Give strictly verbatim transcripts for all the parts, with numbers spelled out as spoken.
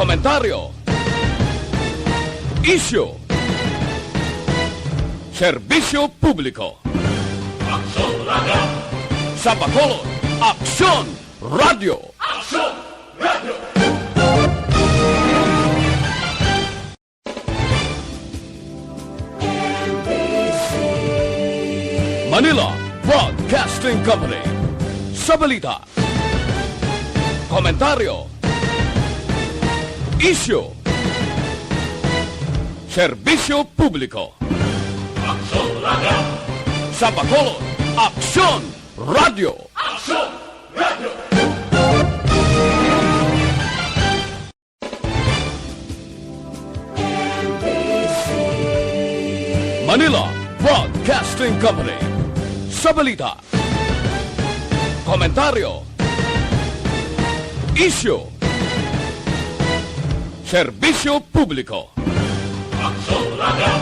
Komentaryo. Isyu. Serbisyo publiko. Aksyon Radio. Sa Bacolod, Aksyon Radio. Aksyon Radio. Manila Broadcasting Company. Sa balita, komentaryo, isyu, serbisyo publiko. Aksyon Radio. Sa Bacolod, Aksyon Radio. Aksyon Radio. Manila Broadcasting Company. Sa balita, komentaryo, isyu, serbisyo publiko. Aksyon Radio.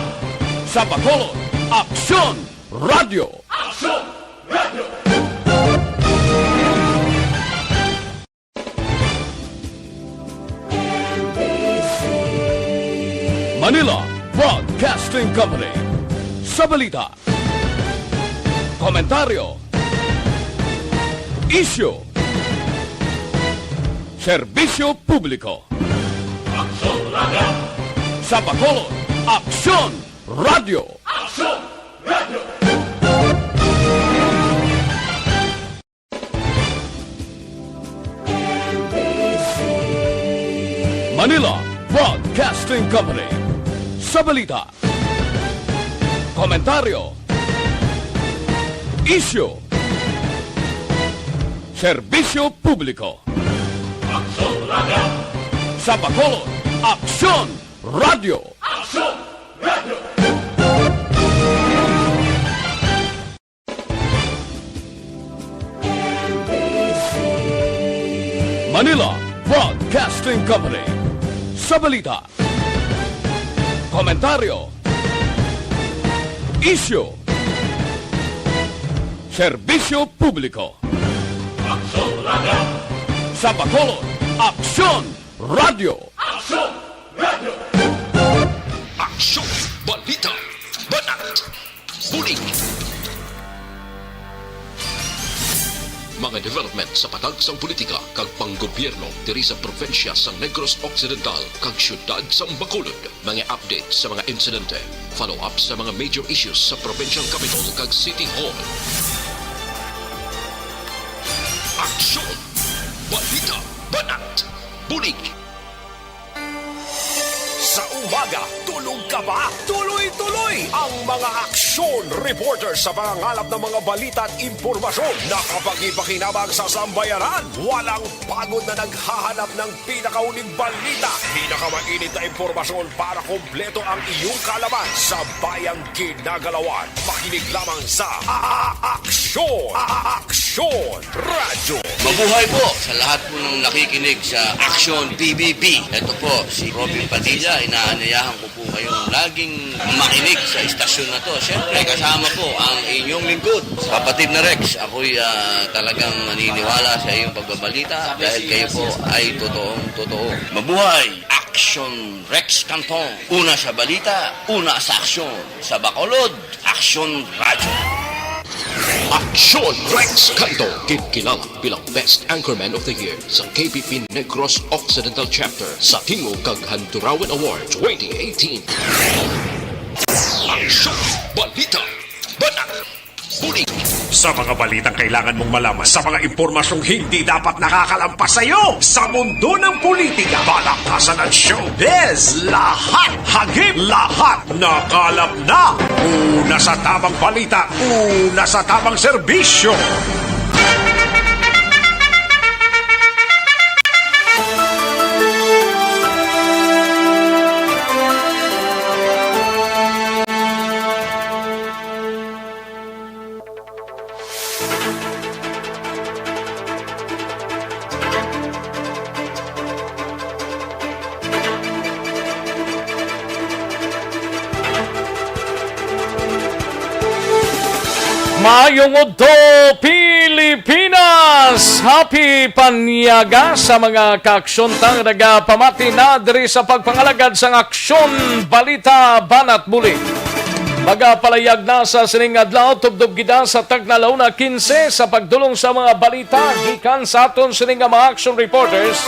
Sa Bacolod, Aksyon Radio. Aksyon Radio. Manila Broadcasting Company. Sa balita, komentaryo, isyu, serbisyo publiko. Aksyon Radio. Sa Bacolod, Aksyon Radio. Aksyon Radio. Manila Broadcasting Company. Sa balita, komentaryo, isyu, serbisyo publiko. Aksyon Radio. Sa Bacolod, Aksyon Radio. Aksyon Radio. Manila Broadcasting Company. Sa balita, komentaryo, isyu, serbisyo publiko. Aksyon Radio. Sa Bacolod, Aksyon Radio. Aksyon Radio. Aksyon, balita, banat, bulig. Mga development sa patag sang politika kag panggobyerno diri sa probinsya sang Negros Occidental kag siyudad sang Bacolod. Mga update sa mga insidente, follow-up sa mga major issues sa provincial capital kag city hall. Aksyon! Balita! Banat! Bulig! Sa umaga, tulog ka ba? Tuloy-tuloy ang mga aksyon reporter sa pangangalap ng mga balita at impormasyon. Nakapakipakinabang sa sambayanan. Walang pagod na naghahanap ng pinakauling balita. Pinakamainit na impormasyon para kompleto ang iyong kaalaman sa bayang ginagalawan. Makinig lamang sa A-, A-, Aksyon. A-, A-, Aksyon Radyo. Mabuhay po sa lahat po ng nakikinig sa Aksyon P B B. Ito po si Robin Padilla. Inaanyayahan ko po kayong laging makinig sa istasyon na to. Siyempre, kasama po ang inyong lingkod, kapatid na Rex. Ako'y, ah, talagang naniniwala sa iyong pagbabalita dahil kayo po ay totoong totoo. Mabuhay! Aksyon Rex Canton. Una sa balita, una sa aksyon. Sa Bacolod, Aksyon Radyo. Aksyon Rex Canto, kinkilala bilang Best Anchorman of the Year sa K P P Negros Occidental Chapter sa Tingog kag Handurawan Award twenty eighteen. Aksyon, balita, banat, bulig. Sa mga balitang kailangan mong malaman, sa mga impormasyong hindi dapat nakakalampas sa iyo, sa mundo ng politika, palakasan at showbiz, lahat, hagip, lahat, nakalap na. Una sa tamang balita, una sa tamang serbisyo. Maayong udto, Pilipinas! Pinas! Happy Panyaga sa mga kaaksyon tang nagapamati na diri sa pagpangalagad sang Aksyon Balita Banat Buli. Magapalayag na sa sining adlaw, tubdob kita sa tagna la una quince sa pagdulong sa mga balita gikan sa aton sining nga mga action reporters.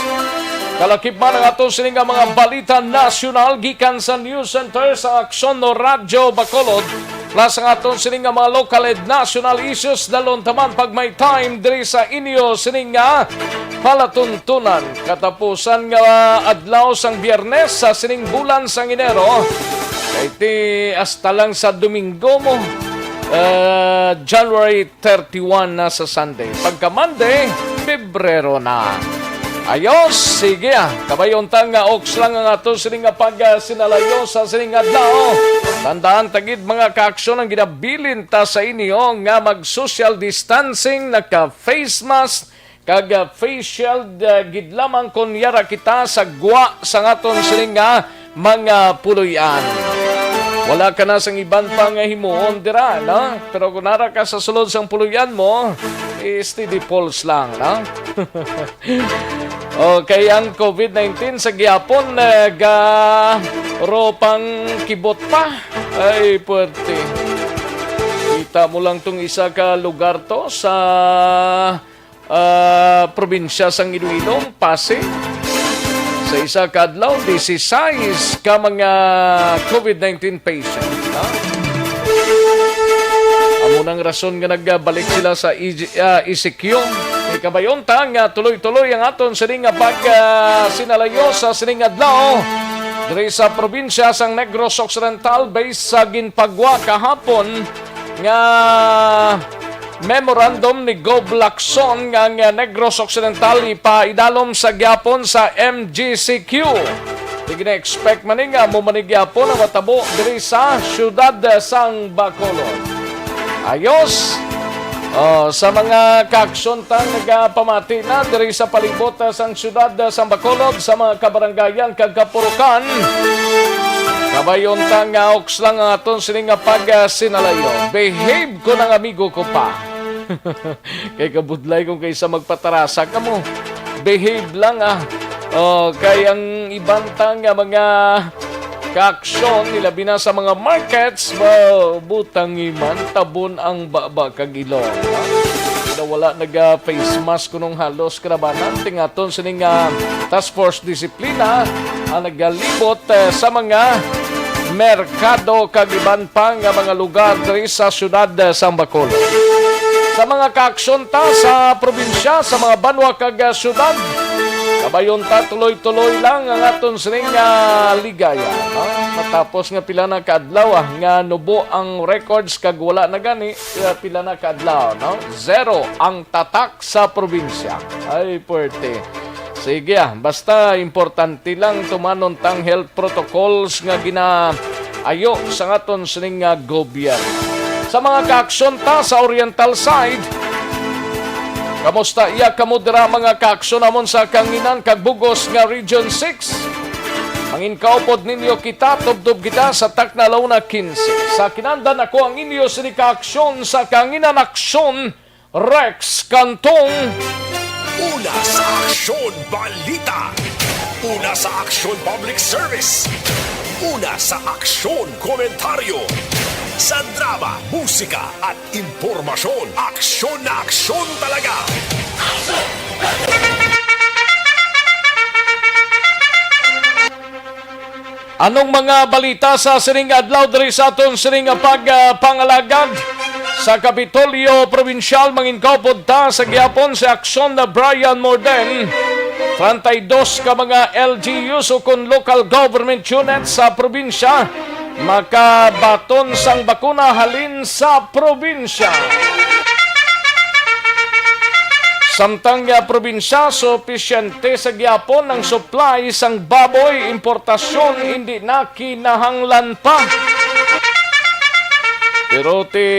Kalakip man ang aton sining nga mga balita nasyonal gikan sa News Center sa Aksyon no Radyo Bacolod. Plus ang aton sini nga mga local and national issues, dalon taman pag may time diri sa inyo sini nga palatuntunan. Katapusan nga adlaw sang Biyernes sa sining bulan sang Enero, kay ti hasta lang sa Domingo mo, uh, January thirty-one na sa Sunday. Pagka Monday, Pebrero na. Ayos, sige ah. Kabayon ta nga oks lang ang ato sini nga pagsinalayo sa sining adlaw. Tandaan ta gid, mga kaaksyon, ang ginabilin ta sa inyo nga mag-social distancing, naka-face mask, kag, ah, face shield, ah, gid lamang kon yara kita sa gwa sa aton sini nga mga puloy-an. Wala ka na sang iban pa nga himuon dira, no? Pero kung nara ka sa sulod sang puloy-an mo, steady pulse lang, no? Okay, ang covid nineteen sa gihapon, eh, ga ropang kibot pa. Ay, puwerte. Kita mo lang tong isa ka lugar to sa ah, probinsya sang Iloilo, Pasig. Sa isa ka adlaw, dieciséis ka mga covid nineteen patient, ha? Amo nang rason nga nagbalik sila sa E G, ah, E C Q. May kabayon ta nga tuloy-tuloy ang aton sini nga pag, ah, sinalayo sa sining adlaw diri sa probinsya sang Negros Occidental, based sa ginpagwa kahapon nga memorandum ni Gob Lacson nga ang Negros Occidental ipaidalom sa gyapon sa M G C Q. Di gina-expect man ni nga amo man ni gyapon ang matabo diri sa siyudad sang Bacolod. Ayos. Oh, sa mga kaaksyon tang nagapamati na diri sa palibot, ah, sang siyudad, ah, sang Bacolod, sa mga kabarangayan kag kapurukan, kabayon ta nga oks lang ang aton sini nga pagsinalayo. Behave ko ng amigo ko pa. Kay kabudlay kung kaysa magpatarasa kamo. Behave lang, ah. Oh, kay ang iban ta nga mga kaaksyon, ilabi na sa mga markets, ba, butangi man, tabon ang baba kag ilong, ha? Pero wala naga face mask kunong halos kalabanan, tingaton sining, ah, Task Force Disiplina ang nagalibot, eh, sa mga merkado kag iban pa nga mga lugar diri sa siyudad, eh, sang Bacolod. Sa mga kaaksyon ta sa probinsya, sa mga banwa kag, ah, siyudad, kabayon ta tuloy-tuloy lang ang aton sining, ah, ligaya, ha? Matapos nga pila na ka adlaw, ah, nga nubo ang records kag wala na gani, ah, pila na ka adlaw, no? Zero ang tatak sa probinsya. Ay, puwerte. Sige, ah, basta importante lang tumanon tang health protocols nga ginaayo sa aton sining nga gobyerno. Sa mga kaaksyon ta sa Oriental side, kamusta iya kamo dira, mga kaaksyon namon sa Kanginan kag Bugos nga Region six? Mangin kaupod ninyo kita, tubtob kita sa takna la una quince. Sa kinandan, ako ang inyo sini kaaksyon sa Kanginan Aksyon, Rex Cantong. Una sa aksyon, balita. Una sa aksyon, public service. Una sa aksyon, komentaryo. Sa drama, musika, at impormasyon, aksyon na aksyon talaga. Anong mga balita sa sining adlaw diri sa aton sining pagpangalagad sa Kapitolyo Probinsyal? Mangin kaupod ta sa gihapon si Aksyon na Brian Morden. Treinta y dos ka mga L G Us o kon local government units sa probinsya makabaton sang bakuna halin sa probinsya. Samtang nga probinsya, supisyente sa gyapon ang supply sang baboy importasyon, indi na kinahanglan pa. Pero ti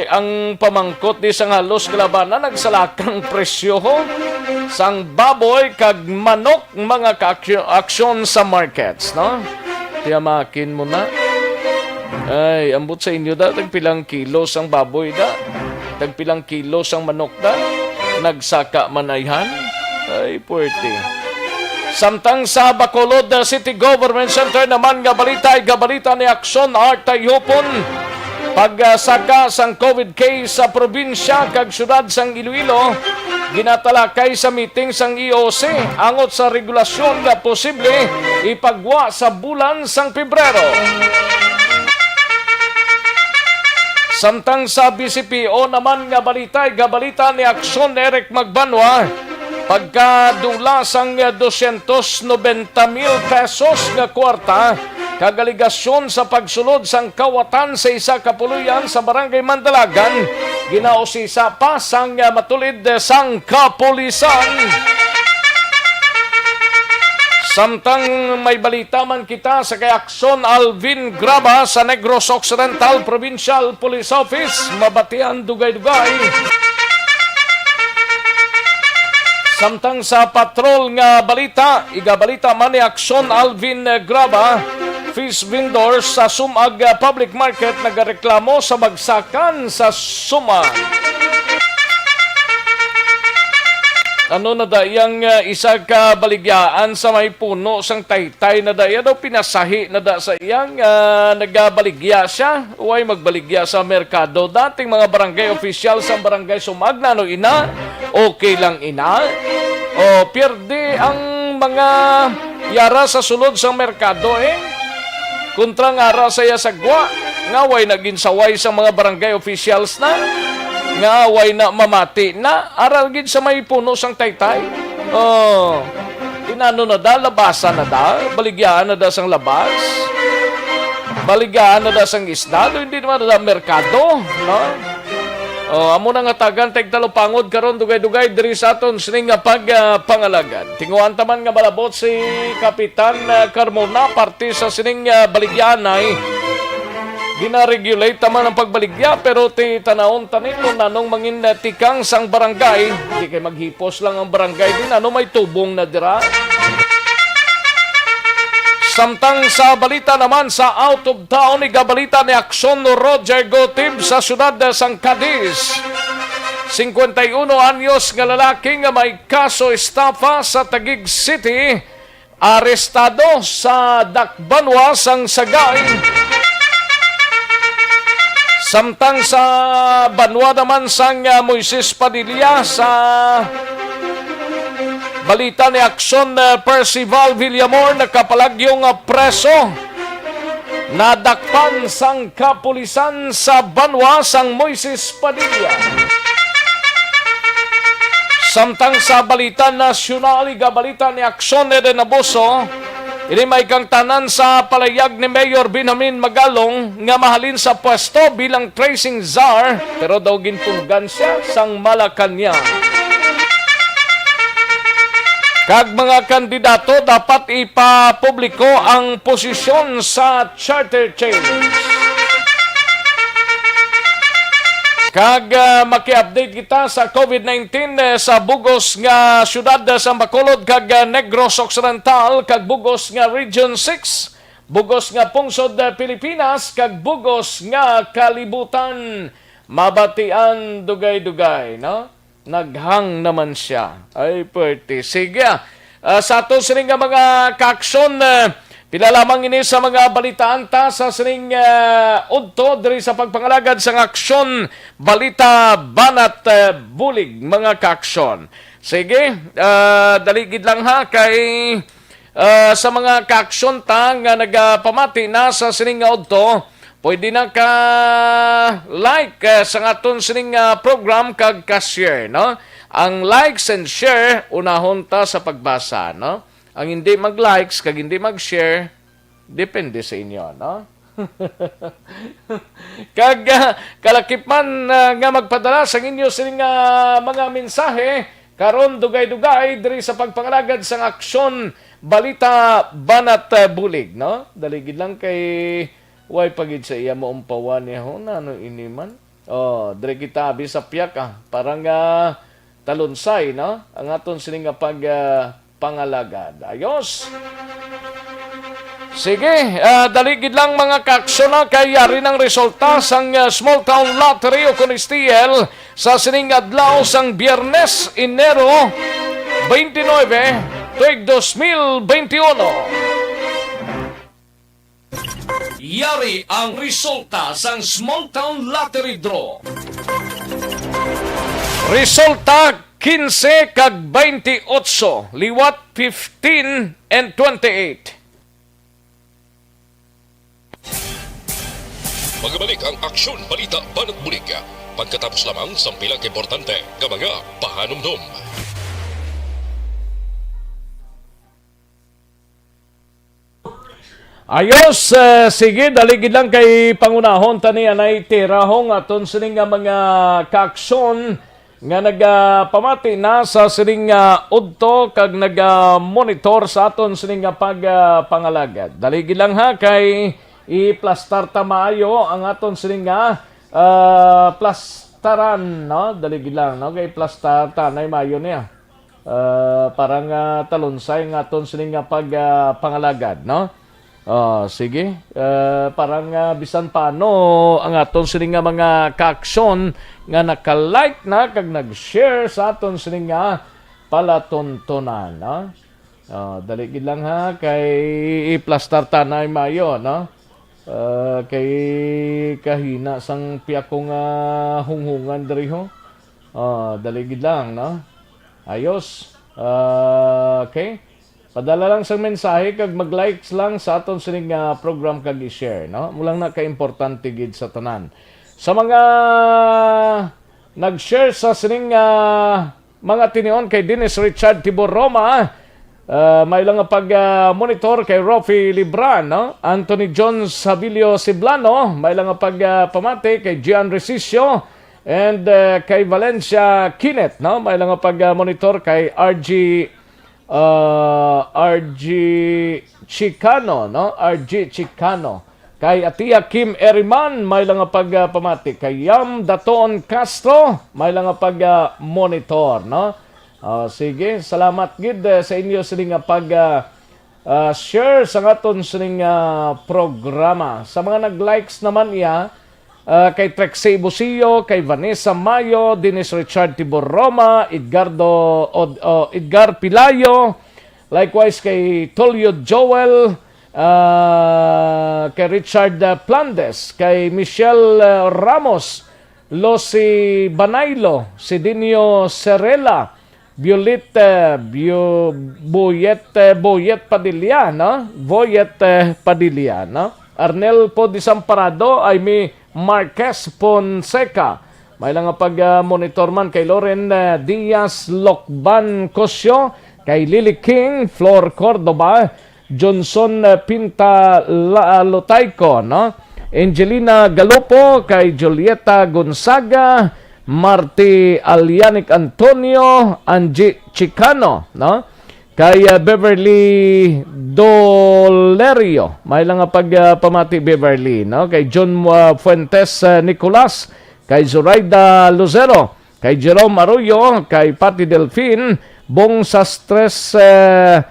ang pamangkot di sang halos kalabanan, nagsalakang presyo sang baboy kag manok, mga kaaksyon sa markets, no? Tiyamakin mo na. Ay, ambot sa inyo da, tagpilang kilo sang baboy da? Tagpilang kilo sang manok da? Nagsaka man ayhan? Ay, puwerte. Samtang sa Bacolod, uh, City Government Center naman nga balita, igabalita ni Action Art Tayhupon. Pagsaka sang COVID case sa probinsya kag syudad sang Iloilo, ginatalakay sa meeting sang E O C angot sa regulasyon nga posible ipagwa sa bulan sang Pebrero. Samtang sa B C P O naman nga balita, igabalita ni Action Eric Magbanwa, pagkadula sang dosyentos nobenta mil pesos nga kwarta kag aligasyon sa pagsulod sang kawatan sa isa ka puloy-an sa Barangay Mandalagan, ginausisa pa sang matulid sang kapulisan. Samtang may balita man kita sa kay Action Alvin Graba sa Negros Occidental Provincial Police Office, mabatian dugay-dugay. Samtang sa patrol nga balita, igabalita man ni Action Alvin Graba, fish vendors sa Sumag, uh, Public Market nagareklamo sa bagsakan sa Sumag. Ano na da iyang, uh, isa ka baligyaan sa may puno sang taytay na da iya daw pinasahi na da sa iyang, uh, nagabaligya siya? Way magbaligya sa merkado. Dating mga barangay official sa barangay Sumag, nano ina? Okay lang ina? O, pierde ang mga yara sa sulod sang merkado, eh. Kontra nga ara sa iya sa gwa, nga way na ginsaway sa mga barangay officials na, nga way na mamati na, ara gid sa may puno sang taytay. Oh, inano na da, labasa na da, baligyaan na da sang labas, baligyaan na da sang isda, do hindi naman na da merkado, no? Oh, amo na nga tagan tag talupangod karon dugay-dugay diri sa aton sining nga pag, ah, pangalagad. Tinguhan ta man nga malabot si Kapitan, ah, Carmona, parte sa sining, ah, baligyanay. Gina-regulate ta man ang pagbaligya, pero ti tanawon ta ni kung nanong mangin, ah, tikang sang barangay. Di kay maghipos lang ang barangay din, ano may tubong na dira. Samtang sa balita naman sa out of town, igabalita ni Action Roger Gotib sa siyudad sang Cadiz. Singkwenta y uno anyos nga lalaki nga may kaso estafa sa Taguig City, arestado sa dakbanwa sang Sagay. Samtang sa banwa naman sang, ah, Moises Padilla, sa balita ni Action, ah, Percival Villamor, nakapalagyo nga preso, nadakpan sang kapulisan sa banwa sang Moises Padilla. Samtang sa balita nasyonal, igabalita ni Action Eden Abuso, ini may kangtanan sa palayag ni Mayor Benjamin Magalong nga mahalin sa pwesto bilang tracing czar, pero daw ginpunggan siya sang Malacañang. Kag mga kandidato, dapat ipapubliko ang posisyon sa charter change. Kag, ah, maki-update kita sa COVID nineteen, eh, sa bugos nga siyudad, eh, sa Bacolod kag, ah, Negros Occidental, kag bugos nga Region six, bugos nga pungsod, eh, Pilipinas, kag bugos nga kalibutan. Mabatian dugay-dugay, no? Naghang naman siya. Ay, pwerte. Sige, ah. Ah, sa aton sining nga mga kaaksyon, ah, pila lamang ini sa mga balitaan ta sa sining, ah, udto diri sa pagpangalagad sang aksyon, balita, banat, ah, bulig, mga kaaksyon. Sige, ah, dali gid lang ha, kay, ah, sa mga kaaksyon ta nga nagapamati na sa sining nga udto, pwede na ka like, eh, sa aton sining, ah, program kag ka-share, no? Ang likes and share, unahon ta sa pagbasa, no? Ang hindi mag-likes kag hindi mag-share, depende sa inyo, no? Kag, ah, kalakip man, ah, nga magpadala sa inyo sining, ah, mga mensahe, karon dugay-dugay diri sa pagpangalagad sang aksyon, balita, banat, ah, bulig, no? Dali gid lang kay way pa gid sa iya maumpawan niya, ho, nano ini man? Oh, diri kita abi sa piyak, ah. Parang, ah, talunsay, no? Ang aton sini nga pag, ah, pangalagad. Ayos. Sige, ah, dali gid lang, mga kaaksyon, na kay yari ng resulta sang, ah, Small Town Lottery o kun S T L. Sa sining adlaw sang Biyernes, Enero twenty-nine, tuig dos mil twenty-one. Yari ang resulta sang Small Town Lottery Draw. Resulta, quince kag twenty-eight, liwat fifteen and twenty-eight. Magbalik ang Aksyon Balita Banat Bulig pagkatapos lamang sang pila ka importante nga mga pahanumdom. Ayos, eh, sige, dali gid lang kay pangunahon tani anay tirahong aton sini nga mga kaaksyon nga nagapamati na sa sining, ah, udto kag naga-monitor sa aton sining nga pag, ah, pangalagad. Dali gid lang ha, kay iplastar ta maayo ang aton sining nga, ah, plastaran, no? Dali gid lang, no? Kay plastar ta, nay maayo niya. Ah, para nga talunsay nga aton sining nga pag, ah, pangalagad, no? Ah, sige. Ah, para nga bisan paano ang aton sini nga mga kaaksyon nga naka-like na kag nag-share sa aton sini nga palatuntunan, no? Ah, dali gid lang ha, kay iplastar ta na maayo, no? Ah, kay kahina sang piyako nga hunghungan diri, ho. Ah, dali gid lang, no? Ayos. Ah, okay. Padala lang sang mensahe kag mag-likes lang sa aton sining, ah, program kag i-share, no? Amo lang na ka importante gid sa tanan. Sa mga nag-share sa sining, ah, mga tinion kay Dennis Richard Tibor Roma, ah, may lang nga pag, ah, monitor kay Rofi Libran, no? Anthony John Sabilio Siblano, may lang nga pag, ah, pamati kay Gian Resicio and, ah, kay Valencia Kinet, no? May lang nga pag, ah, monitor kay R G ah, R G Chicano, no? R G Chicano. Kay Atia Kim Eriman, may lang nga pag, ah, pamati. Kay Yam Daton Castro, may lang nga pag, ah, monitor, no? Ah, sige, salamat gid, eh, sa inyo sini nga pag, ah, ah, share sa aton sining, ah, programa. Sa mga nag-likes naman iya, ah, kay Trixie Busio, kay Vanessa Mayo, Dennis Richard Tibor Roma, Edgardo Od-, oh, Edgar Pilayo, likewise kay Tulio Joel, ah, kay Richard, ah, Plandes, kay Michelle, ah, Ramos, Lucy Banaylo, Sidinio Serela, Violet, eh, Bio-, Boyet, eh, Boyet Padilla, no? Boyet, eh, Padilla, no? Arnel po Desamparado, Aimee Marquez Fonseca. May lang nga pag, ah, monitor man kay Loren, eh, Diaz Locban Cosio, kay Lily King, Flor Cordova, Johnson, eh, Pinta La-, Lotaico, no? Angelina Galupo, kay Julieta Gonzaga, Marty Alianic Antonio, Angie Chicano, no? Kay, ah, Beverly Dolerio, may lang nga pag, ah, pamati Beverly, no? Kay John, ah, Fuentes, ah, Nicolas, kay Zoraida Lucero, kay Jerome Arroyo, kay Patty Delfin, Bong Sastres, eh,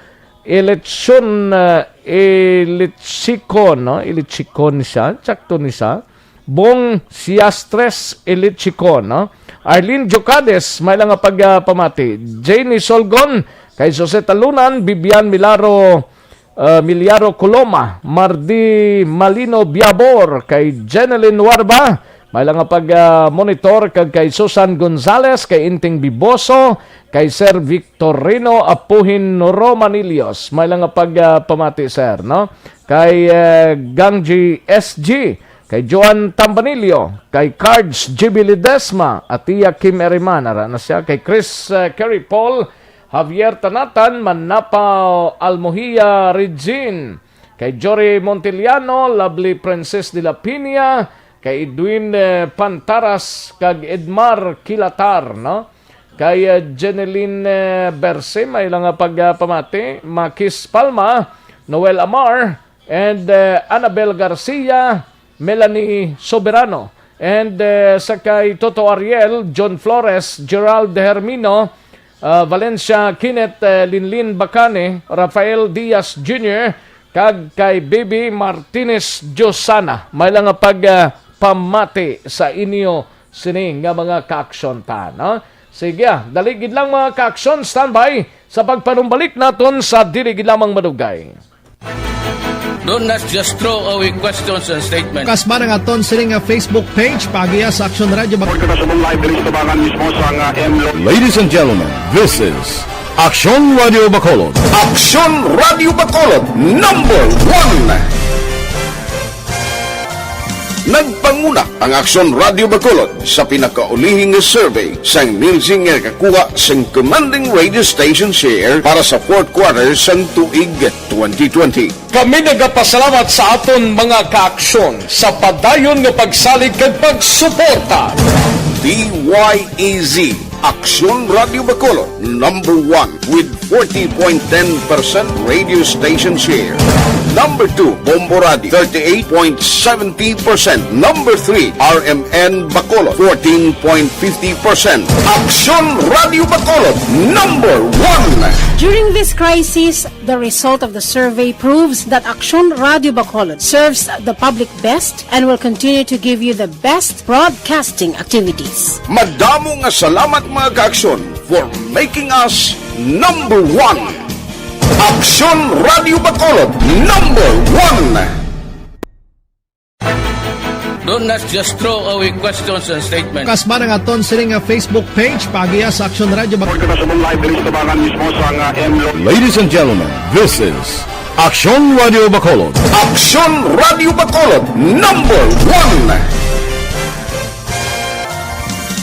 Election, eh, Ilechicon, no? Ilechicon siya, tsakto ni siya. Bong Siastres Ilechicon, no? Arlene Jocades, may lang nga pag, ah, pamati. Janie Solgon, kay Jose Talunan, Bibian Milaro, uh, Miliaro Coloma, Mardi Malino Biabor, kay Jeneline Warba, may lang nga pag, uh, monitor, kag kay Susan Gonzales, kay Inting Biboso, kay Sir Victorino Apuhin Romanillos, may lang nga pag, uh, pamati, sir, no? Kay, uh, Gangji S G, kay Joan Tambanillo, kay Cards G B Ledesma, Atia Kim Eriman, ara na siya, kay Chris, uh, Kerry Paul, Javier Tanatan, Manapa Almohia Regine, kay Jory Montiliano, Lovely Princess de la Piña, kay Edwin, eh, Pantaras, kag Edmar Kilatar, no? Kay, eh, Jeneline, eh, Berse, may lang nga pag, ah, pamati, Makis Palma, Noel Amar, and, eh, Annabel Garcia, Melanie Soberano, and, eh, sa kay Toto Ariel, John Flores, Gerald Hermino, ah, Valencia Kenneth, eh, Linlin Bacane, Rafael Diaz Junior, kag kay Bibi Martinez Diosana. May lang nga pag, ah, pamati sa inyo sini nga mga kaaksyon ta, no? Sige, ah, dali gid lang, mga kaaksyon, standby sa pagpanumbalik naton sa dili gid lamang madugay. Don't not just throw away questions and statements. Kasma ang aton sini nga Facebook page, pagiya sa Aksyon Radio Bac- Pagkakasabong live diri sa tabangan mismo sa nga M Lo- Ladies and gentlemen, this is Aksyon Radio Bacolod. Aksyon Radio Bacolod, number one. Nagpanguna ang Aksyon Radio Bacolod sa pinakaulihing nga survey sang Nielsen nga nakakuha sang commanding radio station share para sa fourth quarter sang tuig twenty twenty. Kami nagapasalamat sa aton mga kaaksyon sa padayon nga pagsalig kag pagsuporta. D Y E Z, Aksyon Radio Bacolod, number one with forty point ten percent radio station share. Number two, Bombo Radio, thirty-eight point seventy percent. Number three, R M N Bacolod, fourteen point fifty percent. Aksyon Radio Bacolod, number one. During this crisis, the result of the survey proves that Aksyon Radio Bacolod serves the public best and will continue to give you the best broadcasting activities. Madamo nga salamat, mga kaaksyon, for making us number one. Aksyon Radio Bacolod, number one. Don't not just throw away questions and statements. Kasma ang aton sini nga Facebook page, pagiya sa Aksyon Radio Bac- Pagkakasabong live diri sa tabangan mismo sa nga M Lo- Ladies and gentlemen, this is Aksyon Radio Bacolod. Aksyon Radio Bacolod, number one.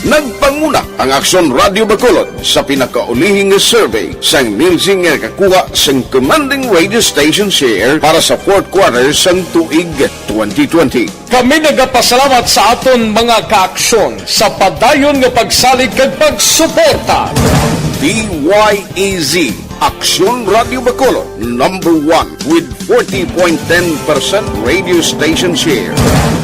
Nagpanguna ang Aksyon Radio Bacolod sa pinakaulihing nga survey sang Nielsen nga nakakuha sang commanding radio station share para sa fourth quarter sang tuig twenty twenty. Kami nagapasalamat sa aton mga kaaksyon sa padayon nga pagsalig kag pagsuporta. D Y E Z, Aksyon Radio Bacolod, number one with forty point ten percent radio station share.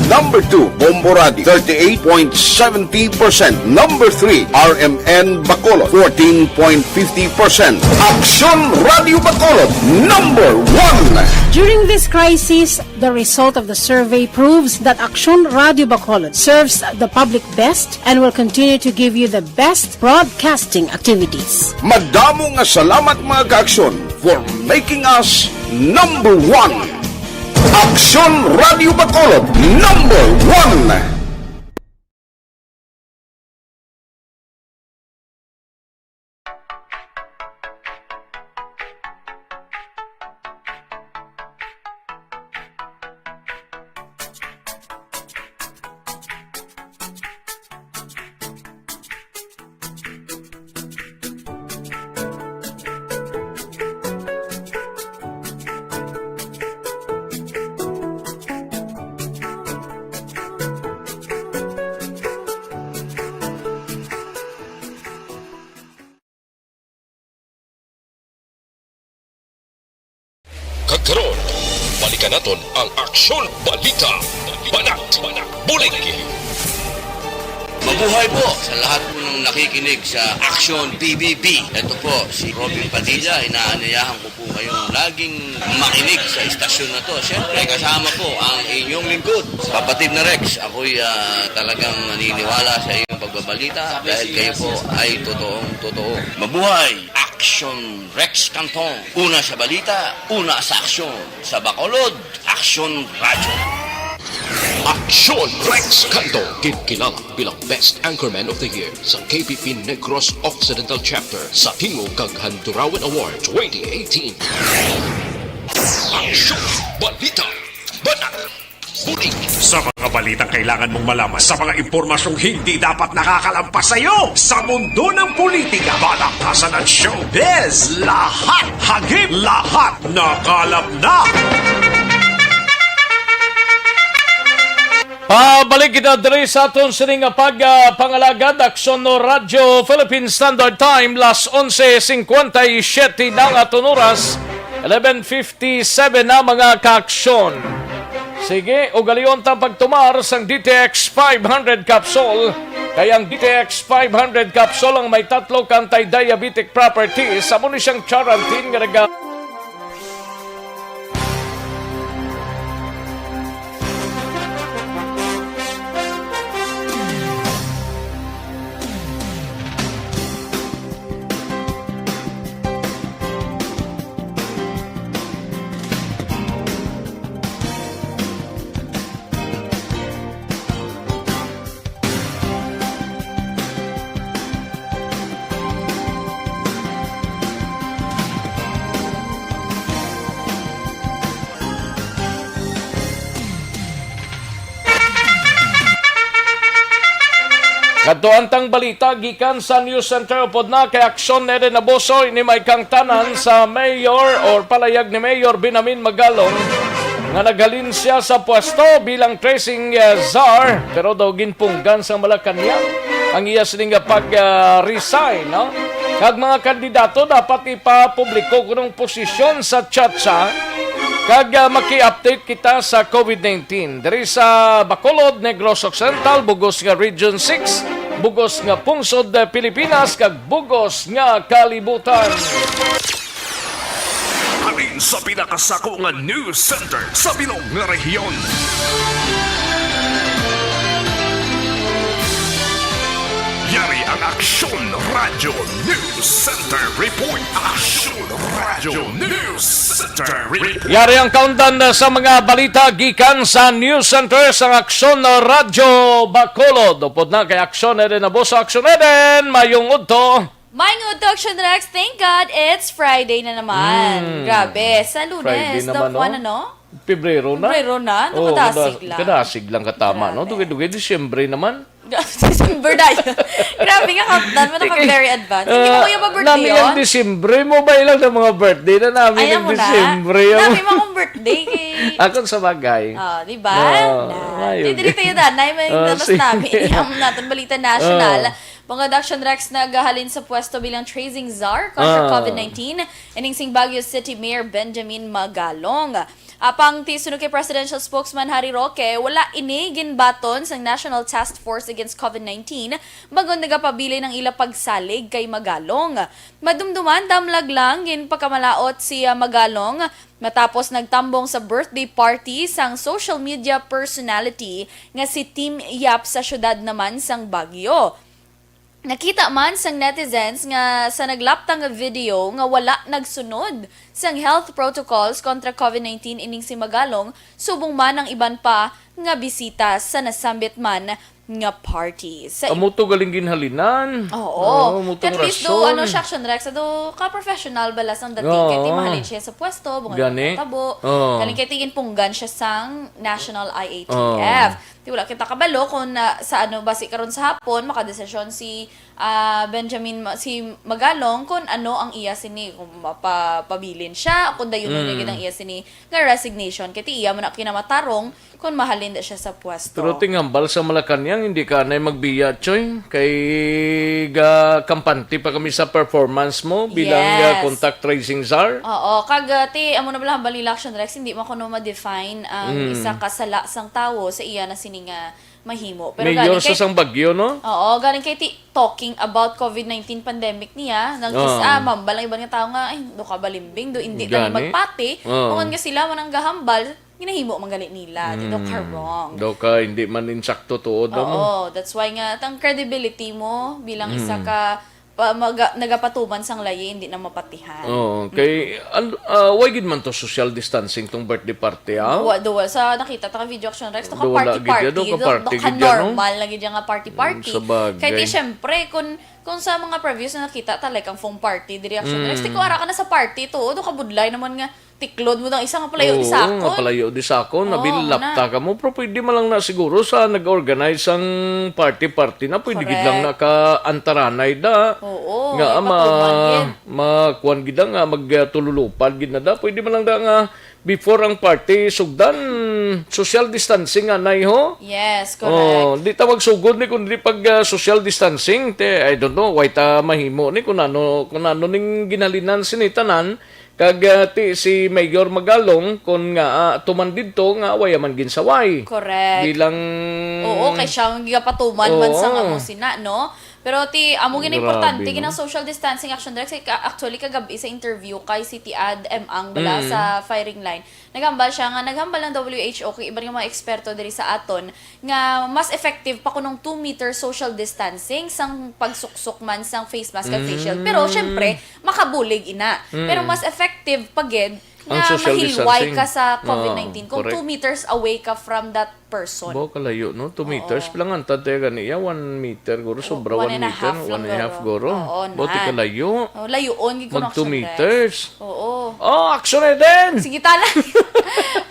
Number two, Bombo Radio, thirty-eight point seventy percent. Number three, R M N Bacolod, fourteen point fifty percent. Aksyon Radio Bacolod, number one. During this crisis, the result of the survey proves that Aksyon Radio Bacolod serves the public best and will continue to give you the best broadcasting activities. Madamo nga salamat, mga kaaksyon, for making us number one. Aksyon Radio Bacolod, number one. Kag karon, balikan naton ang Aksyon Balita. Banat, bulig. Mabuhay po sa lahat po ng nakikinig sa Aksyon P B B. Ito po si Robin Padilla. Inaanyayahan ko po kayong laging makinig sa istasyon na to. Siyempre, kasama po ang inyong lingkod, Kapatid na Rex. Ako'y, ah, talagang naniniwala sa iyong pagbabalita dahil kayo po ay totoong totoo. Mabuhay! Aksyon Rex Cantong. Una sa balita, una sa aksyon. Sa Bacolod, Aksyon Radyo. Aksyon Rex Cantong, kinkilala bilang Best Anchorman of the Year sa K P P Negros Occidental Chapter sa Tingog kag Handurawan Award twenty eighteen. Aksyon Balita. Banat. Bulig. Sa mga balitang kailangan mong malaman, sa mga impormasyong hindi dapat nakakalampas sa iyo, sa mundo ng politika, balaktasan at showbiz, lahat, hagip, lahat, nakalap na. Pabalik kita diri sa aton sini nga pag, ah, pangalagad, Aksyon Radyo Philippine Standard Time, las onse cincuenta y siete na ang aton oras, eleven fifty-seven na, mga kaaksyon. Sige, ugalion ta pagtumar sang D T X five hundred capsule, kay ang D T X five hundred capsule ang may tatlo ka anti-diabetic properties, amo ni siyang Charantin nga naga- Kadto ang tang balita gikan sa News Center upod na kay Aksyon Eden Abuso, ini may kangtanan sa mayor or palayag ni Mayor Binamin Magalong nga naghalin siya sa pwesto bilang tracing, uh, czar, pero daw ginpunggan sa Malacañang ang iya sining nga pag, uh, resign, no? Kag mga kandidato dapat ipapubliko kunong posisyon sa chat sa kag, uh, maki-update kita sa COVID nineteen diri sa Bacolod, Negros Occidental, bugos nga Region six, bugos nga pungsod, eh, Pilipinas, kag bugos nga kalibutan. Halin sa pinakasako nga news center sa bilog nga rehiyon. Yari ang Aksyon Radyo News Center Report. Aksyon Radyo News Center Report. Yari ang kaundan sa mga balita gikan sa News Center sang Aksyon Radyo Bacolod. Upod na kay Aksyon Eden Abuso. Aksyon Eden, mayong udto. Mayong udto, Aksyon Rex. Thank God it's Friday na naman. Mm. Grabe, sa Lunes, Friday naman, no? Pebrero na? Pebrero na? Ano, kadasig lang. Kadasig lang katama, no? Grabe. Dugay-dugay, Disyembre naman. December na yun. Grabe nga, countdown mo, naka-very advanced. Hindi mo, ah, kuya, ba birthday nami ang yun? Disyembre mo ba ilang na mga birthday na nami ang Disyembre? Ayaw mo na. Nami mo akong birthday kay Akon sa bagay. Oh, di ba? Oo, na. Di diri tayo, danay, may tapos nami. Iyang natin balita national. Mga Action Rex nagahalin sa pwesto bilang tracing czar kontra COVID nineteen, ining sing Baguio City Mayor Benjamin Magalong. Apang ti suno kay Presidential Spokesman Harry Roque, wala ini ginbaton sang National Task Force Against COVID nineteen, bag-o nagapabilin ang ila pagsalig kay Magalong. Madumduman, damlag lang ginpakamalaot si, ah, Magalong matapos nagtambong sa birthday party sang social media personality nga si Tim Yap sa siyudad naman sang Baguio. Nakita man sang netizens nga sa naglaptang nga video nga wala nagsunod sang health protocols kontra COVID nineteen ining si Magalong, subong man ang iban pa nga bisita sa nasambit man nga party. Sa Amo to galing ginhalinan. Oo. Oo, amo tong At least do, rason. Ano siya, Action Rex, do ka-professional bala sang dating kay ti Oo. mahalin siya sa pwesto, mga Gani? tabo. Oo. Galing kay ti ginpunggan siya sang National I A T F. Oo. Ti wala kita kabalo kung, ah, sa ano, basi karon sa hapon, makadesisyon si, ah, Benjamin Ma-, si Magalong kung ano ang iya sini, kung mapapabilin siya, kung dayon na Mm. gid ang iya sini nga resignation. Kay ti iya man ang kinamatarong kung mahalin na siya sa pwesto. Pero ti ang hambal sa Malacañang, hindi ka na magbiya, Choy. Kay ga kampante pa kami sa performance mo bilang, ah, Yes. contact tracing czar. Oo, kag, ah, ti, amo na bala hambal nila, Action Rex, hindi man kuno ma-define ang Mm. isa ka sala sang tawo sa iya na sini nga mahimo. Pero Mayor gani sa kay sang Baguio, no? Oo, galing kay ti talking about COVID nineteen pandemic niya, nang Oo. kis-, ah, mambal ang iban nga tawo nga, "Ay, do ka balimbing, do hindi na ni Gani. magpati." Oo. Tungod nga sila man ang gahambal, ginahimo man gali nila. Ti do ka Mm. wrong. Do ka hindi man insakto tuod mo. Oo, that's why nga, tang credibility mo bilang isa Mm. ka pa, maga-, nagapatuman sang layi, hindi na mapatihan. Oo, kay, Mm. an-, ah, why gid man to social distancing tong birthday party, ah? Duwa, duwa. Sa nakita ta ka video, Action Rex, no, ka Duwa party, lagi dyan, party. no, ka Do-, party do ka gid dyan, no? normal lagi dyan nga party, Mm, party. sa bagay. Kay ti, syempre, kung, kung sa mga previews na nakita ta, like, ang foam party, diri, Action Rex, Mm. ti ko ara ka na sa party to, do ka budlay naman nga, tiklod mo dang isa nga palayo di Oo, sakon. nga palayo di sakon, Oo, nabilap na. ta ka mo, pero pwede man lang na siguro sa nag-organize sang party-party na, pwede gid lang Correct. na ka antaranay da. Oo, Nga, may ma-, patuman gid. makuan gid da nga magtululupad gid na da. Pwede man lang da nga before ang party, sugdan, social distancing anay ho. Yes, Oh, correct. di ta magsugod ni kundi pag, ah, social distancing. Te, I don't know, why ta mahimo ni kung ano, kung ano ning ginhalinan sini tanan. Kag, ah, ti si Mayor Magalong, kon nga, ah, tuman didto nga waya man ginsaway. Correct. Bilang Oo, kay siya ang gigapatuman man sa Oo. nga mo sina, no? Pero ti, amo gid Grabe, importante, no? ginang social distancing, Action Rex. Kay ka-, actually, kagabi sa interview kay City Ad M ang bala Mm. sa firing line, naghambal siya nga naghambal ang W H O kay iban nga mga eksperto diri sa aton nga mas effective pa kunong two meter social distancing sang pagsuksok man sang face mask kag face shield. Pero, Mm. syempre, makabulig ina. Mm. Pero mas effective pa gid Ang nga social mahilway distancing. ka sa Oo, covid nineteen kung correct. two meters away ka from that person. Bo, kalayo, no? Two Oo. meters. Pila nga ang tantay gani iya? One meter, guro. O, Sobra one one and a meter. half lang, One and a half, guro. guro. Oo, Bo, ti na. kalayo. Oh, layoon gid ko Mag na two siya, meters. Oo. Oh, action na din! Sige, tala.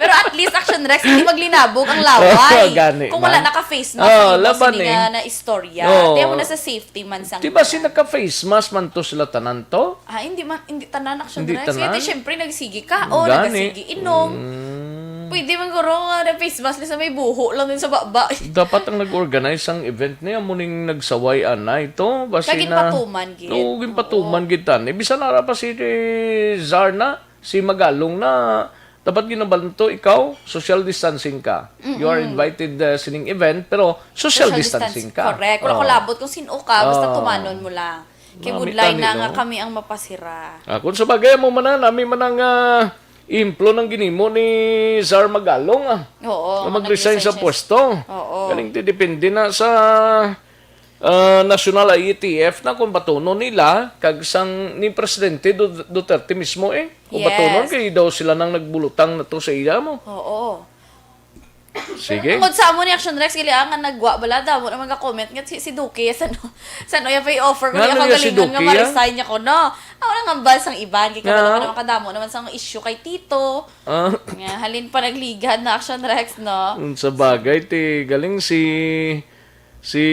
Pero at least, Action Rex, hindi maglinabog ang laway. Gani Kung wala man. naka-face mask, Oh, ang iba laban sini eh. nga na istorya. Oh. Tiyan mo na sa safety man sang Di ba si tanan. naka-face mask man to sila tanan to? Ah, hindi man, hindi tanan, Action Hindi Rex. tanan? Kaya syempre, nagsigi ka. O, Gani. nagsigi inom. Mm. Pwede man guro nga na face mask sa may buho lang din sa baba. Dapat ang nag-organize sang event niya, muning nagsaway anay to. Basi Kag na, ginpatuman gid. Oo, ginpatuman Oo. gid tan. Eh, bisan ara pa si, eh, Zarna, si Magalong na, dapat ginabanto ikaw, social distancing ka. You are Mm-mm. invited, uh, sining event, pero social Social distancing distance. ka. Correct. Wala ko Oo. labot kung sino ka, basta Oo. tumanon mo lang. Kay Mami budlay tani, na nga no? kami ang mapasira. Ah, kung sa bagay mo man na, nami man ang, ah, implo ng ginimo ni Zar Magalong, ah. Oo, Na mag-resign nag-resign sa siya. pwesto. Oo. Galing ti depende na sa, ah, National I A T F na kung batunon nila kag sang ni Presidente Du-, Duterte mismo eh. Kung Yes. batunon kay daw sila nang nagbulutang na to sa iya mo. Oo. Sige. Tungod sa amo ni Action Rex, gali ang nga nagwa bala, damo naman ka-comment nga si, si Duque, sa no, sa no, ya pa i-offer ko Nga niya ano niya si kagalingan nga Duque, ah? ma-resign niya ko, no? Ako nang ambal sang iban, kay Nga. kabalo ka naman kadamo naman sang issue kay Tito. Ah. Nga, halin pa nagligad na Action Rex, no? Mm, sa bagay, ti, galing si, si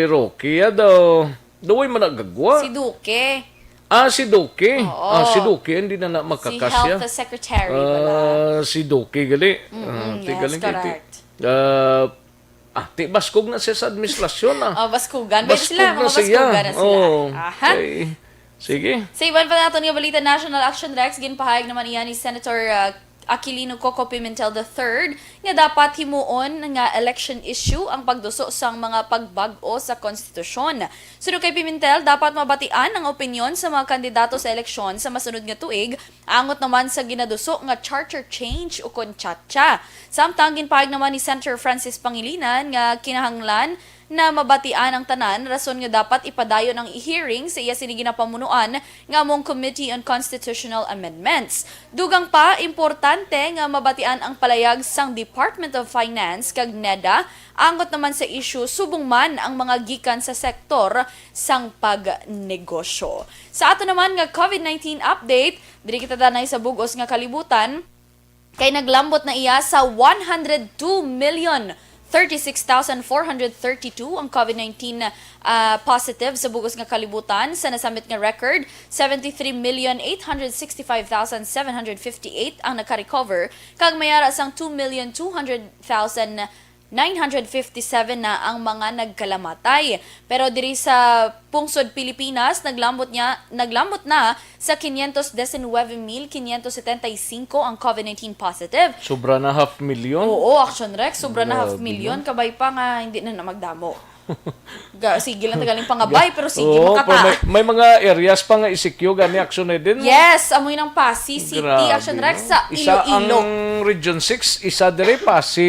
Rocky, ah, daw. Daw ay managagwa. Si Duque. Ah, si Duque. Oo. Ah, si Duque, hindi na, na Si makakasya. Health Secretary, wala. Ah, si Duque, gali. Mm-mm, Ah, ti yes, galing kay ti-, correct. ah, ah, ti baskog na siya sa administrasyon, ah. Oh, baskugan. May Baskog sila, na mga siya. baskugan na sila. Oo. Aha. Okay. Sige. Sa iban pa naton nga balita, National Action Rex, ginpahayag naman iya ni Senator, ah, Aquilino Coco Pimentel the third nga dapat himuon nga election issue ang pagduso sang mga pagbag-o sa konstitusyon. Suno kay Pimentel, dapat mabatian ang opinyon sa mga kandidato sa eleksyon sa masunod nga tuig, angot naman sa ginaduso nga charter change ukon cha-cha. Samtang ginpahayag naman ni Senator Francis Pangilinan nga kinahanglan na mabatian ang tanan, rason nga dapat ipadayon ang hearing sa iya sini ginapamunuan nga among Committee on Constitutional Amendments. Dugang pa, importante nga mabatian ang palayag sang Department of Finance kag neda, angot naman sa isyu subong man ang mga gikan sa sektor sang pagnegosyo. Sa ato naman nga covid nineteen update, diri kita danay sa bug-os nga kalibutan. Kay naglambot na iya sa one hundred two million thirty-six thousand four hundred thirty-two ang covid nineteen, ah, positive sa bug-os nga kalibutan, sa nasamit nga record, seventy-three million eight hundred sixty-five thousand seven hundred fifty-eight ang naka-recover, kag may ara sang two million two hundred thousand nine hundred fifty-seven na ang mga nagkalamatay. Pero diri sa pungsod Pilipinas, naglambot niya, naglambot na sa quinientos diecinueve mil quinientos setenta y cinco ang covid nineteen positive. Sobra na half million? Oo, Action Rex, sobra na half Grabe, million. no? Kabay pa nga, hindi na na magdamo. Ga, sige lang, tagaling pangabay, Ga-, pero sige, oo, makata. pero may, may mga areas pa nga E C Q gani, Action Eden, no? Yes, amoy ng Passi City, Grabe, Action Rex, no? sa Isa Iloilo. ang Region six, isa diri Passi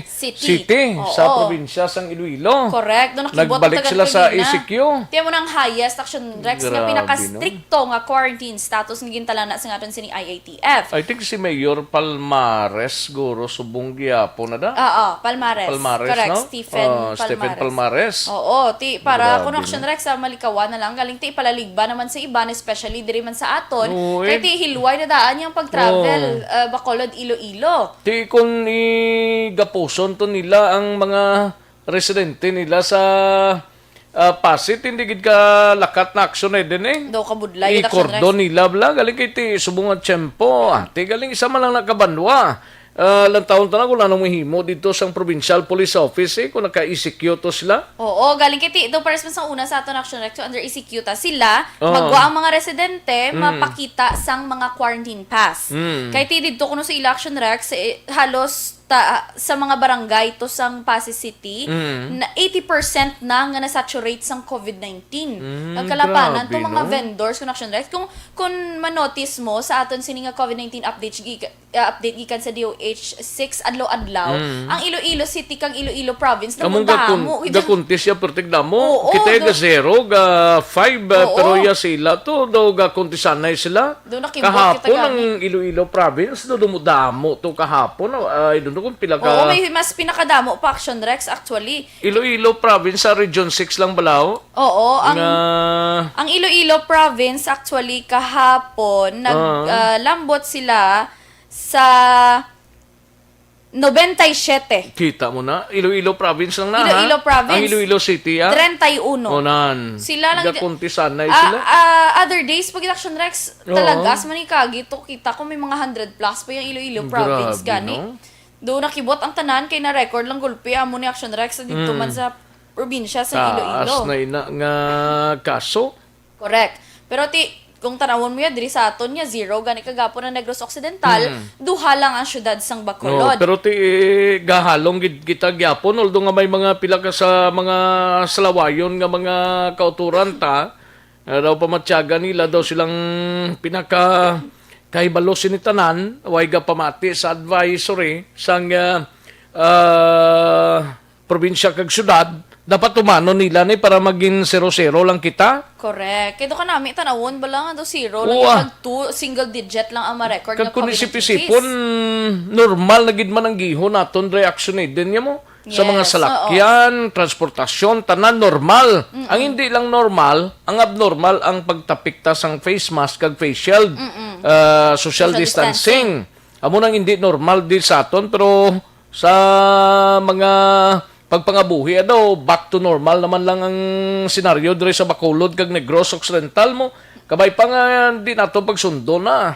City. City, Oo. sa probinsya sang Iloilo. Correct. Doon nakibot Nagbalik taga sila sa kanina. E C Q. Tiyan mo ng highest, Action Rex, nga Grabe, no? pinakastrikto nga quarantine status nga gintalana sa ngaton sini I A T F. I think si Mayor Palmares, siguro, subong gihapon na da? Oo, Palmares. Palmares, Correct, no? Stephen Ah, Stephen Palmares. Palmares. Oo, ti, para Grabe, kuno Action no? Rex, sa malikawan na lang, galing ti ipalaligba naman sa iban, especially diri man sa aton. Oo, Kay eh. ti hilway na daan yung pag-travel, Oo. ah, Bacolod, Iloilo. Ti kun igapuson to nila ang mga residente nila sa, ah, Passi, hindi gid ka lakat na aksyon eh din eh. Daw kabudlay, I-cordon nila bala, galing kay ti subong nga tiyempo. Ah, ti galing isa man lang nakabanwa. Ah, lang taon ta na kung anong mahimo dito sa provincial police office eh, kung naka-E C Q to sila. Oo, galing kay ti, daw pares man sa una sa aton Action Rex, so under E C Q ta sila, Oo. magwa ang mga residente, Mm. mapakita sang mga quarantine pass. Mm. Kay ti didto kuno sa ila Action Rex, eh, halos ta, sa mga barangay to sang Passi City, Mm. na eighty percent na nga na-saturate sang covid nineteen. Mm, Ang kalabanan grabe, to mga no? vendors, kung Action Rex, kung, kung ma-notice mo sa aton sini nga covid nineteen update, gi-, uh, update gikan sa D O H six adlaw-adlaw, Mm. ang Iloilo City kag Iloilo Province, Kamong gakun-, nagundamo, gid ang gakuntis siya, pertik damo. Oo, Kita do- ga zero, ga five, uh, Oo. pero ya sila to, do gakuntisanay sila. Do nakibot kita Kahapon ang gani. Iloilo Province, do dumudamo to kahapon. Ay, doon kung pila ka Oo, may mas pinakadamo pa Action Rex, actually. Iloilo Province sa Region six lang balaw? Oo, ang, Na ang Iloilo Province, actually, kahapon, nag, Ah. ah, lambot sila sa Nobenta y siete. Kita mo na, Iloilo province lang na, ha? Iloilo province. Ang Iloilo City, ha? Treinta y uno. O, nan. Sila lang di-, Gakuntisanay ah, sila. Ah, other days, pag Action Rex, Oo. Talagas man ni kagi to, kita ko may mga hundred plus pa yung Iloilo province, Grabe, gani. No? Doon nakibot ang tanan kay na-record lang gulpi amo ni Action Rex dito Mm. man sa probinsya sa Taas Iloilo. Na ina nga kaso. Correct. Pero ti, kung tanawon mo ya, diri sa aton niya, zero gani kagapon ang Negros Occidental, Mm. duha lang ang siyudad sang No, Bacolod. Pero ti, gahalong gid kita gyapon, although nga may mga pila ka sa mga salawayon nga mga kauturan ta, nga daw pamatyagan nila daw silang pinaka kahibalo sini tanan, way gapamati sa advisory sang, ah, ah, probinsya kag syudad, dapat tumanon nila ni para maging zero-zero lang kita. Correct. Kay do ka nami tanawon, bala nga do zero lang, Wa. Pag two, single digit lang ang ma-record Kag nga kung COVID nineteen isip-isipon, case. Normal na gid man ang gihon naton reaksyon ni din niya mo. Sa mga Yes, salakyan, oo. Transportasyon, tanan normal. Mm-mm. Ang hindi lang normal, ang abnormal ang pagtapik ta sang face mask kag face shield, Mm-mm. ah, social Social distancing. Distancing. Amo nang hindi normal di sa aton, pero sa mga pagpangabuhi, ano, back to normal naman lang ang senaryo diri sa Bacolod kag Negros Occidental mo. Kabay pa nga, hindi nato pagsundo na.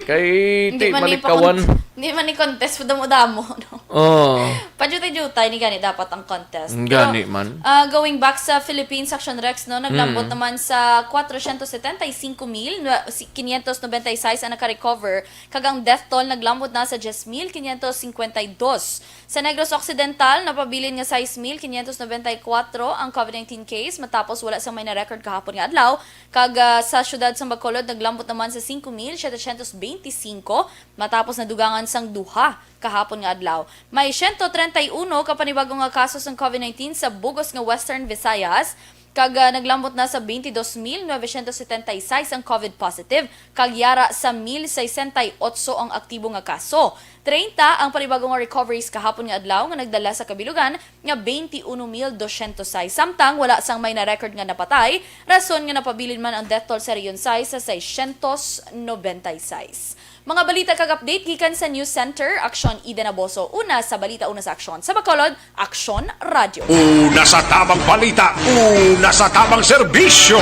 Kay Hindi ti man ni malikawan. pakon-, hindi man ni contest, damo-damo, no? Oh. Pajutay-jutay ni gani dapat ang contest. Mm, Pero, gani man. ah, going back sa Philippines, Action Rex, no, naglambot Mm. naman sa quatrocientos setenta y cinco mil, nwa-, si-, quinientos noventa y seis ang naka-recover, kag ang death toll naglambot na sa diyes mil quinientos cincuenta y dos. Sa Negros Occidental, napabilin nga sais mil quinientos noventa y cuatro ang COVID nineteen case, matapos wala sang may na-record kahapon nga adlaw, kag, ah, sa siyudad sang Bacolod, naglambot naman sa cinco mil setecientos veinticinco, matapos nadugangan sang duha kahapon nga adlaw. May siyento treinta y uno ka panibago nga kaso sang COVID nineteen sa bugos nga Western Visayas, kag, ah, naglambot na sa veintidós mil novecientos setenta y seis ang COVID positive, kag yara sa mil sesenta y otso ang aktibo nga kaso. Treinta ang panibago nga recoveries kahapon nga adlaw, nga nagdala sa kabilugan nga veintiuno mil doscientos sais. Samtang wala sang may na-record nga napatay, rason nga napabilin man ang death toll sa Region sais sa seiscientos noventa y seis. Mga balita kag update gikan sa News Center, Aksyon Eden Aboso. Una sa balita, una sa aksyon. Sa Bacolod, Aksyon Radyo. Una sa tamang balita, una sa tamang serbisyo.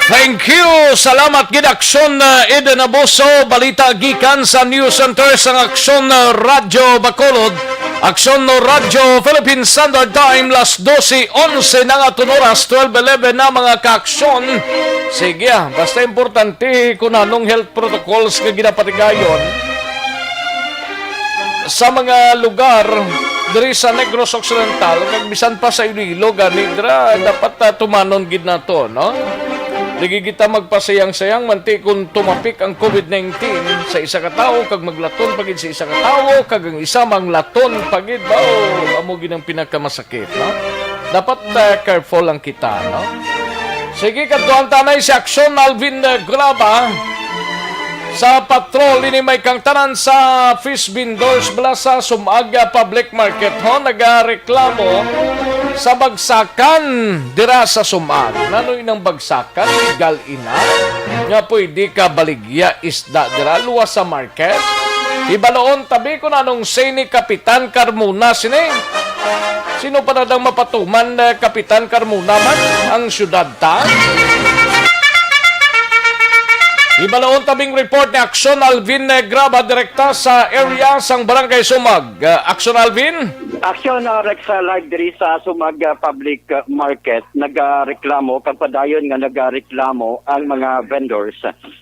Thank you. Salamat gid, Aksyon, uh, Eden Aboso. Balita gikan sa News Center sang Aksyon, uh, Radyo Bacolod. Aksyon no Radyo Philippine Standard Time, las doce onse na nga aton oras, twelve eleven na, mga kaaksyon. Sige, ah, basta importante kung anong health protocols nga ginapatigayon sa mga lugar diri sa Negros Occidental, kag bisan pa sa Iloilo, gani dira, dapat, ah, tumanon gid nato, no? Lagi kita magpasayang-sayang, manti kung tumapik ang COVID nineteen sa isa ka tawo, kag maglaton pa gid sa isa ka tawo, kag ang isa manglaton pa gid. Ba, oh, amo gid ang pinakamasakit, no? Dapat, ah, careful lang kita, no? Sige, kadtuan ta na si Aksyon Alvin, ah, Graba. Sa patrol, ini may kang tanan sa fish vendors bala sa Sumag, ah, Public Market, ho, nagareklamo sa bagsakan dira sa Sumag. Nano inang bagsakan? Legal ina nga pwede ka baligya isda dira luwas sa market? Hibaloon tabi kung anong say ni Kapitan Carmona sini. Sino pa na dang mapatuman, eh, Kapitan Carmona man ang siyudad ta? Hibaloon tabing report ni Aksyon Alvin, eh, Graba, direkta sa area sang Barangay Sumag. Eh, Aksyon Alvin? Aksyon, uh, Rex, uh, live diri sa Sumag, uh, Public, uh, Market. Nagareklamo kag padayon nga nagareklamo ang mga vendors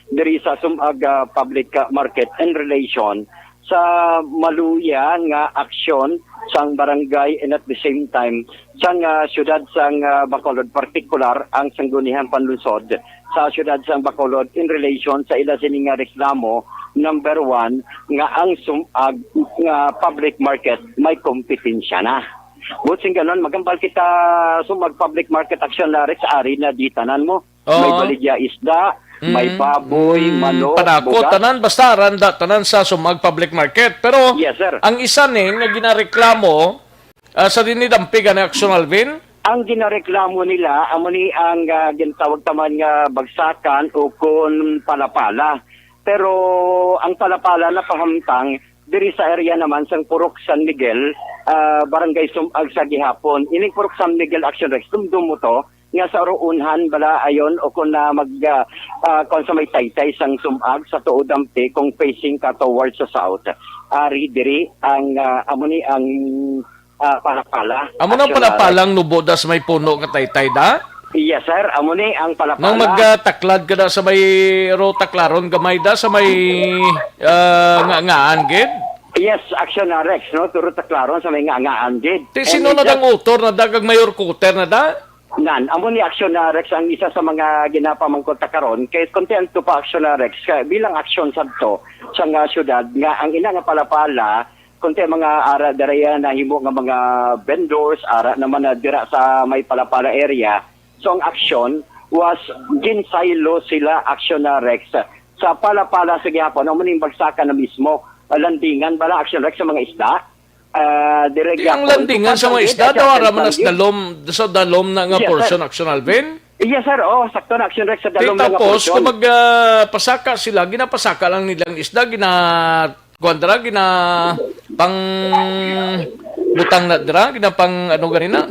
diri sa Sumag, uh, Public, uh, Market in relation sa maluya nga aksyon sang barangay and at the same time sang, ah, siyudad sang, ah, Bacolod, partikular ang Sangguniang Panlungsod sa siyudad sang Bacolod in relation sa ila sini nga reklamo, number one, nga ang Sumag nga public market may kompetensya na. Buot sing ganon, magambal kita Sumag Public Market Action, Larex, ari na di tanan mo. Oo. May baligya isda, may Mm, baboy, mm, manok, panako, bugas. Tanan, basta randa, tanan sa Sumag Public Market. Pero Yes, sir. Ang isa ni nga ginareklamo, ah, sa dinidampi gani, Aksyon Alvin? Ang ginareklamo nila, amo ni ang, ah, ginatawag taman nga bagsakan o kon palapala. Pero ang Palapala napahamtang diri sa area naman sang Purok San Miguel, ah, Barangay Sumag sa gihapon. Ining Purok San Miguel, Action Rex, dumdum mo to, nga sa Ruunhan bala ayon o kung na mag, ah, ah, kung sa may taytay sang Sumag sa tuod ampi kung facing ka towards sa south. Ari diri ang, ah, amo ni ang, ah, Palapala. Amo nang Action Palapala Rex. Ang nubo da sa may puno ka taytay da? Yes, sir. Amo ni ang Palapala. Nang magtaklad ka da sa may ro taklaron gamay da sa may, ah, nga-ngaan gid? Yes, Action Rex, no? Turo taklaron sa may nga-ngaan gid. Ti And sino na just dang author na da kag mayor kuter na da? Nan, amo ni Action Rex ang isa sa mga ginapamangkot ta karon. Kay konti ang tupa Action Rex, kay bilang aksyon sadto sa nga syudad nga ang ina nga Palapala, konti mga ara dira nahimo nga mga vendors, ara naman na dira sa may Palapala area. So ang aksyon was ginsaylo sila Action Rex sa Palapala sa gihapon. Amo ning bagsakan na mismo, ah, landingan bala Action Rex sa mga isda. Ah, dire Di ang gihapon. Landingan sa mga Tupad isda, sa daw ara man as San Gil. Dalom, sa dalom na nga Yes, sir. Portion, Action Alvin? Yes, sir. Oh, sakto na, Action Rex, sa Di dalom na nga tapos, portion. Kung mag, ah, pasaka sila, ginapasaka lang nilang isda, gina, kuwan dira, gina, pang, butang na dira, gina pang, ano ganina?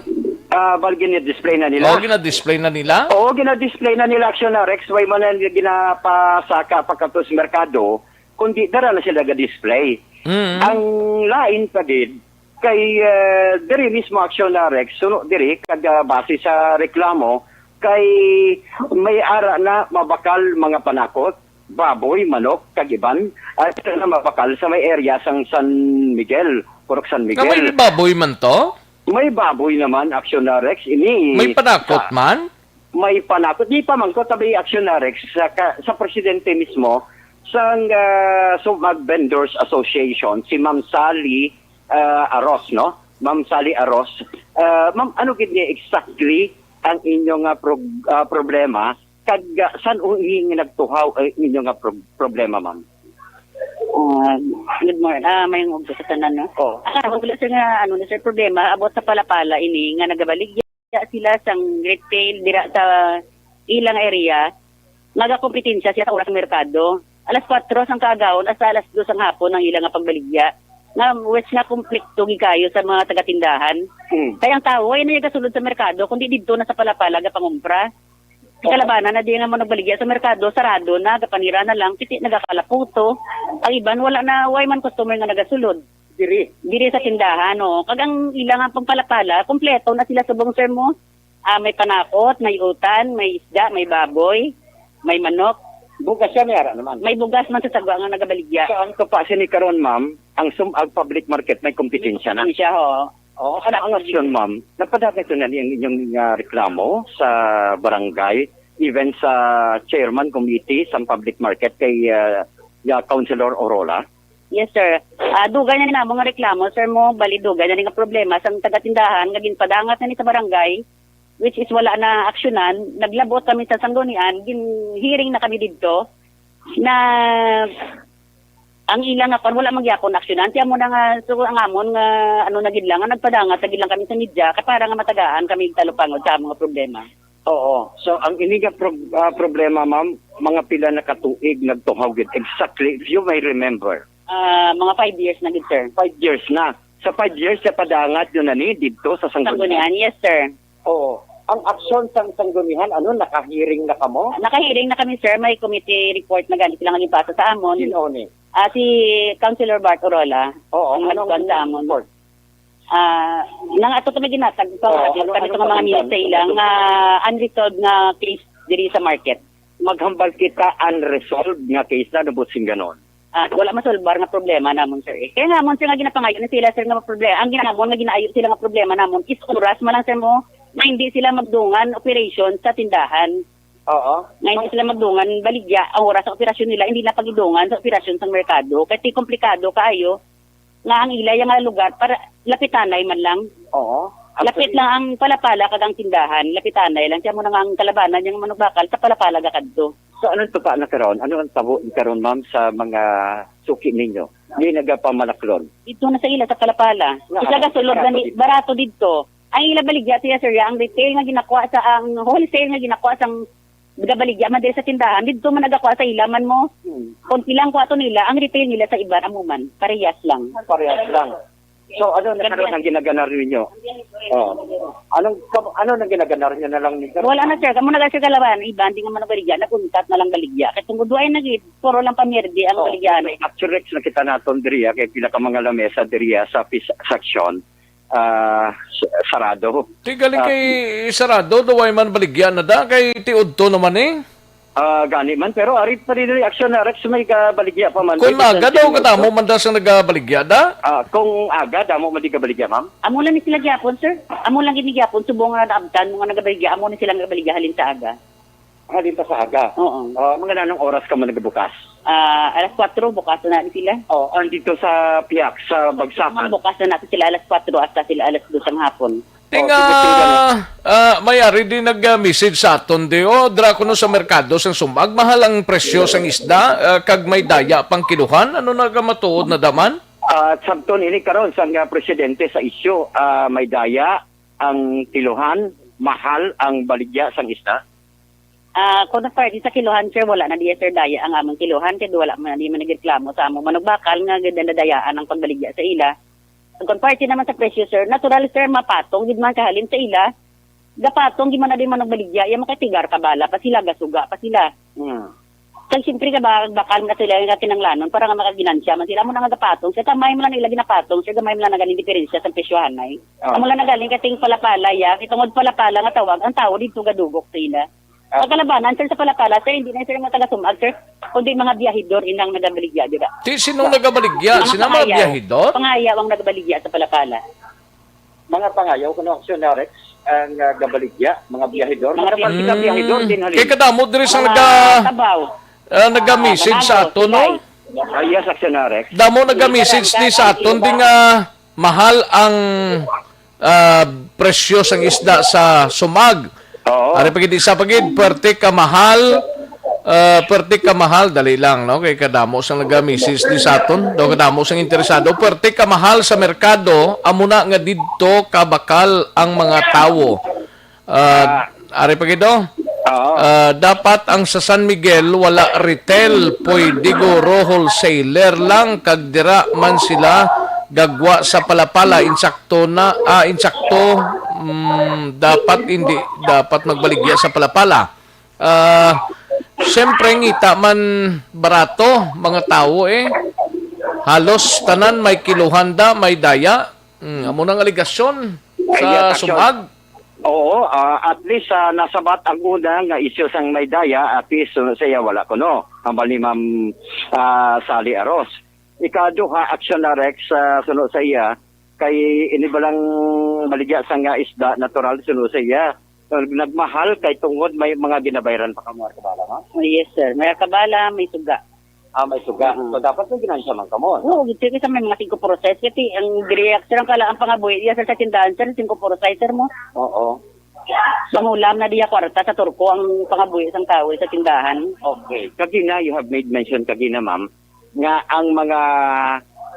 Ah, bal, gina-display na nila. Oh, gina-display na nila? Oo, gina-display na nila, Action Rex. Way man na ginapasaka pagkadto sa merkado, kundi dara na sila ga-display. Mm. Ang lain pa gid, kay, eh, diri mismo Action Rex, suno diri, kag, ah, base sa reklamo, kay may ara na mabakal mga panakot, baboy, manok, kag iban, ah, sila na mabakal sa may area sang San Miguel, Purok San Nga may Miguel. Baboy man to? May baboy naman, Action Rex, ini May panakot sa man? May panakot. Di pa man ko tabi Action Rex sa, ka, sa presidente mismo sang, ah, Sumag Vendors Association, si Ma'am Sally, ah, Aros, no? Ma'am Sally Aros. Ah, ma'am, ano gid ni exactly ang inyo nga prog-, ah, problema? Kag, ah, san-o ini nga nagtuhaw ang inyo nga pro-, problema, ma'am? Ah, good morning. Ah, may ngog sa tanan, no? Oh. Ah, wala, sir, nga, ano na, sir, problema about sa Palapala ini nga nagabaligya sila sang retail dira sa ilang area, nagakompetensya sila sa oras sa merkado. Alas kuwatro sang kaagahon hasta alas dos sang hapon ang ila nga pagbaligya. Nga, which nga, komplikto gid kayo sa mga taga-tindahan. Hmm. Kay ang tawo, ay na gasulod sa merkado, kundi didto na sa Palapala gapangumpra. Ang Oo. Kalabanan na di nga mo nagbaligya sa merkado, sarado na, gapanira na lang, piti nagakalaputo. Ang iban, wala na, way man customer nga nagasulod. Diri. Diri sa tindahan, no? Kag ang ila nga pagpalapala, kompleto na sila subong, sir, mo. Ah, may panakot, may utan, may isda, may baboy, may manok. Bugas siya, may ara naman. May bugas man sa sagwa nga nagabaligya. So, ang tupa sini karon, ma'am, ang Sumag Public Market may kompetensya na. Siya, ho. Oo, ano ang aksyon, ma'am? Napadagay to na ni ang inyong, ah, reklamo sa barangay, even sa chairman committee sa public market kay, ah, ya, Councilor Orola? Yes, sir. Ah, dugay na namo nga reklamo, sir, mo, bali dugay na ni nga problema sang taga-tindahan nga ginpadangat na ni sa barangay, which is wala na aksyonan. Naglabot kami sa Sanggunian, gin-hearing na kami didto na ang ila nga kwan, wala man gyapon aksyonan. Kaya mo na nga, so, ang amon nga, ano na gid lang, nga nagpadangat na gid lang kami sa media, kay para nga matagaan kami talupangod sa among nga problema. Oo. So, ang ini nga prob-, ah, problema, ma'am, mga pila na ka tuig nagtuhaw gid? Exactly, if you may remember. Ah, mga five years na gid, sir. Five years na. Sa five years, sa padangat yun na ni, dito sa Sanggunian? Sanggunian, yes, sir. Oo. Ang aksyon sang Sanggunian, ano, nakahearing na kamo? Nakahearing na kami, sir. May committee report na gani sila nga gipasa sa amon. Sino ni? Ah, si Councilor Bart Orola. Oo, ang anong nagkuan sa amon report? Ah, nang ato kami ginatag sa Oo, mga ano, kami ano sa mga pagkita? Minister ilang, ah, unresolved nga case diri sa market. Maghambal kita unresolved nga case na nabot sing ganon. Ah, wala masolbar nga problema namon, sir, eh. Kaya namon, sir, nga ginapangayo na sila, sir, nga problema. Ang ginamon nga ginaayo sila nga problema namon is oras man lang, sir, mo, na hindi sila magdungan operation sa tindahan. Oo. Nga hindi sila magdungan baligya ang oras sa operasyon nila, hindi na pagidungan sa operasyon sa merkado. Kay komplikado kaayo nga ang ila nga lugar para lapitanay man lang. Oo. Lapit lang ang palapala kag ang tindahan, lapitanay lang. Siya mo na nga ang kalabanan niyang manubakal sa palapala gakadto. So, anong tupa na karon? Ano ang tabo karon, ma'am, sa mga suki ninyo? Di nagapamalaklon? Dito na sa ila, sa palapala. Nga, Isa ka sulod na ni, barato dito. Ang ila baligya siya, sir, ang retail nga ginakuha sa, ang wholesale nga ginakuha sa Nagabaligya man diri sa tindahan, didto man nagakuha sa ila man mo. Hmm. Kung ilang kuha to nila, ang retail nila sa iban amo man, parehas lang. Parehas lang. So, ano na karon ang ginaganar ninyo? Oh. Anong kam- ano nang ginaganar niyo na lang ni? Wala na, sir. Kamo na, sir, kalaban. Iban, di nga man baligya. Naguntat na lang baligya. Kay tungod duay na gid, puro lang pamirdi ang Oo. Baligya. Actually, nakita naton diriya kay pila ka mga lamesa diriya sa pis- section, ah, s- sarado. Ti galing Ah. Kay sarado, duway man baligya na da, kay ti udto naman eh. Ah, gani man, pero ari pa rin reaksyon na Rex, may kabaligya pa man. Kung May aga daw, potential kadamo man da sa nagabaligya da? Ah, kung aga, damo man di kabaligya, ma'am? Amo lang ni sila gyapon, sir. Amo lang gid ni gyapon, subong nga naabtan mo nga nagabaligya, amo ni sila nagabaligya halin sa aga. Halin pa sa aga? Oo. Ah, mga nanong oras ka man nagabukas? Ah, alas kwatro, bukas na ni sila. Oh, andito sa pihak, sa Bagsakan? Bukas na nato sila alas kwatro hasta sila alas dos ang hapon. Ting, Oh, sige, sige, ah, ah, may ari di nag-message sa aton di. Oh, dira kuno sa merkado sang Sumag, mahal ang presyo sang isda, ah, kag may daya pang kiluhan. Ano nagamatuod na daman? Ah, sabton ini karon sang, ah, presidente sa isyu, ah, may daya ang kiluhan, mahal ang baligya sang isda. Ah, kung sa parte sa kiluhan, sir, wala na diya, sir, daya ang among kiluhan, kay wala man, di man nagreklamo sa among manugbakal nga gid nadayaan ang pagbaligya sa ila. Kung parte naman sa presyo, sir, natural, sir, mapatong gid man kahalin sa ila. Gapatong gid man na di man nagbaligya, iya makatigar ka bala pa sila, gasuga pa sila. Hmm. Kag siyempre ka ba, bakal nga sila nga kinanglanon para nga makaginansya man sila. Amo na nga gapatong, sir, gamay man lang nila ginapatong, sir, gamay man lang nagaling diferensya sa presyohanay. Ah. Amo lang nagaling kating palapala, ya, kay tungod palapala nga tawag, ang tawo dito gadugok sa ila. Ah. Ang kalabanan, sir, sa palapala, sir, hindi na, sir, mga taga-Sumag, sir, kundi mga biyahidor inang nagabaligya dira. Ti, sino nagabaligya? Mga Sino mga pangayaw. Biyahidor? Pangayaw ang nagabaligya sa palapala. Mga pangayaw, kuno aksyon na, Rex, ang, ah, gabaligya, mga biyahidor. Mga Mga biyahidor. Mga biyahidor din, halin. Kay kadamo diri sa Mga naga-, Tabaw. Ah, naga-message sa Tabaw, aton, no? Silay. Ah, yes, aksyon na, Rex. Damo naga-message ni sa aton, di nga mahal ang, ah, presyo sang isda sa Sumag. Oo. Ari pa gid, isa pa gid, perte ka mahal, ah, perte ka mahal, dali lang, no? Kay kadamo sang naga-message ni sa aton, daw kadamo sang interesado. Perte ka mahal sa merkado, amo na nga didto kabakal ang mga tawo. Ah, Ah. Ari pa gid, oh. Oo. Ah, dapat ang sa San Miguel wala retail, pwede guro wholesaler lang, kag dira man sila gagwa sa palapala, insakto na, ah, insakto, mm, dapat hindi, dapat magbaligya sa palapala. Ah, siyempre, ngita man barato, mga tawo, eh. Halos tanan may kiluhan da, may daya. Mm, amo nang aligasyon sa Yes, actually. Sumag. Oo, ah, at least, ah, nasabat ang una nga isyu sang may daya, at least, suno sa iya, wala kuno. Hambal ni Ma'am, ah, Sally Aros. Ikaduha, aksyon na Rex, ah, suno sa iya, kay ini balang baligya sa nga isda, natural, suno sa iya. Nagmahal kay tungod may mga ginabayran pa ka mga kabala, ma'am? Oh, yes, sir. May kabala, may suga. Ah, may suga. Mm. So, dapat may ginansya man kamo, no? Oo, gid, sir, kasi may mga singko puro size. Kasi ang diri, sir, ang kala, ang pangabuhi, iya, sir, sa tindahan, sir, singko puro size, sir, mo. Oo. Pangulam na diya kwarta sa turko ang pangabuhi sang tawo sa tindahan. Okay. Kagina, you have made mention kagina, ma'am, nga ang mga,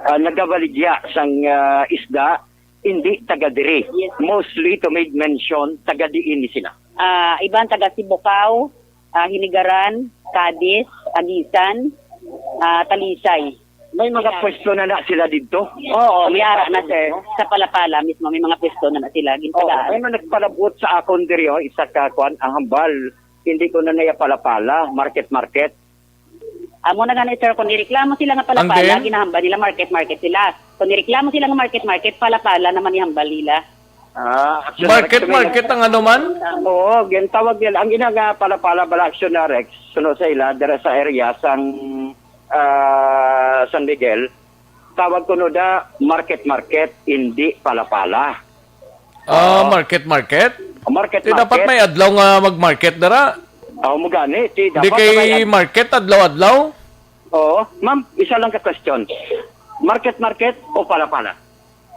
ah, nagabaligya sang, ah, isda, hindi taga diri. Yes. Mostly to made mention, taga diin ni sila? Ah, iban taga Sibocao, ah, Hinigaran, Cadiz, Aguisan, ah, Talisay. May mga Ayan. Pwesto na na sila didto? Oo, may ara na, sir. Sa Palapala mismo, may mga pwesto na na sila. Oo, gintagaan. May mga nagpalabot sa akon diri, oh, isa ka, kwan, ang hambal. Hindi ko na naya Palapala, market, market. Amo na gani, sir, kung nireklamo sila nga Palapala, Ang din? Ginahambal nila market, market sila. Kung nireklamo sila nga market, market, Palapala naman ihambal nila. Ah, action Market, direction market ang ano man? Oo, gintawag nila. Ang ina nga Palapala bala action na Rex, suno sa ila, dira sa area sang, ah, San Miguel. Tawag kuno da market, market, hindi Palapala. Ah, Oo. Market, market? Market, Di dapat market. May adlaw nga mag-market dira? Oo, mo gani. Ti, Di dapat kay may ad- market adlaw-adlaw? Oo. Ma'am, isa lang ka question. Market, market o Palapala?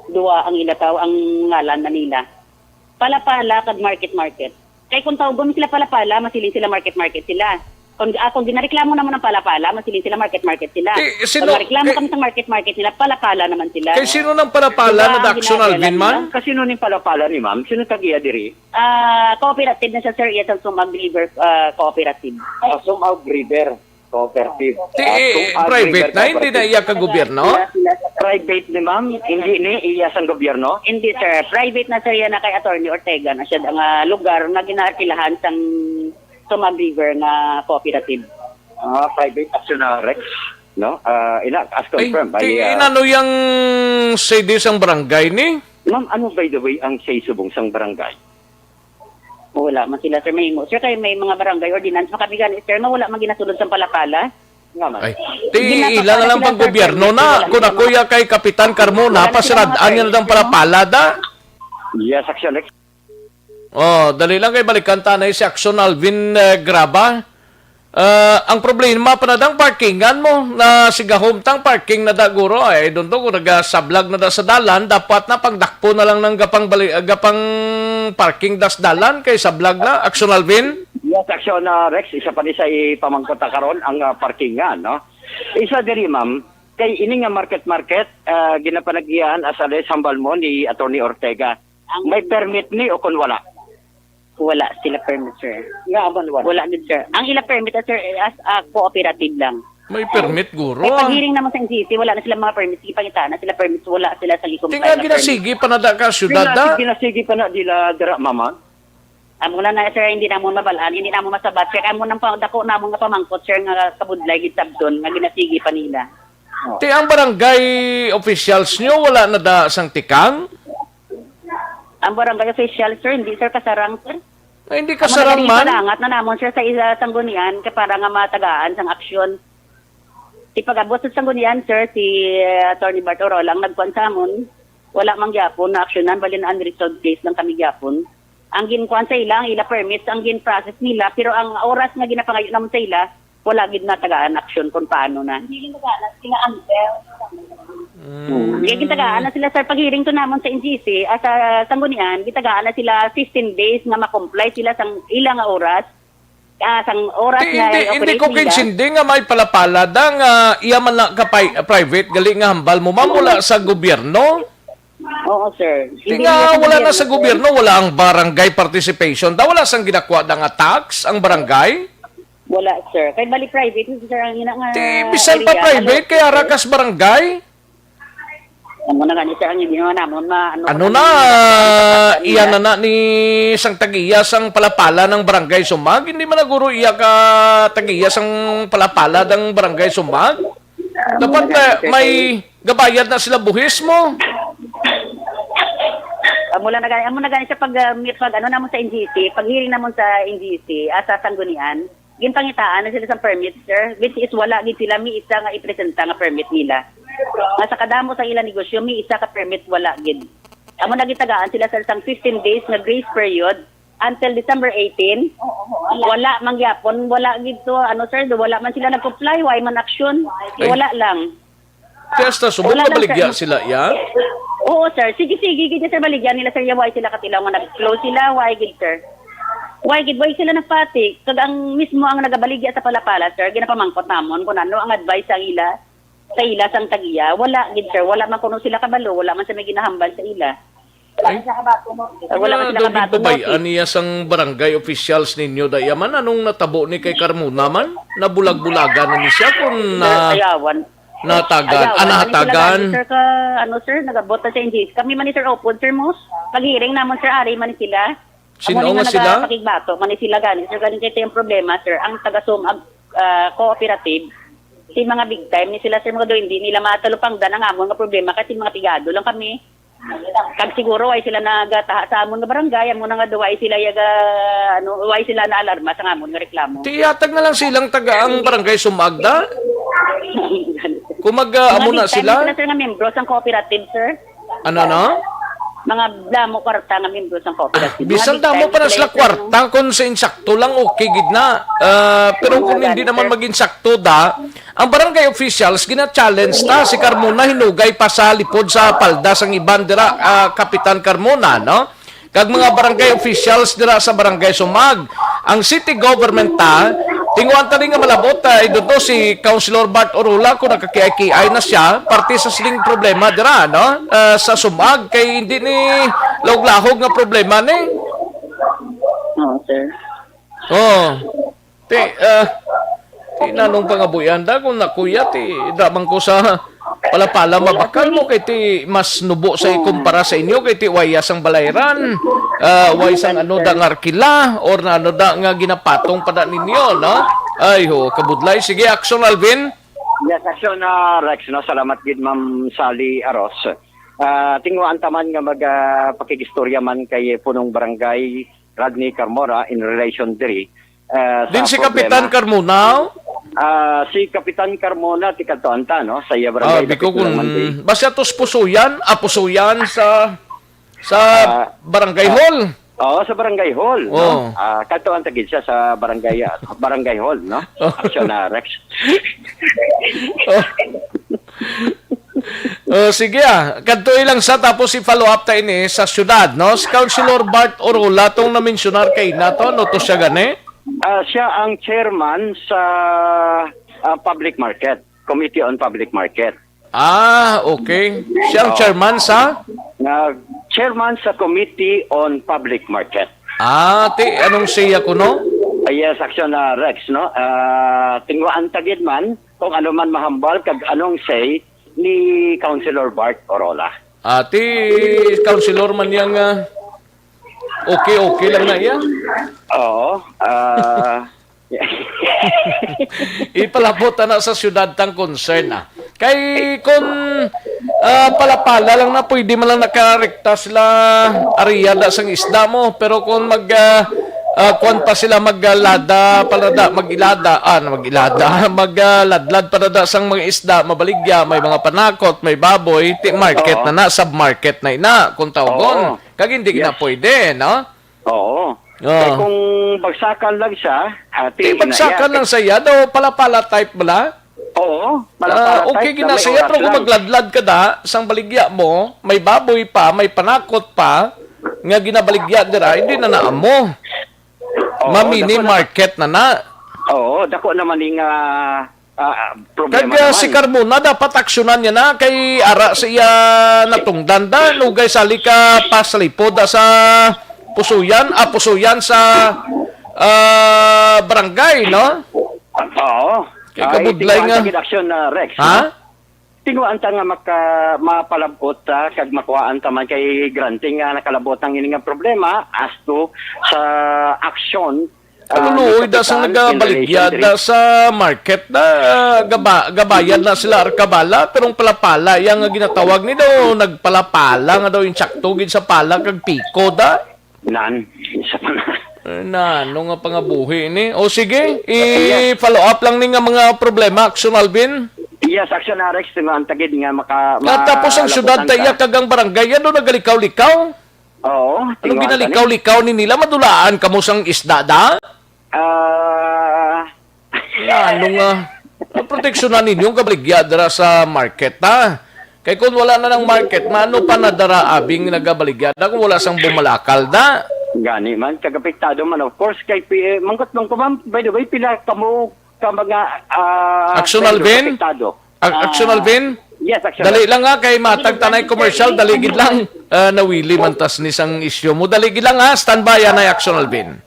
Duwa ang ilataw ang ngalan na nila. Palapala kag market, market. Kay kung tawgon sila Palapala, masiling sila market, market sila. Kung, ah, kung ginareklamo naman ng Palapala, masiling sila market-market sila. Eh, sino, Pag mareklamo eh, kami sa market-market nila, Palapala naman sila. Kay sino nang Palapala Diba, na ang Action ginagawa Alvin man? nila? Kasi nun yung Palapala ni ma'am, sino tag-iya diri? Ah, cooperative na siya, sir. Iya sa Sumag River, ah, Cooperative. Ah, Sumag River Cooperative. Ti, Ah, eh, Sumag private River na, hindi na Cooperative. iya ka gobyerno? Private ni ma'am, hindi ni iya sang gobyerno? Hindi, sir. Private na, sir, yan na kay Attorney Ortega na siya ang, ah, lugar nga ginaakilahan sang Sumag River nga cooperative. Ah, private action na, Rex, no? Ah, ina, as Ay, confirmed by, ti, ah, inano yang sede sang barangay ni? Ma'am, ano, by the way, ang say subong sang barangay? Wala man sila, sir, mahimo. Sir, kay may mga barangay ordinance man kami gani, sir, nga wala man ginasulod sang Palapala. Nga man. Ay, ti, Ginapapala ila na lang sila, pang sir, gobyerno kay na. wala Kung sila ako mga ya kay Kapitan Carmona, wala na sila mga pasirad-an niya na permit, dang sir, no? Palapala da. Yes, Action Rex. Oh, dali lang kay balikan ta na si Action Alvin, eh, Graba. Ah, ang problema pa na dang parkingan mo na sigahom tang parking na da guro. Ay, doon to, kung nagasablag na da sa dalan, dapat na pagdakpo na lang ng gapang bali-, gapang parking das dalan kay sablag na. Action Alvin? Yes, Action, ah, Rex, isa pa ni sa ipamangkot ta karon ang, ah, parkingan, no? Isa diri, ma'am, kay ini nga market-market, ah, ginapanagyan as a list hambal mo ni Attorney Ortega. Ang May permit ni o kung wala? Wala sila permit, sir. Nga man wala. Wala gid, sir. Ang ila permit, ah, sir, eh, as a cooperative lang. May permit, guro, Kay ah. pag-hearing naman sa N G C, wala na sila mga permits. Sige, pangitaan na sila permits. Wala sila sa i-comply Tinga na permit. ginasigi pa na da ka, syudad Ginasig-, da. ginasigi pa na dila dira, mama. Amo na na, sir, hindi namon mabalaan, hindi namon masabat, sir. Amo nang pa-, dako namon nga pamangkot, sir, nga kabudlay gid sabton nga ginasigi pa nila. Oh. Ti ang barangay officials nyo, wala na da sang tikang? Ang barangay official, sir, hindi, sir, kasarang, sir. Ay, hindi Amo na kasarang gani man? Palangat na namon, sir, sa isa sanggunian kay para nga matagaan sang aksyon. Ti pag-abot sa sanggunian, sir, si, eh, Attorney Bart Orolang nagkuan sa amon. Wala man gyapon na aksyonan, bali na unresolved case lang kami gyapon. Ang ginkuan sa ila, ang ila permits, ang gin-process nila, pero ang oras nga ginapangayo namon sa ila, wala gid natagaan aksyon kung paano na. Hindi natagaan sila until Mm. Kaya gitagaan na sila, sir, pag-hearing to namon sa N G C, ah, sa sanggunian, gitagaan na sila fifteen days nga ma-comply sila sang ila nga oras, ah, sang oras Ti, nga hindi, hindi i-operate ko nila. kaintindi nga may Palapala da nga iya man na ka pi-, private gali nga hambal mo, ma'am, wala sa gobyerno? Oo, sir. Ti Hindi nga, nila sa wala na sa gobyerno, sir. gobyerno, wala ang barangay participation. Da, wala sang ginakwa da nga tax ang barangay? Wala, sir. Kay bali private, sir, ang ina nga Ti, bisan pa area, private, ano, kay ara sir? kas barangay? Amo na gani, sir, ang hindi naman namon ma-, ano, Ano ano na, naman, iya na na ni sang tag-iya sang Palapala ng Barangay Sumag? Hindi man na guro iya ka tag-iya sang Palapala ng Barangay Sumag? Dapat, Amo na gani, eh, sir, may kay gabayad na sila buhis mo. Amo lang na gani, amo na gani sa pag, ah, mi-, pag ano namon sa N G C, pag hearing namon sa N G C, ah, sa Sanggunian, ginpangitaan na sila sa permit, sir, which is wala gid sila may isa nga ipresenta nga permit nila. Nga sa kadamo sa ilang negosyo, may isa ka permit wala gid. Amo na gitagaan sila, sir, sang fifteen days nga grace period until December eighteen. Oo, wala. Wala man gyapon, wala gid to, ano, sir, wala man sila nag-comply, why man action? Ay. Wala lang. Ti hasta subong Wala lang, mabaligya sir. sila, ya? Oo, sir. Sige, sige, gid, sir, baligyan nila, sir, ya, why sila katilaw nga nag-close sila, why gid, sir? Why gid, why sila nagpati? Kag ang mismo ang nagabaligya sa Palapala, sir, ginapamangkot namon kung ano ang advice sa ila, sa ila sang tag-iya. Wala gid, sir. Wala man kuno sila kabalo, wala man sa may ginahambal sa ila. Ay. Wala man Nga sila daw kabaton, no? Gid babay-an niya sang barangay officials ninyo, da iya man, anong natabo ni kay Carmona man? Nabulag-bulagan na ni siya kung na Ayawan. natagan, Ayawan ah, na ni sila nahatagan. gani, sir, ka, ano, sir, nagabot na sa N G C. Kami man ni Sir Opod, Sir Mus. Pag-hearing namon, sir, ari man ni sila. Sino Amo ni nga nga sila? nagapakigbato man ni sila gani, sir, gani kay ito yung problema, sir. Ang taga-Sumag, ah, cooperative, si mga big time ni sila, sir, mga do, hindi nila matalupangdan ang amon nga problema kasi mga pigado lang kami. Kag siguro, why sila nagataha sa amon nga barangay, amo na nga do, why sila yaga, ano, why sila naalarma sa amon nga reklamo. Ti, ihatag na lang silang taga ang barangay Sumag da. Kung mag, ah, Mga amo na big time sila. ni sila, sir, nga membro sang cooperative, sir. Ano, no? Mga damo kwarta nga membro sang cooperative. Mga Bisan big damo time pa na sila sila, sir, no? kwarta, kung sa insakto lang, okay gid na. Ah, pero Ano kung nga hindi gani, naman sir? maging sakto da, ang barangay officials, gina-challenge ta, si Carmona hinugay pa sa lipod sa palda sang iban dira, ah, Kapitan Carmona, no? Kag mga barangay officials dira sa Barangay Sumag, ang city government ta, Ingon ta ni nga malabot, ah, idto si Councilor Bart Orula kung nakakiay-kiay na siya, parte sa sining problema dira, no? Ah, sa sumag, kay hindi ni lahog-lahog nga problema ni. Oo, sir. Oh. Ti, ah, ti nanong pangabuyan da kung nakuya ti da man ko sa palapala mabakal mo kay ti mas nubo sa ikumpara sa inyo kay ti waya sang balayran, ah, way sang ano da nga arkila or na ano da nga ginapatong pa da ninyo, no? Ay ho, kabudlay. Sige, action, Alvin. Yes, action na Rex, no? Salamat gid, Ma'am Sally Aros. Ah, tinguhaan ta man nga mag, ah, pakig-istorya man kay punong barangay Rodney Carmona in relation diri, ah, sa Din si problema. Kapitan Carmona? Ah, si Kapitan Carmona, ti kadtuan ta, no? Sa iya Ah, barangay, biko dapit lang kung man, di. Basta tos Pusuyan, ah, Pusuyan sa, sa Ah, Barangay ah, Hall. Oo, sa Barangay Hall, no? Oo. Ah, kadtuan ta gid siya sa barangay, ah, Barangay Hall, no? Oh. Action na, Rex. Oh. Oh, sige, ah. Kadto lang sa tapos i-follow up ta ini sa syudad, no? Si Councilor Bart Orula tong na-mensionar kay nato, no to siya gani? Ah, siya ang chairman sa, ah, public market, Committee on Public Market. Ah, okay. Siya ang Oo. chairman sa? Na chairman sa Committee on Public Market. Ah, ti, anong siya kuno? Ah, yes, action na Rex, no? Ah, tinguhaan ta gid man kung ano man mahambal kag anong say ni Councilor Bart Orola. Ah, ti, Councilor man yang, ah, okay, okay lang na iya. Oo, ah, Ipalabot ana sa syudad tang concern, ah. Kay kun, ah, palapala lang na, pwede man lang nakarekta sila area da sang isda mo. Pero kung mag, ah, ah, kuwan pa sila, maglada pa na da, magilada, ah, magilada, mag, ah, ladlad pa na da sang mga isda, mabaligya, may mga panakot, may baboy, ti market Oo. na na, sub-market na ina, kung tawgon. Oo. Kag hindi na Yes. pwede, no? Oo. Oo. Kay kung bagsakan lang siya, ah, Di tingin na bagsakan iya. lang sa iya, daw palapala type bala? Oo, Ah, palapala okay, type na may ginasaya, oras pero kung lang. magladlad ka da, sang baligya mo, may baboy pa, may panakot pa, nga ginabaligya dira, hindi na naamo. Oo, Ma-mini dako na. market na na. Oo, dako naman ning, ah, ah, ah, Kag, problema ah, naman. si Carmona dapat aksyonan niya na kay ara sa iya natungdan da, nugay sali ka pasalipod da sa Pusuyan, ah, Pusuyan sa, ah, barangay, no? Oo. Kay Ah, kabudlay tinguhaan nga. ta gid aksyon na Rex, Ha? no? Tinguhaan ta nga maka-, mapalabot ta kag makuhaan ta man kay granting nga nakalabot ang ini nga problema as to sa aksyon, ah, Kaluluoy ni da sang Kapitan in nagabaligya relation diri. da sa market da, gaba-, gabayad na sila arkabala, pero ang palapala, iya nga ginatawag ni daw, nagpalapala nga daw yung tsakto gid sa pala kag piko da. Nan, isa pa na. Eh, na, ano nga pangabuhi ni? O sige, Yes. i-follow up lang ni nga mga problema, Action Alvin. Yes, Action Arex, tinguhaan ta gid nga maka-, Nga tapos ang malabot syudad lang ta iya ta. kag ang barangay, ano nagalikaw-likaw? Oo, Anong tinguhaan ta ni. ginalikaw-likaw ni nila? Madulaan kamo sang isda da? Ah. Nga, ano nga? Ang proteksyonan ninyo ang kabaligya dira sa market, ha? Kay kung wala na ng market, maano pa na dara abing nagabaligya da kung wala sang bumalakal da? Gani man, kag apektado man, of course, kay pi-, eh, mangkot lang ko, ma'am, by the way, pila kamo ka mga, ah, Action vendor Alvin? apektado? Ac-, Action Ah, Alvin? Yes, Action Dali Alvin. lang ha, kay matag tanay commercial, dali gid lang. Ah, nawili man tas ni sang isyu mo. Dali gid lang ha, standby, anay Action Alvin.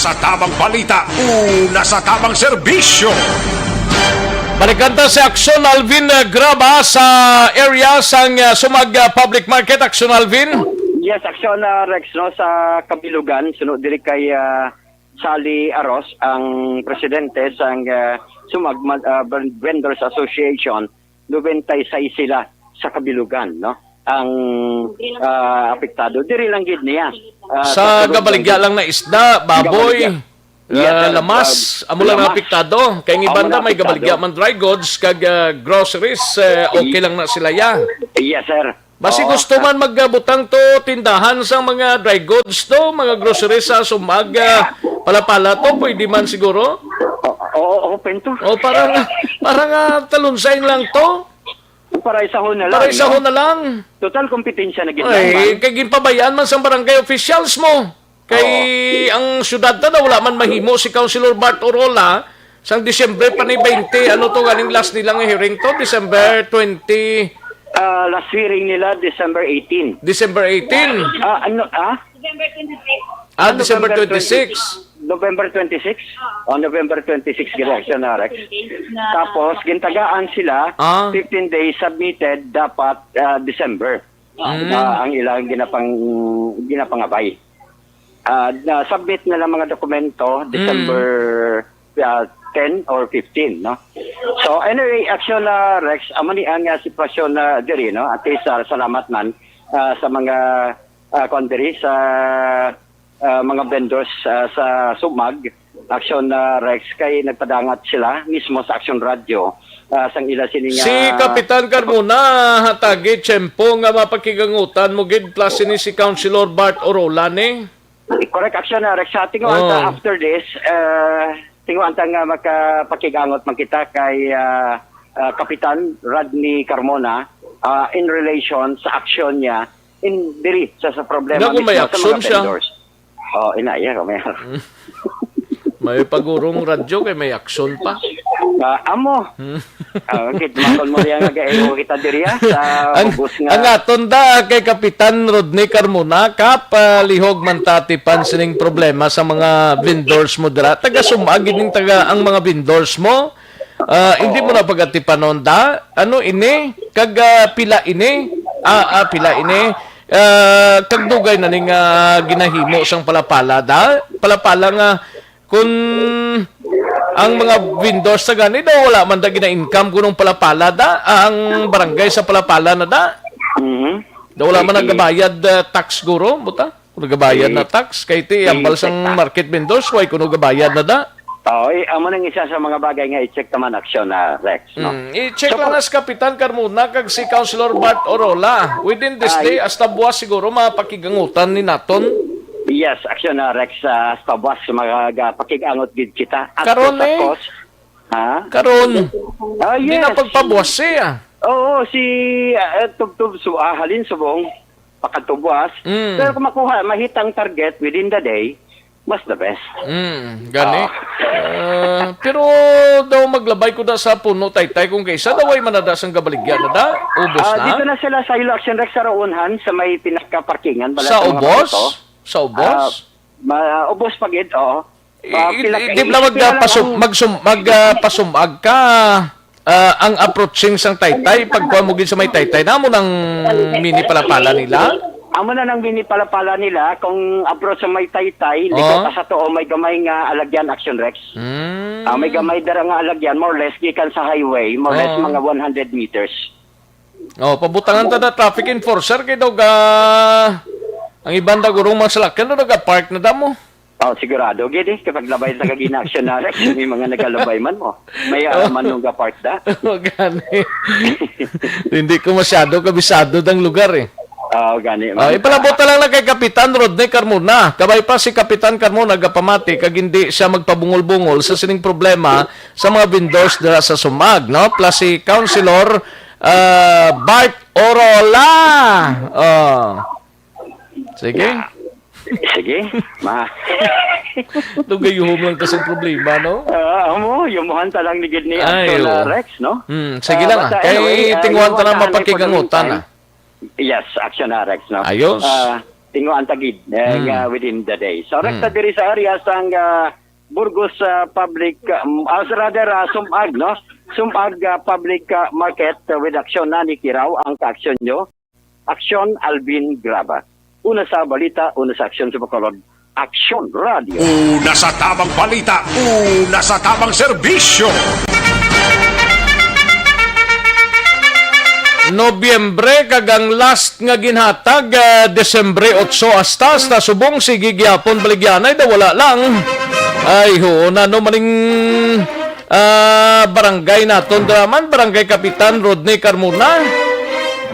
Sa tabang balita, una sa tabang serbisyo. Balikan ta si Aksyon Alvin, uh, Graba sa area sang, uh, Sumag, uh, Public Market. Aksyon Alvin. Yes, Aksyon, uh, Rex, no, sa Kabilugan, suno diri kay, uh, Sally Aros, ang presidente sang, uh, Sumag, uh, Vendors Association. Nobenta y seis sila sa Kabilugan, no? Ang, ah, apektado. Diri lang gid niya. Ah, sa sa Kabilugan gabaligya lang na isda, baboy, gabaligya. Yes, ah, sir. Lamas, ah, amo lang ang lamas. Apektado. Kay ang iban may apektado. Gabaligya man dry goods, kag, ah, groceries, eh, okay lang na sila, ya. Yes, sir. Basi gusto man magbutang to tindahan sa mga dry goods to, mga groceries sa Sumag, ah, Palapala to, pwede man siguro. Oo, open to. O, parang, parang, ah, talunsain lang to. Para isahon na lang, no? Para isahon na lang. Total kompetensya na gid lang, man. Ay, kay ginpabayaan man sang barangay officials mo. Kay ang syudad ta daw wala man mahimo si Councilor Bart Orola sang Disyembre pa ni twenty, ano to ganing last nilang hearing to, December twenty. Ah, last hearing nila, December eighteen. December eighteen. Ah, ano, ah? December twenty-six. Ah, December twenty-six. November twenty-six? O, November twenty-six gid, Aksyon, ah, Rex. Tapos, gintagaan sila, ah, fifteen days submitted, dapat, ah, December. Mm. Ah, ang ilang ginapang-, ginapangabay. Ah, na-submit na lang mga dokumento, mm, December, ah, ten or fifteen, no? So, anyway, Aksyon, ah, Rex, amo ni ang, ah, sitwasyon na diri, no? At least, ah, salamat man, ah, sa mga, ah, kuwan diri, sa ah, mga vendors, ah, sa Sumag, Aksyon, ah, Rex, kay nagpadangat sila mismo sa Aksyon Radyo, ah, sang ila sini nga. Si Kapitan Carmona, hatagi tiyempo nga mapakigangutan mo gid, plus sini si Councilor Bart Orola, ni? Correct, Aksyon, ah, Rex. Sa tinguan ta, oh, after this, ah, tinguan ta nga makapakigangot man kita kay, ah, ah, Kapitan Rodney Carmona, ah, in relation sa aksyon niya in diri sa, sa problema mismo sa mga vendors. Nga kung may aksyon siya. Oh, ina, iya, may. May pagurong radyo kay may aksyon pa. Ah, amo. Hmm. Ah, okay, tumakon mo riyan nga gaigo kita diri, ah, sa ang, ubos nga. Ang aton da kay Kapitan Rodney Carmona, Kap, ah, lihog man ta atipan sining problema sa mga vendors mo dira. Taga Sumag gid ning taga ang mga vendors mo. Ah, hindi mo na pag-atipanon da? Ano ini? Kag, ah, pila ini? Ah, ah, pila ini? Ah, kag dugay na ning, ah, ginahimo sang Palapala da? Palapala nga kun ang mga vendors sa gani daw wala man da gina-income kunong Palapala da? Ah, ang barangay sa Palapala na da? Mhm. Daw wala man nagabayad, ah, tax guro, buta? Nagabayad na tax kay ti ambal sang market vendors, why kuno gabayad na da? Oh, eh, amo nang isa sa mga bagay nga i-check naman, Aksyon, ah, Rex, no? Mm, i-check lang as Kapitan Carmona kag si Councilor Bart Orola. Within this day, hasta buwas siguro, mapakigangutan ni naton. Yes, Aksyon, ah, Rex, ah, hasta buwas, magapakig-angot gid kita. Karon, eh. Ha? Karon. Ah, yes. Hindi na pagpabuwas siya. Oo, si, ah, Tubtub, so, ah, halin subong. Pakatubwas. Mm. Pero kung makuha, mahitang target within the day, mas the best. Mm, gani. Ah. Ah, pero daw maglabay ko da sa puno, Taytay, kung kaisa daw ay manada sang gabaligya na da. Ubos na. Ah, dito na sila sa Hilo Action Rex sa Raunhan, sa may pinaka-parkingan, bala sa mga ubos? Sa ubos? Ah, ma-, ubos pa gid, oo. Ah, i-, pila i-, ka, di ba mag-, pila lang pasum-, ang magsum-, mag-, ah, pasumag ka? Ah, ang approaching sang Taytay, pagkuha mo gid sa may Taytay, namo nang mini Palapala nila? Amo na nang mini Palapala nila, kung approach sa may Taytay, likod pa sa tuo, may gamay nga alagyan, Action Rex. Mm. Ah, may gamay dara nga alagyan, more or less, gikan sa highway, more or less, mga one hundred meters. Oh, pabutangan ta na traffic enforcer kay daw ga-, ang iban da gurong mga salakyan daw naga-park na damo. Oh, sigurado gid eh, kapag labay sa kagina action na, may mga nagalabay man mo. May, ah, man nung ga-park da. Oh, gani. Hindi ko masyado kabisado dang lugar eh. Oh, gani. Ah, man. Ipalabot na lang na kay Kapitan Rodney Carmona. Kabay pa si Kapitan Carmona nagapamati kag hindi siya magpabungol-bungol sa sining problema sa mga vendors dira sa Sumag, no? Plus si Councilor, ah, Bart Orola. Oh. Sige. Yeah. Sige. Ma. Lugay yuhom lang kasing problema, no? Ah, amo, yumuhan ta lang ni gid ni Ay, Anton, ah, oo. Rex, no? Hmm, sige lang, ah. Basta, kay anyway, ah, tinguhan ta lang mapakigangutan, ah. Yes, action na, Rex, no? Ayos. Ah, Tinguan ta gid, eh, Hmm. nga within the day. So, rekta Hmm. diri sa area sang, ah, Burgos, ah, Public, ah, um, ah, rather, ah, Sumag, no? Sumag, ah, Public, ah, Market, ah, with action na ni Kiraw ang ka-action nyo. Action, Alvin Graba. Una sa balita, una sa aksyon sa Bacolod. Aksyon Radio. Una sa tabang balita, una sa tabang serbisyo. Nobyembre kag ang last nga ginhatag, ah, Disyembre otso hasta, hasta subong, sige gyapon baligyanay da, wala lang. Ay, ho, na no maning, ah, barangay naton draman, Barangay Kapitan Rodney Carmona.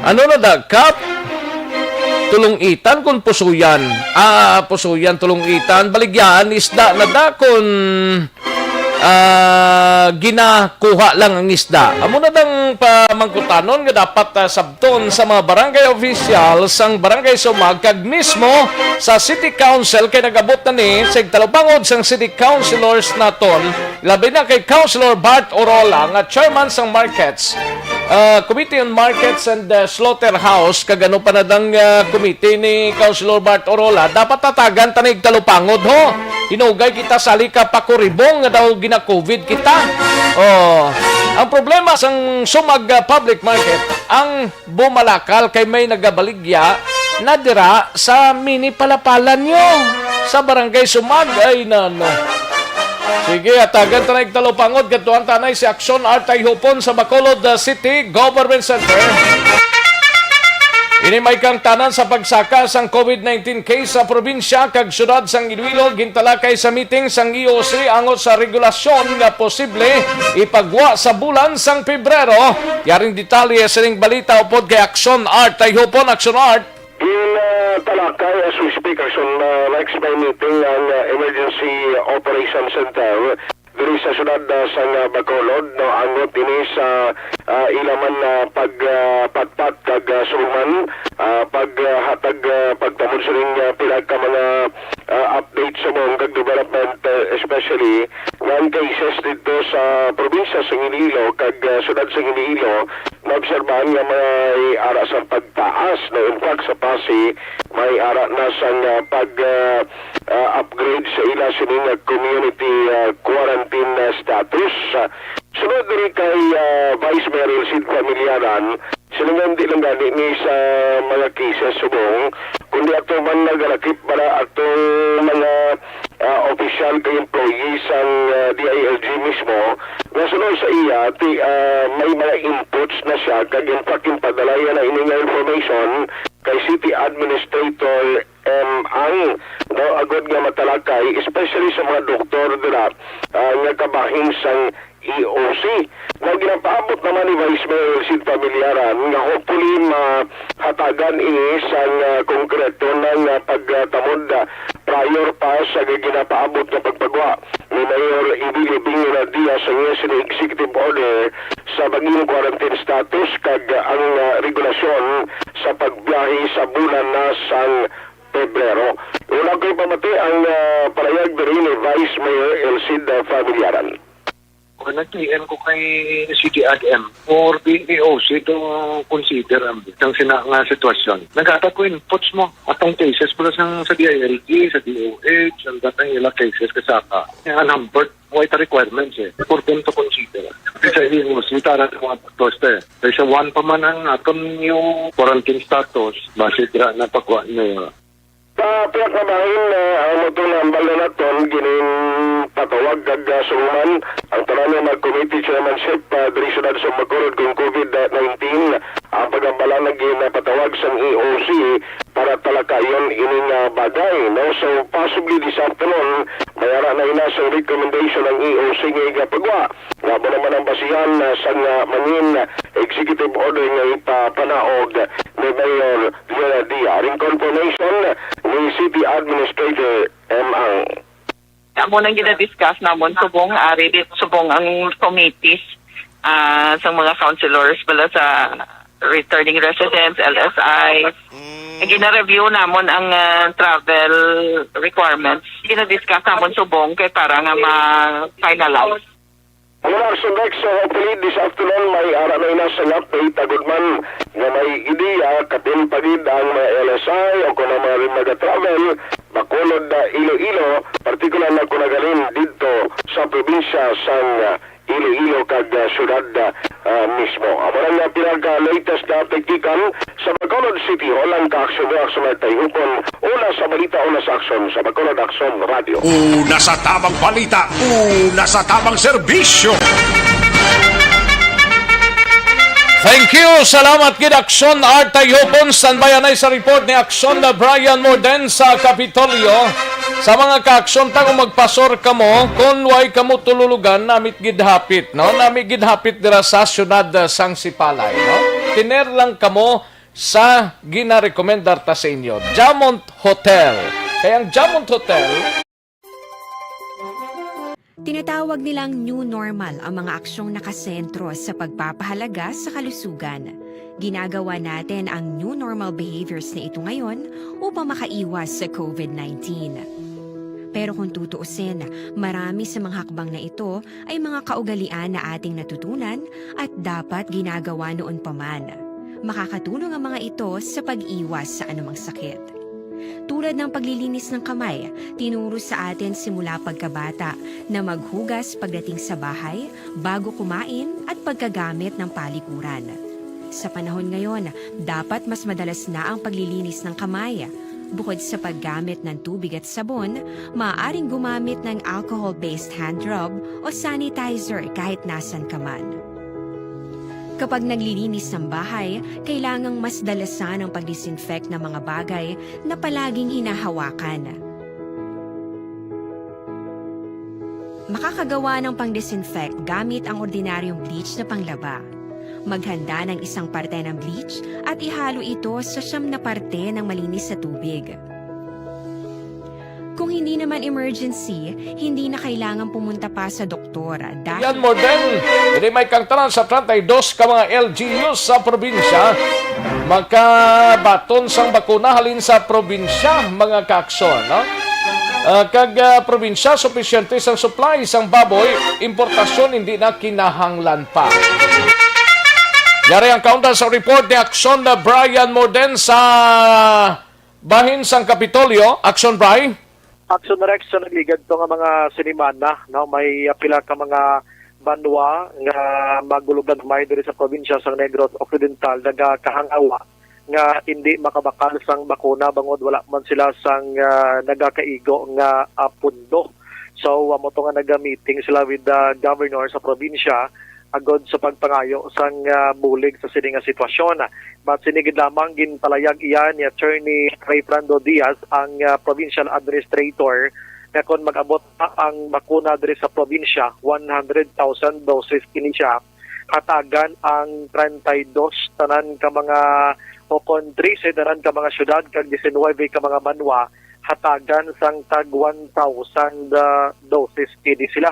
Ano na da, Kap? Tulong-itan kun pusuyan. Ah, pusuyan, tulong-itan. Baligyaan, isda na da kun ah, ginakuha lang ang isda. Amo na dang pamangkutanon nga dapat, ah, sabton sa mga barangay official sang Barangay Sumag kag mismo sa City Council, kay nag-abot na ni sa igtalupangod sang City Councilors naton, labi na kay Councilor Bart Orola nga chairman sang Markets, ah, Committee on Markets and, ah, Slaughterhouse, kag ano pa na dang, ah, committee ni Councilor Bart Orola, dapat tatagan ta ni igtalupangod, ho. Hinugay kita sa halika pa kuribong nga daw gina-covid kita. Oh, ang problema sang Sumag, ah, Public Market, ang bumalakal kay may nagabaligya na dira sa mini palapalan nyo sa Barangay Sumag. Ay, nano. Sige, atagan ta na igtalupangod, kadtuan tanay si Action Art Ayhupon sa Bacolod, ah, City Government Center. Ini may kangtanan sa pagsaka sang covid nineteen case sa probinsya kag syudad sang Iloilo, gintalakay sa meeting sang E O C angot sa regulasyon nga posible ipagwa sa bulan sang Pebrero. Yaring detalye sining balita upod kay Action Art. Ayhupon, Action Art. Ginatalakay as we speak, Action, uh, next may meeting ang, uh, Emergency Operation Center diri sa siyudad, ah, sang, ah, Bacolod, no, angot ini sa, ah, ila man, ah, pag, ah, patpat kag, ah, suruman, ah, pag, ah, hatag, ah, pagtamod sining, ah, pila ka mga, ah, update subong kag development, ah, especially nga ang cases didto sa probinsya sang Iloilo kag, ah, siyudad sang Iloilo, naobserbahan nga may ara sa pagtaas, no, in fact, sa Passi, may ara na sang, ah, pag, ah, ah, upgrade sa ila sini nga community, ah, quarantine, ah, status. Ah, sunod diri kay, ah, Vice Mayor El Cid Familiaran, silingan di lang gani ni sa mga cases subong, kundi ato man nagalakip para atong mga, ah, opisyal kag employees sang, ah, D I L G mismo, nga sunod sa iya, ti, ah, may mga inputs na siya, kag in fact, ginpadala niya na ini nga information kay City Administrator M. Ang, no, agud nga matalakay, especially sa mga doktor dira, ah, nga kabahin sang E O C. Now, ginapaabot naman ni Vice Mayor Sid Familiaran nga hopefully mahatagan ini sang, ah, konkreto na nga pagtamod, ah, prior pa sa ginapaabot nga pagpagwa ni Mayor Emilio Bingo Diaz sa iya sini executive order sa bag-ong quarantine status kag ang, ah, regulasyon sa pagbiyahe sa bulan na sang Pebrero. Una ko'y pamati ang, ah, palayag diri ni Vice Mayor El Cid Familiaran. Kung nag-T M ko kay City Ad M or B O C to consider ang, ang sina nga sitwasyon. Naghatag ko inputs mo. Atong cases pala sa, sa D I L G, sa D O H, ang datang ila cases kasaka. Ang unhampered, way ta requirements eh. For them to consider. Sa E O C, tara sa mga doctors eh. Kay sa one pa man ang aton yung quarantine status, base dira na pagwa nila. Sa pihak nga bahin, ah, ang motor nga hambal na naton, ginpatawag kag, ah, suruman ang tanan nga mga committee chairmanship, ah, diri siyudad sa Bacolod kung covid nineteen. Ang paghambalan na ginpatawag sang E O C para talakayon ini nga bagay, no? So, possibly this afternoon, may ara na ina sang recommendation ang E O C nga igapagwa. Nga mo naman ang basihan, ah, sang, ah, mangin executive order nga ipapanaog ni Mayor Leona Dia. Ring confirmation ni City Administrator M. Ang. Amo nang gina-discuss namon subong, ari dit subong ang committees, ah, sa mga councilors bala sa returning residents, L S Is. Mm. Gina-review namon ang, ah, travel requirements. Gina-discuss namon subong kay para nga ma-finalize. Mga Action Rex, so hopefully this afternoon may ara na ina sa update, agud man nga may ideya, katin pa gid ang mga L S I o kung ang mga rin nag-travel, bakulod na Iloilo, partikular na kung nagalin dito sa probinsya sang, ah, Iloilo kag, ah, syudad, ah, mismo. Amo na nga pinaka-latest na update gikan sa Bacolod City Hall. Ang kaaksyon mo, aksyon na tayupon. Una sa balita, una sa aksyon sa Bacolod Aksyon Radio. Una sa tabang balita, una sa tabang serbisyo. Thank you. Salamat gid, Aksyon Art Tayupon. Standby anay sa report ni Aksyon na Brian Morden sa Kapitolyo. Sa mga kaaksyon, ta kung magpasor kamo, kung way kamo tululugan, namit gid hapit, no? Namit gid hapit dira sa syudad, ah, sang Sipalay, no? Tiner lang kamo sa ginarekomendar ta sa inyo, Jamont Hotel. Kay ang Jamont Hotel, Tinatawag nilang new normal ang mga aksyong nakasentro sa pagpapahalaga sa kalusugan. Ginagawa natin ang new normal behaviors na ito ngayon upang makaiwas sa covid nineteen. Pero kung tutuusin, marami sa mga hakbang na ito ay mga kaugalian na ating natutunan at dapat ginagawa noon pa man. Makakatulong ang mga ito sa pag-iwas sa anumang sakit. Tulad ng paglilinis ng kamay, tinuro sa atin simula pagkabata na maghugas pagdating sa bahay, bago kumain, at pagkagamit ng palikuran. Sa panahon ngayon, dapat mas madalas na ang paglilinis ng kamay. Bukod sa paggamit ng tubig at sabon, maaaring gumamit ng alcohol-based hand rub o sanitizer kahit nasan ka man. Kapag naglilinis ng bahay, kailangang mas dalasan ang pag-disinfect ng mga bagay na palaging hinahawakan. Makakagawa ng pang-disinfect gamit ang ordinaryong bleach na panglaba. Maghanda ng isang parte ng bleach at ihalo ito sa siyam na parte ng malinis na tubig. Kung hindi naman emergency, hindi na kailangan pumunta pa sa doktor dahil Yan, Morden. Hindi may kangtanan sa treinta y dos ka mga L G U sa probinsya. Makabaton sang bakuna halin sa probinsya, mga kaaksyon, no? Ah, kag, ah, probinsya, supisyente sang supply sang baboy, importasyon hindi na kinahanglan pa. Yari ang kaundan sa report ni Aksyon na Brian Morden sa bahin sang Kapitolyo. Aksyon, Bri. Aksyon, Rex, sa nagligad to nga mga sinimana, no, may, ah, pila ka mga banwa nga magulugagmay diri sa probinsya sang Negros Occidental nagakahangawa nga indi makabakal sang bakuna bangod wala man sila sang, ah, nagakaigo nga, ah, pundo. So, amo to nga nagamiting sila with the governor sa probinsya agod sa pagpangayo sang, ah, bulig sa sini nga sitwasyon. But sini gid lamang, ginpalayag iya ni Attorney Rayfrando Diaz, ang, ah, provincial administrator, nga kon mag-abot pa ang bakuna diri sa probinsya, one hundred thousand doses kini siya, hatagan ang treinta y dos tanan ka mga, o kon trese tanan ka mga syudad kag diecinuebe ka mga banwa, hatagan sang tag one thousand, ah, doses kini sila.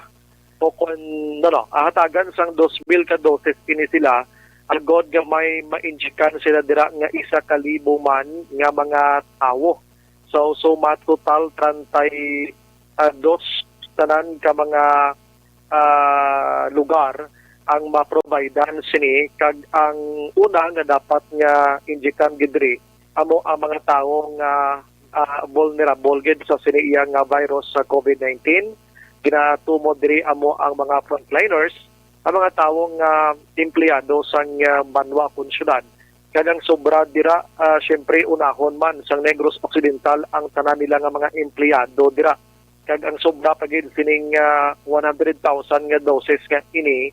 O kon, no, no, ah, hatagan sang dos mil ka doses kini sila, agod nga may ma-injikan sila dira nga isa ka libo man nga mga tawo. So, suma total, treinta y dos tanan ka mga, ah, lugar ang maprovidean sini, kag ang una nga dapat nga injikan gid diri amo ang mga tawo nga, ah, vulnerable gid sa sini iya nga virus sa covid nineteen. Ginatumod diri amo ang mga frontliners, ang mga tawo nga empleyado sang, ah, banwa kon syudad. Kag ang sobra dira, ah, siyempre, unahon man sang Negros Occidental ang tanan nila nga mga empleyado dira. Kag ang sobra pa gid sining, ah, one hundred thousand nga doses nga ini,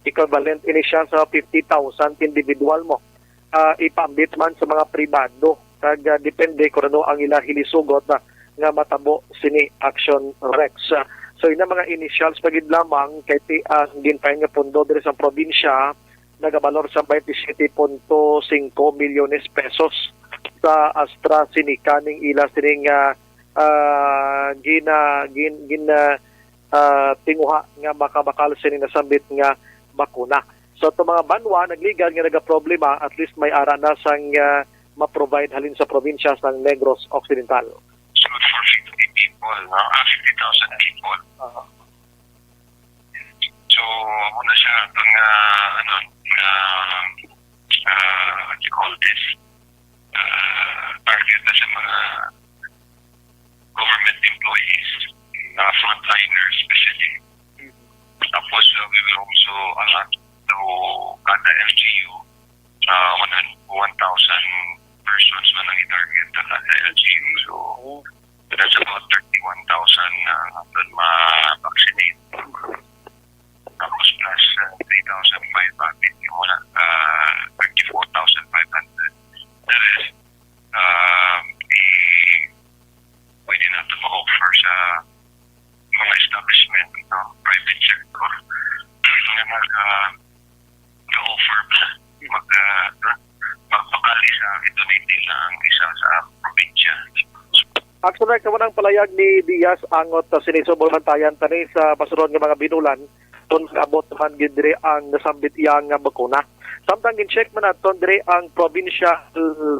equivalent ini siya sa fifty thousand individual mo. Ah, ipaambit man sa mga pribado, kag, ah, depende kung ano ang ila hilisugot na nga matabo sini, Action Rex. Ah, so, ina mga initials pa gid lamang kay ti ang ginpain nga pondo diri sa probinsya nagabalor sa twenty-seven point five milyones pesos sa AstraZeneca ning ila sining, ah, ah, gina-, gin-, gin-, ah, ah, tinguha nga makabakal sini nasambit nga bakuna. So, itong mga banwa nagligad nga nagaproblema, at least may ara na sang, ah, ma-provide halin sa probinsya sang Negros Occidental. Should for fifty people, no? Ah, fifty thousand people. Aha. So, amo na siya, ito nga, ano, nga, ah, what you call this? Ah, target na siya mga government employees, ah, frontliner especially. Tapos, uh, we will also allot to kada L G U, uh, one hundred, one thousand persons man ang i-target na kada L G U. So, that's about thirty-one thousand na aton ma-vaccinate. Tapos plus, uh, three thousand five hundred, yung wala, uh, thirty-four thousand five hundred. The rest, uh, i-, pwede natin ma-offer sa mga establishment, no? Private sector. Nga nag-, uh, offer ba? Mag-, uh, magpakali sa ito na hindi lang isa sa probinsya. Actually, sa unang palayag ni Diaz, angot sa sinisubong bantayan tani sa masuron nga mga binulan, kung mag-abot naman gid diri ang nasambit iya nga bakuna. Samtang gin-check man naton diri ang provincial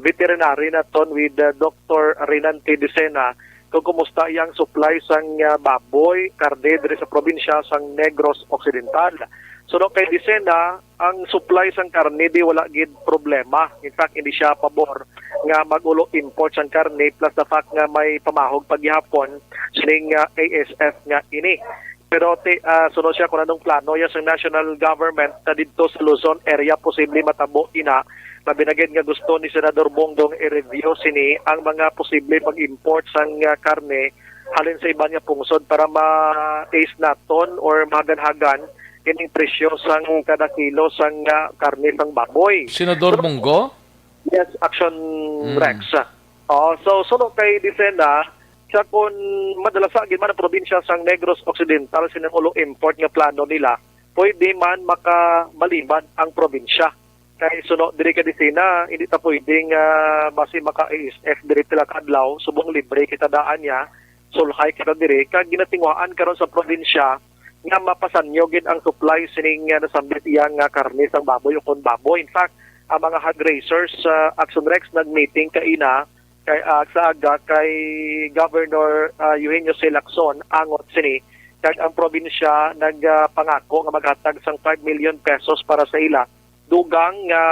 veterinary naton with, uh, Doctor Renante Decena kung kumusta iyang supply sang, uh, baboy, karne diri sa probinsya sang Negros Occidental. Suno kay Decena, ang supply sang karne di wala gid problema. In fact, hindi siya pabor nga mag-ulo import sang karne, plus the fact nga may pamahog pa gihapon sining, uh, A S F nga ini. Pero ti, ah, suno siya kung anong plano ya sa national government na didto sa Luzon area posible matabo ina. Labi na gid nga gusto ni Senador Bong Dong i-review sini ang mga posible pag-import sang, ah, karne halin sa iban nga pungsod para ma-taste naton or mahagan-hagan ining presyo sang kada kilo sang, ah, karne sang baboy. Senador Pero Bonggo? Yes, Action Mm. Rex. Oh, so suno kay Dicena, sa kun madalasa gid man ang probinsya sang Negros Occidental sining ulo import nga plano nila, pwede man makamaliban ang probinsya. Kay suno diri kay Dicena, hindi ta pwede nga basi maka-A S F diri pila ka adlaw, subong libre kita daan niya, sulhay kita diri, kag ginatinguhaan karon sa probinsya nga mapasanyo gid ang supply sining, ah, nasambit iya nga karne sang baboy o kon baboy. In fact, ang mga hog raisers sa Action Rex nag-meeting kaina kay, ah, sa aga kay Governor, ah, Eugenio C. Lacson angot sini, kag ang probinsya nagpangako nga maghatag sang five million pesos para sa ila dugang nga,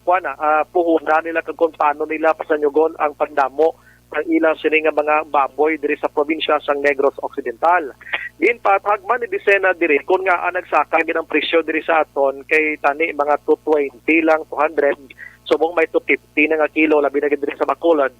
kuwan na, ah, puhunan nila kag kung paano nila pasanyugon ang pagdamo sang ila sini nga mga baboy diri sa probinsya sang Negros Occidental. Ginpahayag man ni Dicena diri kung ngaa nagsaka gid ang presyo diri sa aton kay tani mga two twenty lang, two hundred, subong may two fifty na nga kilo, labi na gid diri sa Bacolod.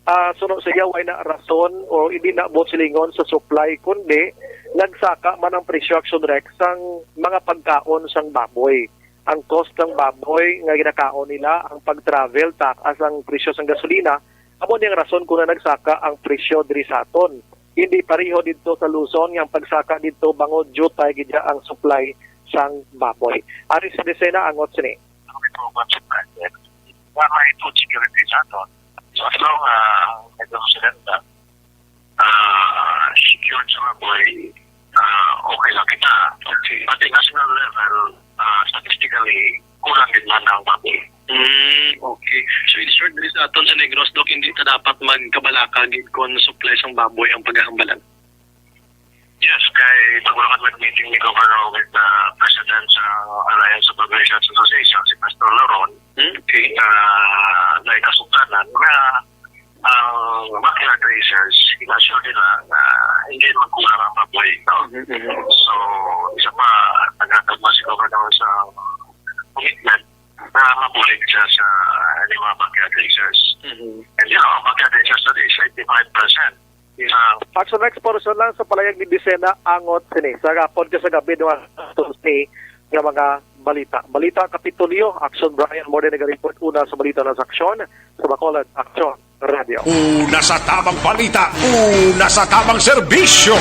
Ah, suno sa iya, way na rason o hindi na buot silingon sa supply, kundi nagsaka man ang presyo, Action Rex, sang mga pagkaon sang baboy. Ang cost sang baboy nga ginakaon nila, ang pag-travel, taas ang presyo sang gasolina, amo ni ang rason kung ngaa nagsaka ang presyo diri sa aton. Hindi pareho didto sa Luzon nga ang pagsaka didto bangod diutay gid ang supply sang baboy. Ari sa Dicena, angot sini. Ang improvement sa budget, para may food security sa aton. So, as long, ah, ang Negros Occidental, ah, secured sa baboy, ah, okay lang kita. Okay. At the national level, ah, statistically, kulang din man ang baboy. Mm, okay. So, in short, diri sa aton sa Negros, Doc, hindi ta dapat magkabalaka gid kon supply sang baboy ang paghahambalan. Yes, kay pag-, nag-meeting ni Governor with the President sa Alliance of Aviation Association, si Pastor Laron, Hmm, okay. Ah, may kasugtanan nga ang backyard raisers, ina-assure nila na hindi magkulang ang baboy, no? Mhm, mhm. So, isa pa, naghatag man si Governor sa commitment na mabulig siya sa, ah, mga backyard raisers. Mhm. And, you know, ang backyard raisers today is eighty-five percent. Isa. Action Rex, portion lang sa palayag ni Dicena angot sini. Sa gapon ka sa gabi, mga Tuesday nga mga balita. Balita Kapitolyo, Action Brian Morde naga-report una sa balita na sa Aksyon, sa Bacolod, Aksyon Radio. Una sa tamang balita, una sa tamang serbisyo.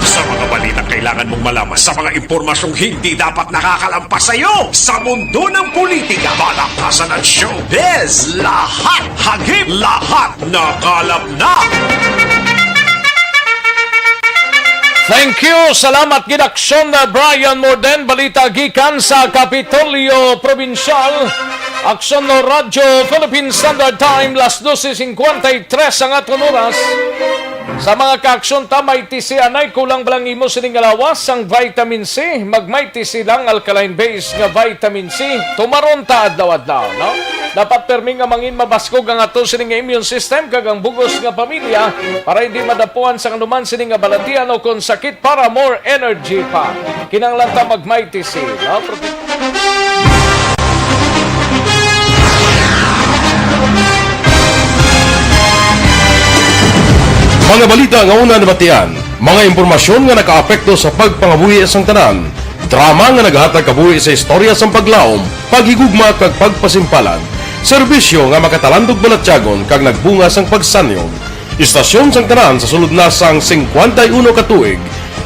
Sa mga balita kailangan mong malaman, sa mga impormasyong hindi dapat nakakalampas sa iyo, sa mundo ng politika, balakasan at showbiz, lahat hagip, lahat nakalap na. Thank you. Salamat gid, Aksyon, uh, Brian Morden. Balita gikan sa Kapitolyo Probinsyal. Aksyon, uh, Radyo Philippine Standard Time, las doce cincuenta y tres ang aton oras. Sa mga kaaksyon ta, Mighty C, anay, kulang ba lang imo sini nga lawas sang vitamin C? Mag Mighty C lang, alkaline base nga vitamin C. Tumaron ta adlaw-adlaw, no? Dapat permi nga mangin mabaskog ang ato sini nga immune system kag ang bugos nga pamilya para hindi madapuan sang anuman sini nga balatian o kon sakit, para more energy pa. Kinahanglan ta mag Mighty C, no? Prote- Mga balita nga una nabatian, mga impormasyon nga nakaapekto sa pagpangabuhi sang tanan, drama nga naghatag kabuhi sa istorya sang paglaom, paghigugma kag pagpasimpalan, serbisyo nga makatalandog balatyagon kag nagbunga sang pagsanyog. Istasyon sang tanan sa sulod na sang singkwenta y uno ka tuig,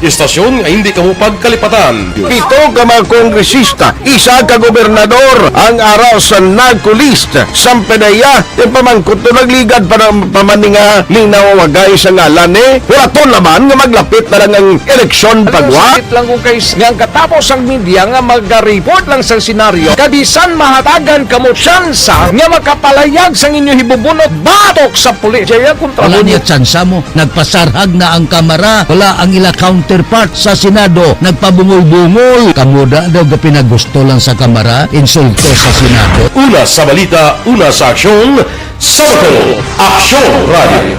istasyon nga hindi kamo pagkalipatan. Pito ka mga kongresista, isa ka gobernador ang ara sa NARCO list. Sampanaya, ipamangkot to, nagligad pa na, pa man ni nga linawagay sa ngalan ni. Hulaton naman nga maglapit na lang ang eleksyon, pagwa. Sakit lang kung kay s-, nga ang katapos ang media nga maga-report lang sa senaryo, kabisan mahatagan kamo tsansa nga makapalayag sang inyo hibubunot batok sa pulis. Jaya kontra. Wala niya tsansa mo. Nagpasarhag na ang Kamara. Wala ang ila counterpart sa Senado. Nagpabungol-bungol. Kamo da daw gapinagusto lang sa Kamara, insulto sa Senado. Una sa balita, una sa aksyon, sa Bacolod, Aksyon Radio.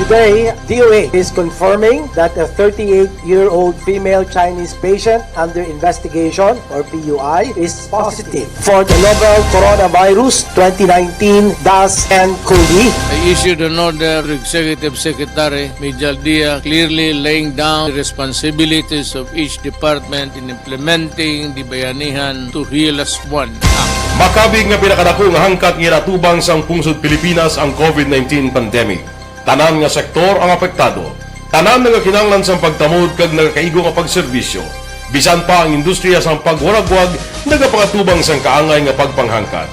Today, D O H is confirming that a thirty-eight-year-old female Chinese patient under investigation, or P U I, is positive for the novel Coronavirus twenty nineteen dash N COVID. I issued an order to Executive Secretary Mijal Dia, clearly laying down the responsibilities of each department in implementing the Bayanihan to Heal As One Act. Makabig nga pinakadako nga hangkat nga ginatubang sang pungsod Pilipinas ang COVID nineteen pandemic. Tanan nga sektor ang apektado. Tanan nagakinahanglan sang pagtamod kag nagakaigo nga pagserbisyo. Bisan pa ang industriya sang pagwaragwag nagapangatubang sang kaangay nga pagpanghangkat.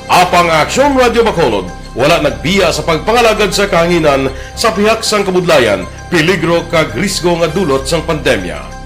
Apang ang Aksyon Radio Bacolod wala nagbiya sa pagpangalagad sa kahanginan sa pihak sang kabudlayan, peligro kag risgo nga dulot sang pandemya.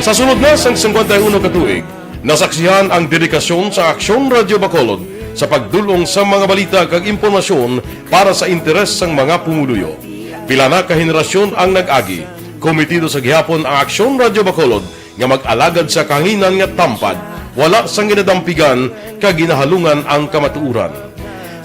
Sa sulod na sang singkwenta y uno ka tuig, nasaksihan ang dedikasyon sa Aksyon Radio Bacolod sa pagdul-ong sa mga balita kag impormasyon para sa interes sang mga pumuluyo. Pila na ka henerasyon ang nag-agi. Komitido sa gihapon ang Aksyon Radio Bacolod nga mag-alagad sa kahanginan nga tampad, wala sang ginadampigan kag ginahalungan ang kamatuoran.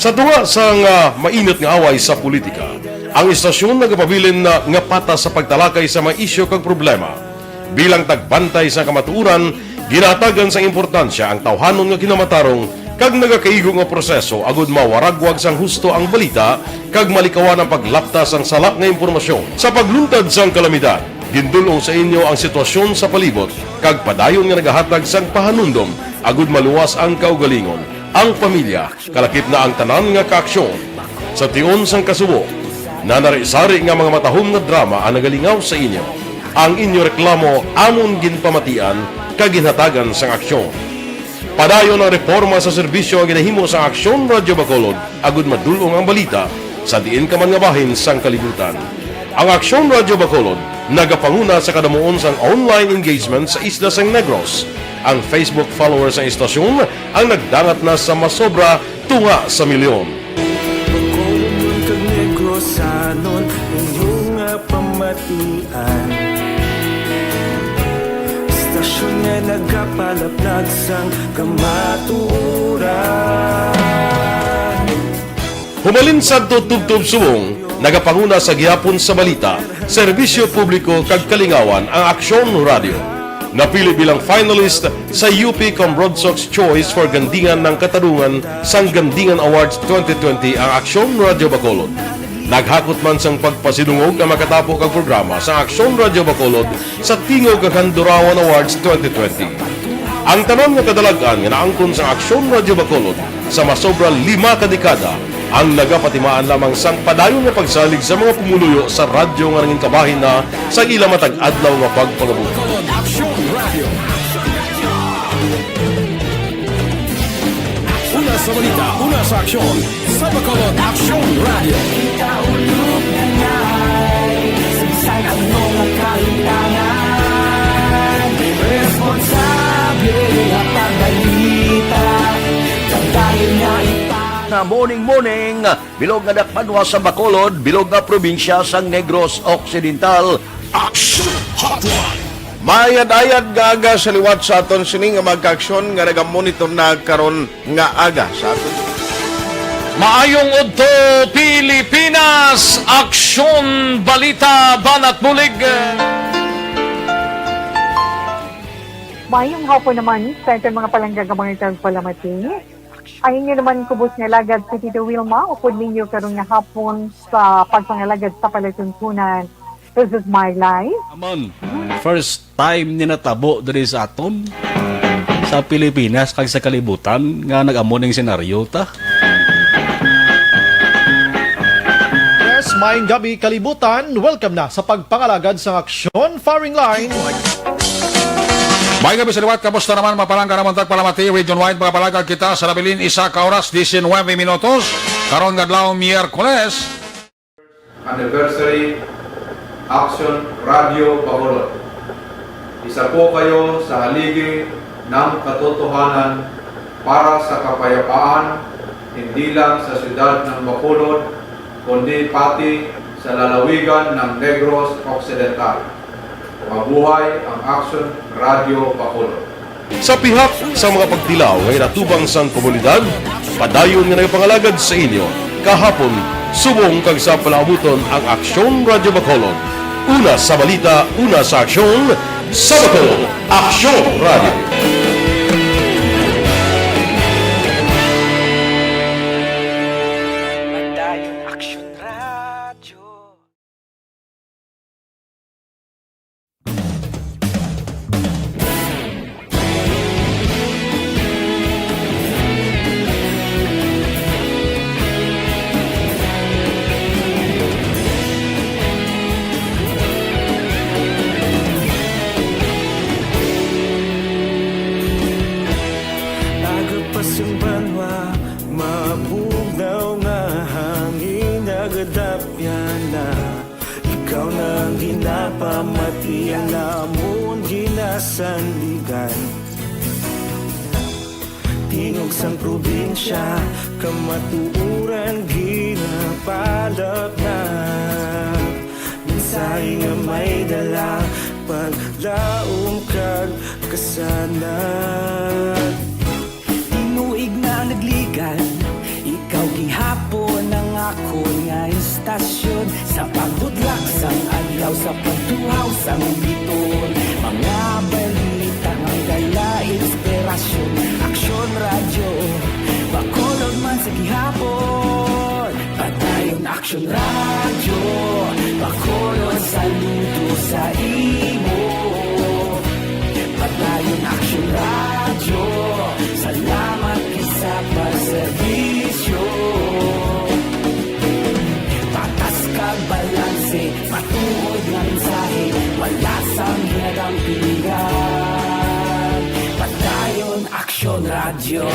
Sa tunga sang, ah, mainit nga away sa politika, ang istasyon nagapabilin na nga patas sa pagtalakay sa mga isyu kag problema. Bilang tagbantay sa kamatuoran, ginahatagan sang importansya ang tawhanon nga kinamatarong kag nagakaigo nga proseso agud mawaragwag sang husto ang balita kag malikawan ang paglapta sang sala nga impormasyon. Sa pagluntad sang kalamidad, gindul-ong sa inyo ang sitwasyon sa palibot kag padayon nga nagahatag sang pahanumdom agud maluwas ang kaugalingon, ang pamilya, kalakip na ang tanan nga kaaksyon. Sa tion sang kasubo, nanari-sari nga mga matahom nga drama ang nagalingaw sa inyo. Ang inyo reklamo amon ginpamatian kag ginhatagan sang aksyon. Padayon ang reporma sa serbisyo nga ginahimo sang Aksyon Radio Bacolod agud madul-ong ang balita sa diin ka man nga bahin sang kalibutan. Ang Aksyon Radio Bacolod nagapanguna sa kadamuon sang online engagement sa isla sang Negros. Ang Facebook followers sang istasyon ang nagdangat na sa masobra tunga sa milyon. Bacolodnon kag Negrosanon, inyo nga pamatian. Istasyon nga nagapalaplag sang kamatuoran. Humalin sadto tubtob subong, nagapanguna sa gihapon sa balita, serbisyo publiko kag kalingawan ang Aksyon Radio. Napili bilang finalist sa U P Comrodsocs Choice for Gandingan ng Katarungan sang Gandingan Awards twenty twenty ang Aksyon Radio Bacolod. Naghakot man sang pagpasidungog ang makatapo kag programa sa Aksyon Radio Bacolod sa Tingog kag Handurawan Awards twenty twenty. Ang tanan nga kadalag-an nga naangkon sa Aksyon Radio Bacolod sa masobra lima ka dekada ang nagapatimaan lamang sang padayon nga pagsalig sa mga pumuluyo sa radyo nga nangin kabahin na sa ila matag adlaw nga pagpangabuhi. Bacolod Aksyon Radio. Una sa balita, una sa aksyon, sa Bacolod Aksyon Radio. Kita ulog na ngay, saysay ang mga kahitangan. Morning, morning, bilog nga dakbanwa sa Bacolod, bilog nga probinsya sang Negros Occidental. Action Hotline. Maayad-ayad nga aga sa liwat sa aton sini nga mga kaaksyon nga nagamonitor na karon nga aga sa aton. Maayong udto, Pilipinas! Aksyon, balita, banat bulig! Maayong hapon naman sa aton mga palangga nga mga tagpalamati. Ang inyo naman kubos nga alagad si Tito Wilma, upod ninyo karon nga hapon sa pagpangalagad sa palatuntunan. This is my life. Amon, first time ni natabo diri sa aton, sa Pilipinas, kag sa kalibutan, nga nag-amo ning senaryo ta. Yes, maayong gabi, kalibutan. Welcome na sa pagpangalagad sang aksyon firing line. Maayong gabi sa liwat. Kamusta naman, mga palangga namon tagpalamati? Region-wide, mga palangga, kita sa nabilin isa ka oras, diecinuebe minutos. Karon nga adlaw, Miyerkules. Anniversary Action Radio Bacolod. Isa po kayo sa haligi ng katotohanan para sa kapayapaan, hindi lang sa siyudad ng Bacolod, kundi pati sa lalawigan ng Negros Occidental. Mabuhay ang Action Radio Bacolod. Sa pihak sa mga pagtilaw nga ginatubang sang komunidad, padayon nga nagapangalagad sa inyo kahapon, subong kag sa palaabuton ang Aksyon Radio Bacolod. Una sa balita, una sa aksyon, sa Bacolod, Aksyon Radio. Padayon Aksyon Radio. Nagapasimbanwa, mabugnaw nga hangin, nagadapyan na. Ikaw na ang ginapamati, ang amon ginasandigan. Tingog sang probinsya, kamatuoran ginapalapnap. Mensahe nga may dala, paglaom kag kasanag. Tinuig na nagligad, ikaw gihapon ang akon nga istasyon. Sa pagbudlak sang adlaw, sa pagtuhaw sang bituon, mga balita nga dala inspirasyon. Aksyon Radyo, Bacolod man sa gihapon. Padayon Aksyon Radyo, Bacolod, saludo sa imo. Padayon Aksyon Radyo, salamat gid sa pagserbisyo. Patas kag balanse, matuod nga mensahe, wala sang ginadampigan. Padayon Aksyon Radyo.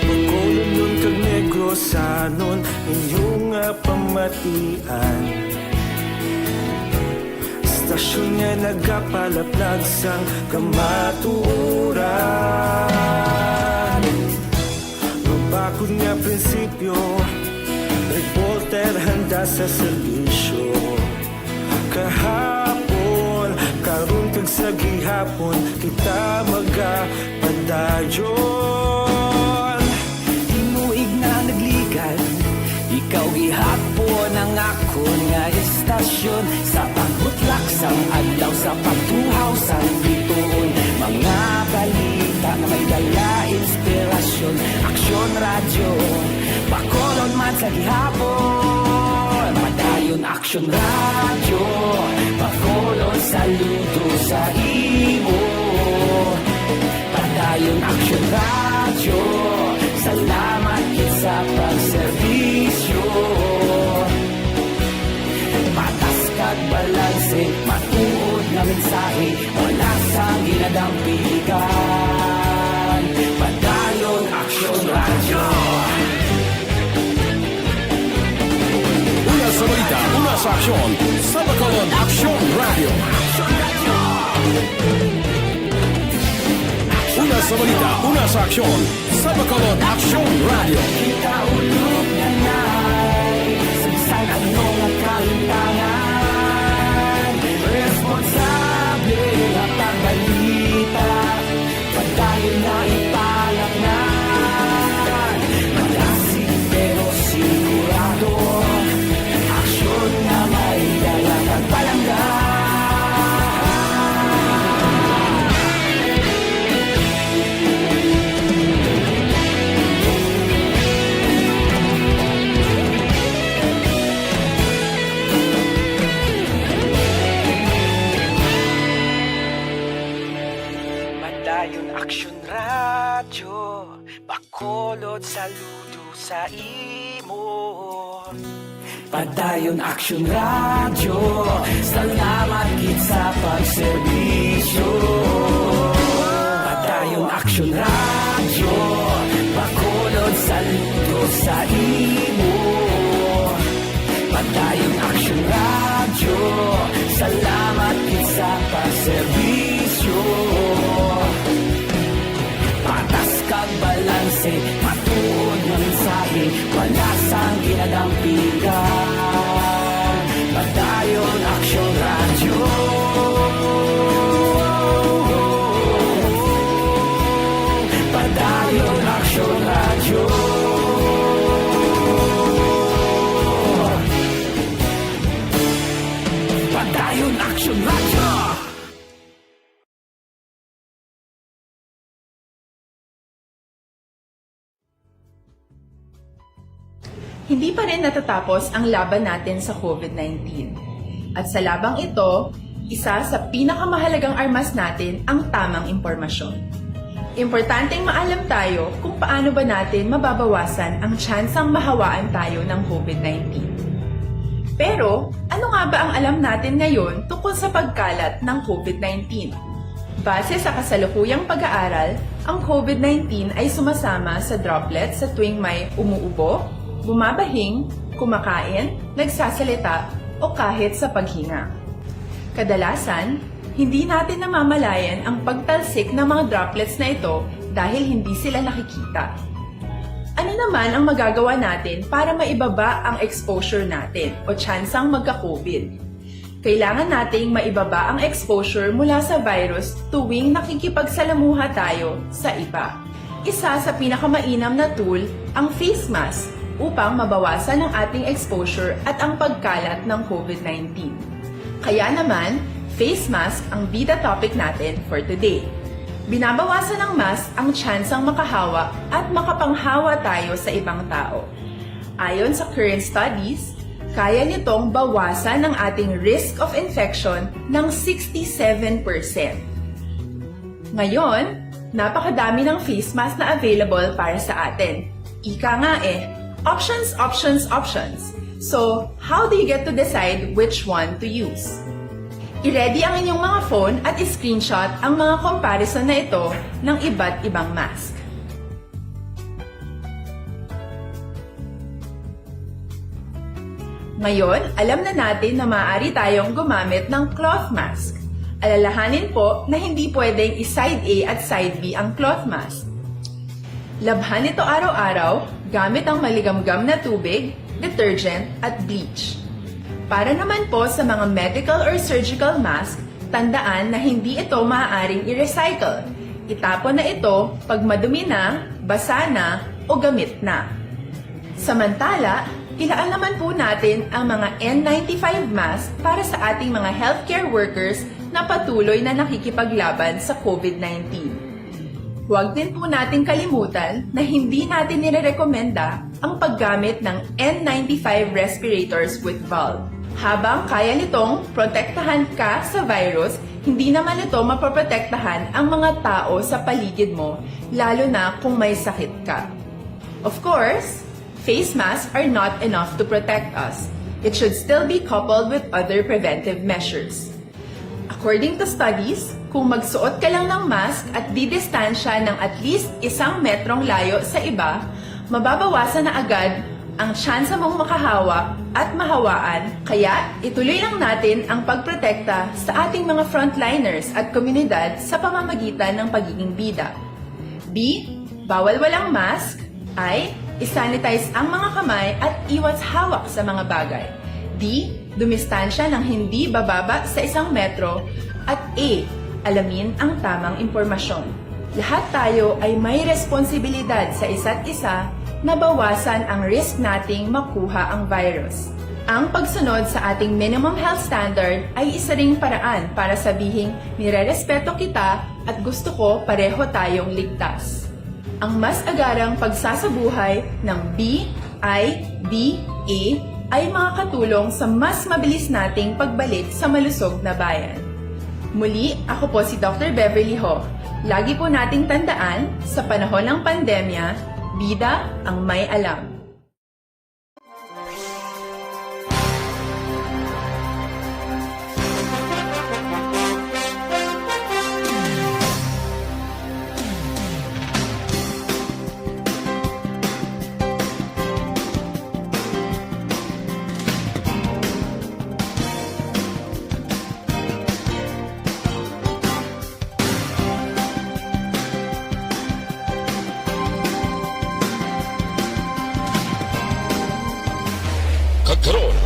Bacolodnon kag Negrosanon, inyo nga pamatian. Istasyon nga nagapalaplag sang kamatuoran. Mabakod nga prinsipyo, reporter handa sa serbisyo. Kahapon, karon kag sa gihapon, kita magapadayon. Tinuig na nagligad, ikaw gihapon ang akon nga istasyon. Sa pagbutlak sang adlaw, sa pagtuhaw sang bituon, mga balita nga may dala inspirasyon. Aksyon Radyo, Bacolod man sa gihapon. Padayon Aksyon Radyo, Bacolod, saludo sa imo. Padayon Aksyon Radyo, salamat gid sa pagserbisyo. Patas kag balanse, matuod nga mensahe, wala sang ginadampigan. Padayon Aksyon Radyo. Una sa balita, una sa aksyon, sa Bacolod Aksyon Radyo. Aksyon Radyo. Una sa balita, una sa aksyon, sa Bacolod Aksyon Radio. Kita ulog na na'y sangsang ano nga kahintangan. Responsable nga pagbalita, padayon na ipalaknay. Malasig pero sigurado, aksyon nga may dala kag palangga. Padayon Aksyon Radyo, Bacolod, saludo sa imo. Padayon Aksyon Radyo, salamat gid sa pagserbisyo. Padayon Aksyon Radyo, Bacolod, saludo sa imo. Padayon Aksyon Radyo, salamat gid sa pagserbisyo. Patas kag balanse, matuod nga mensahe, wala sang ginadampigan. Padayon Aksyon Radyo. Padayon Aksyon Radyo. Padayon Aksyon Radyo. Hindi pa rin natatapos ang laban natin sa COVID nineteen. At sa labang ito, isa sa pinakamahalagang armas natin ang tamang impormasyon. Importanteng maalam tayo kung paano ba natin mababawasan ang tsansang mahawaan tayo ng COVID nineteen. Pero, ano nga ba ang alam natin ngayon tungkol sa pagkalat ng COVID nineteen? Base sa kasalukuyang pag-aaral, ang COVID nineteen ay sumasama sa droplets sa tuwing may umuubo, bumabahing, kumakain, nagsasalita, o kahit sa paghinga. Kadalasan, hindi natin namamalayan ang pagtalsik ng mga droplets na ito dahil hindi sila nakikita. Ano naman ang magagawa natin para maibaba ang exposure natin o tsansang magka-COVID? Kailangan nating maibaba ang exposure mula sa virus tuwing nakikipagsalamuha tayo sa iba. Isa sa pinakamainam na tool ang face mask upang mabawasan ang ating exposure at ang pagkalat ng COVID nineteen. Kaya naman, face mask ang bida topic natin for today. Binabawasan ng mask ang tsansang makahawa at makapanghawa tayo sa ibang tao. Ayon sa current studies, kaya nitong bawasan ang ating risk of infection ng sixty-seven percent. Ngayon, napakadami ng face mask na available para sa atin. Ika nga eh, options, options, options. So, how do you get to decide which one to use? I-ready ang inyong mga phone at i-screenshot ang mga comparison na ito ng iba't ibang mask. Ngayon, alam na natin na maaari tayong gumamit ng cloth mask. Alalahanin po na hindi pwedeng i-side A at side B ang cloth mask. Labhan ito araw-araw gamit ang maligamgam na tubig, detergent, at bleach. Para naman po sa mga medical or surgical mask, tandaan na hindi ito maaaring i-recycle. Itapon na ito pag madumi na, basa na, o gamit na. Samantala, ilaan naman po natin ang mga N ninety-five mask para sa ating mga healthcare workers na patuloy na nakikipaglaban sa COVID nineteen. Huwag din po nating kalimutan na hindi natin nirerekomenda ang paggamit ng N ninety-five respirators with valve. Habang kaya nitong protektahan ka sa virus, hindi naman ito mapoprotektahan ang mga tao sa paligid mo, lalo na kung may sakit ka. Of course, face masks are not enough to protect us. It should still be coupled with other preventive measures. According to studies, kung magsuot ka lang ng mask at didistansya ng at least isang metrong layo sa iba, mababawasan na agad Ang tsansa mong makahawa at mahawaan, kaya ituloy lang natin ang pagprotekta sa ating mga frontliners at komunidad sa pamamagitan ng pagiging bida. B, bawal walang mask. I, isanitize ang mga kamay at iwas hawak sa mga bagay. D, dumistansya ng hindi bababa sa isang metro. At A, alamin ang tamang impormasyon. Lahat tayo ay may responsibilidad sa isa't isa na bawasan ang risk nating makuha ang virus. Ang pagsunod sa ating minimum health standard ay isa ring paraan para sabihing nirerespeto kita at gusto ko pareho tayong ligtas. Ang mas agarang pagsasabuhay ng B I D A ay makakatulong sa mas mabilis nating pagbalik sa malusog na bayan. Muli, ako po si Doctor Beverly Ho. Lagi po nating tandaan, sa panahon ng pandemya, bida ang may alam. Kag karon,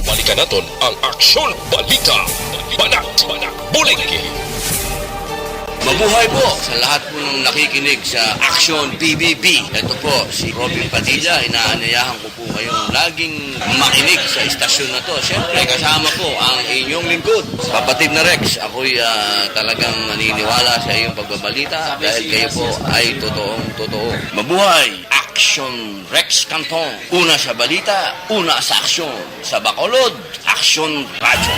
balikan naton ang Aksyon Balita, Banat, Bulig. Mabuhay po sa lahat po ng nakikinig sa Aksyon P B B. Ito po si Robin Padilla, inaanyayahan ko po kayong laging makinig sa istasyon na to. Siyempre, kasama po ang inyong lingkod, Kapatid na Rex. Ako'y, ah, talagang naniniwala sa iyong pagbabalita dahil kayo po ay totoong totoo. Mabuhay! Action Rex Canton. Una sa balita, una sa aksyon. Sa Bacolod, Aksyon Radyo.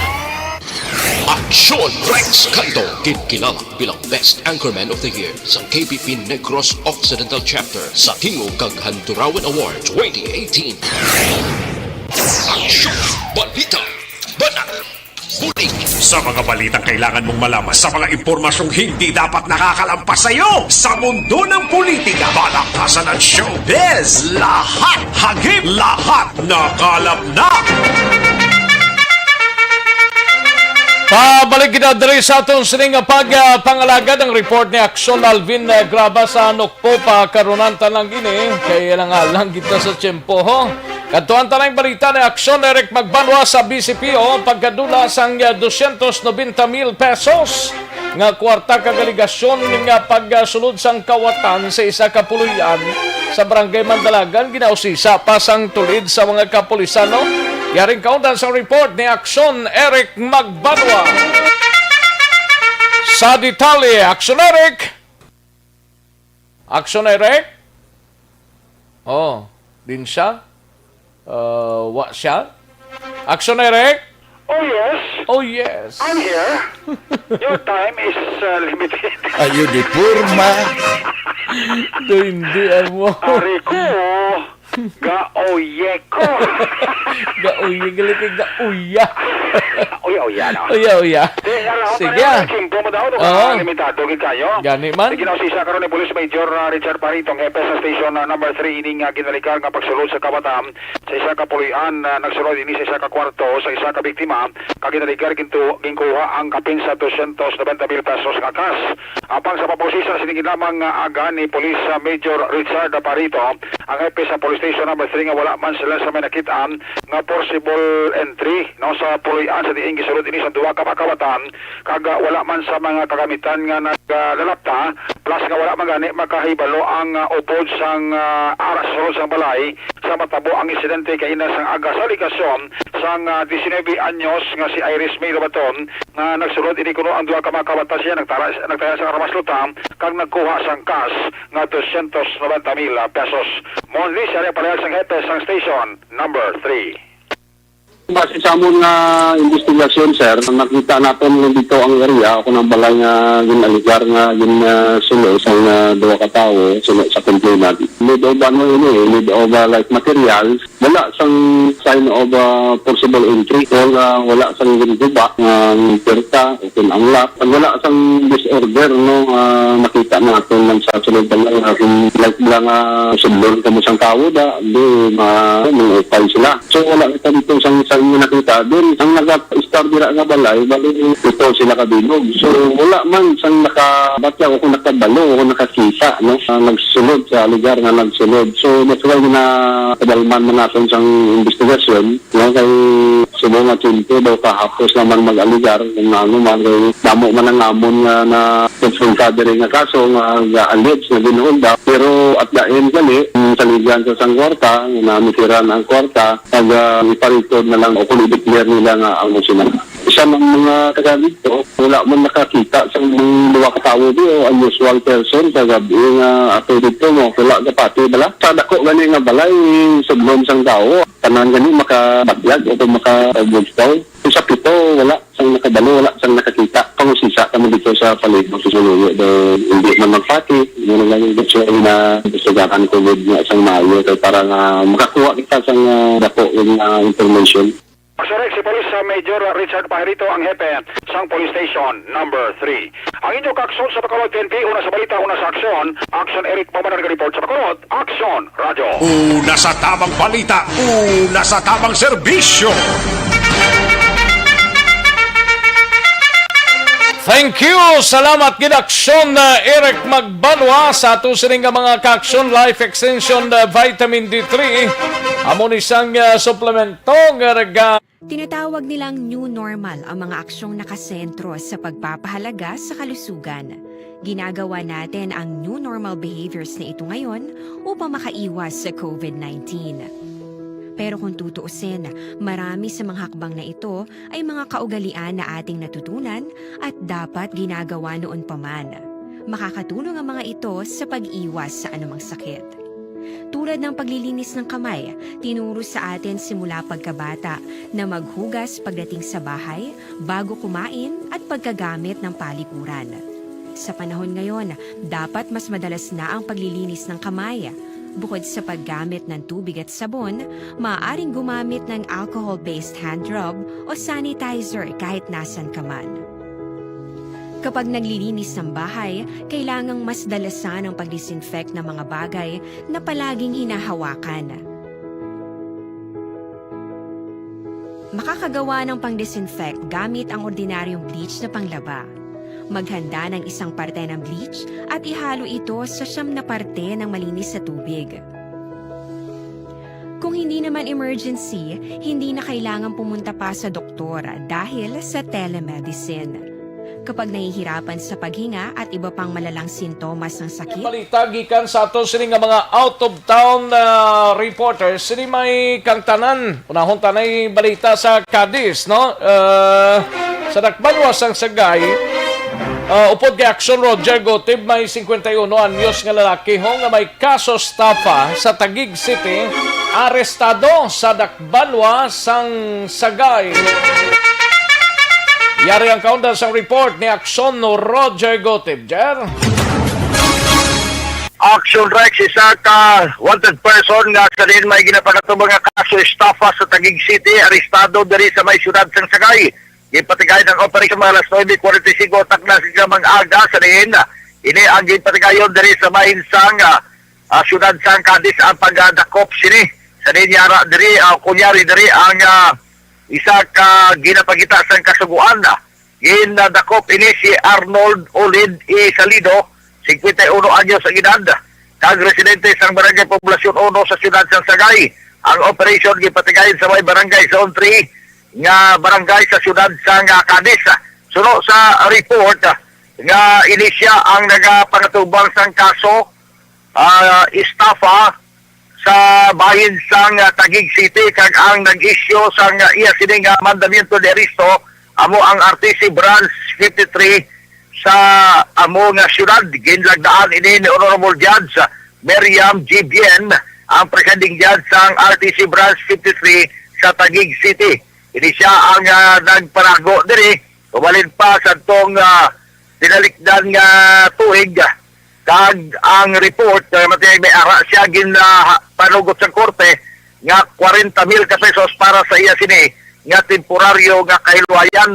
Aksyon Rex Canton, ginkilala bilang Best Anchorman of the Year sa K P P Negros Occidental Chapter sa Tingog kag Handurawan Award twenty eighteen. Aksyon, balita, banat, bulig. Sa mga balitang kailangan mong malaman, sa mga impormasyong hindi dapat nakakalampas sa iyo, sa mundo ng politika, balakasan at showbiz, lahat hagip, lahat nakalap na. Pabalik kita diri sa aton sining nga pag, ah, pangalagad. Ang report ni Aksyon Alvin, ah, Graba sa Nokpo. Pakarunan ta lang ini kay alang-alang kita sa tiyempo, ho. Kadtuan ta lang balita ni Aksyon Eric Magbanwa sa B C P O, pagkadula sang, ah, dosyentos nobenta mil pesos nga kwarta kag alegasyon nga pagsulod sang kawatan sa isa ka puloy-an sa Barangay Mandalagan, ginausisa pa sang tulid sa mga kapulisan, no? Yaring kaundan sang report ni Aksyon Eric Magbanwa. Sa detalye, Aksyon Eric! Aksyon Eric? Oh, din siya? Uh, wa siya? Aksyon Eric? Oh, yes. Oh, yes. I'm here. Your time is, uh, limited. Ayo di purma. Do hindi amo. Ari ko, gaoye ko. Gaoye, galit kay gaoya. Uya-uya, no? Uya-uya. Di, ano, sige, ah. Kimpo mo daw, no? Oo. Limitado gid kayo. Gani man. Sige, no, si isa karon ni Police Major, ah, Richard Parito, ang hepe sa station, ah, number three, ining, ah, ginaligar nga pagsulod sa kawatan sa isa ka puloy-an, ah, nagsulod ini sa isa ka kwarto sa isa ka biktima, kag ginaligar gintu-, ginkuha ang kapin sa dosyentos nobenta mil pesos nga cash. Apang sa pag-usisa sini gid lamang nga aga ni Police, ah, Major Richard Parito, ang hepe sa Police Station number three, nga wala man sila sa may nakit-an nga forcible entry, no, sa puloy-an sa diin gisulod ini sa duha ka mga kawatan, kag, ah, wala man sa mga kagamitan nga naglalapta, plus nga wala man gani makahibalo ang, ah, upod sang, ah, ara sa sulod sang balay sa matabo ang insidente kaina sang aga sa alegasyon sang, ah, diecinuebe anyos nga si Iris May Lobaton, nga nagsulod ini kuno ang duha ka mga kawatan siya, nagtara-, nagtaya sang armas luta kag nagkuha sang cash nga dosyentos nobenta mil pesos. Monthly siya rin palihag sang hepe sang station number three. Base sa amon nga investigasyon, sir, nakita naton nga dito ang area o kung ang balay nga gin-aligar nga gin-, ah, sulo sang, ah, duha ka tawo, sulo sa complainant. Made of ano ini, eh, made of, ah, like materials. Wala sang sign of, ah, forcible entry or, ah, wala sang ginguba nga perta o kung ang lock. Ang wala sang disorder, no, ah, nakita naton lang sa sulod lang, ah, kung like lang, ah, sudlon kamo sang tawo da, di ma-, mangupay sila. So, wala kita dito sang, sang nakita. Then, ang nag-star dira nga balay, bali, ito sila kabilog. So, wala man sang nakabatya o kung nakabalo o kung nakakita, no? Ang nagsulod sa lugar nga nagsulod. So, that's why na kadalman man natin sang investigasyon, no? Kay subong nga tiyempo daw kahapos naman mag-aligar, kung ano man, kay damo man ang amon nga na konfrontado rin nga kaso nga ga-allege na ginuhol daw. Pero at the end gali, ang saligan sa sang kwarta, na mitiran ang kwarta, pag, ah, ipa-record na lang o kung i-declare nila nga amo sila. Isa ng mga taga dito, wala man nakakita sa mga duha ka tawo di o unusual person sa gabi nga ato dito mo. Wala ka pati bala. Sa dako gani nga balay, sudlon sang tawo. Tanan gani makabatyag o kung makabugtaw. Kung sa pito, wala sang nakabalo, wala sang nakakita. Pangusisa kami dito sa palibot sa Suluyo. Daw hindi man magpati. Muna lang yung gusto na gusto gakan COVID nga sang maayo kay para nga makakuha kita sang, ah, dako yung, ah, information. Masurek si Police Major Richard Pajarito, ang hepe sang Police Station Number Three. Ang inyo kaakson sa Bacolod, T N P, una sa balita, una sa aksyon. Aksyon, Eric Pamanan, report sa Bacolod. Aksyon, Radyo. Una sa tabang balita, una sa tabang serbisyo. Thank you. Salamat gid, Aksyon, uh, Eric Magbanwa, sa ato sining nga mga ka-aksyon, Life Extension, uh, Vitamin D three. Amo ni sang, uh, suplemento nga naga- Tinatawag nilang new normal ang mga aksyong nakasentro sa pagpapahalaga sa kalusugan. Ginagawa natin ang new normal behaviors na ito ngayon upang makaiwas sa COVID nineteen. Pero kung tutuusin, marami sa mga hakbang na ito ay mga kaugalian na ating natutunan at dapat ginagawa noon pa man. Makakatulong ang mga ito sa pag-iwas sa anumang sakit. Tulad ng paglilinis ng kamay, tinuro sa atin simula pagkabata na maghugas pagdating sa bahay, bago kumain, at pagkagamit ng palikuran. Sa panahon ngayon, dapat mas madalas na ang paglilinis ng kamay. Bukod sa paggamit ng tubig at sabon, maaaring gumamit ng alcohol-based hand rub o sanitizer kahit nasan ka man. Kapag naglilinis ng bahay, kailangang mas dalasan ang pag-disinfect ng mga bagay na palaging hinahawakan. Makakagawa ng pang-disinfect gamit ang ordinaryong bleach na panglaba. Maghanda ng isang parte ng bleach at ihalo ito sa siyam na parte ng malinis na tubig. Kung hindi naman emergency, hindi na kailangan pumunta pa sa doktor dahil sa telemedicine. Kapag nahihirapan sa paghinga at iba pang malalang sintomas ng sakit, Balita gikan sa ato sini nga mga out of town, ah, reporters. Sini may kang tanan. Unahon tanay balita sa Cadiz, no? Ah, sa Dakbanuas ang Sagay, ah, upod kay Action Roger Gotib, may cincuenta y uno anyos nga lalaki ho nga may kaso estafa sa Taguig City, arestado sa Dakbanuas ang Sagay. Yari ang kaunda sang report ni Action Roger Gotib. Jer? Action Rex, isa ka wanted person nga sa din may ginapangatubang nga kaso estafa sa Taguig City, arestado diri sa may siyudad sang Sagay. Gipatigayon ang operasyon mga alas nuebe cuarenta y cinco takna sa mga aga sa din. Ini ang gipatigayon diri sa may insang, ah, ah, siyudad sang Cadiz ang pagdakop sini. Sa din yara diri, ah, kunyari diri ang, ah, isa ka ginapangita sang kasugoan. Ginadakop ini si Arnold Olid E. Salido, cincuenta y uno anyos ang edad, kag residente sang Barangay Poblacion uno sa siyudad sang Sagay. Ang operasyon gipatigayon sa may barangay sa Untri nga barangay sa siyudad sang Cadiz. Suno sa report nga ini siya ang nagapangatubang sang kaso, ah, estafa sa bahin sang, ah, Taguig City, kag ang nag-issue sang, ah, iya sini nga mandamiento de arresto amo ang R T C Branch fifty-three sa amo nga siyudad. Ginlagdaan ini ni Honorable Judge Miriam G. Bien, ang presiding judge sang R T C Branch fifty-three sa Taguig City. Ini siya ang, ah, nagpanago diri, ubalin pa sa tong, ah, tinalikdan nga tuig, ah, kag ang report, ah, matiyag may ara siya gin, ah, panugot sa korte nga kwarenta mil ka pesos para sa iya sini nga temporaryo nga kahiluwayan.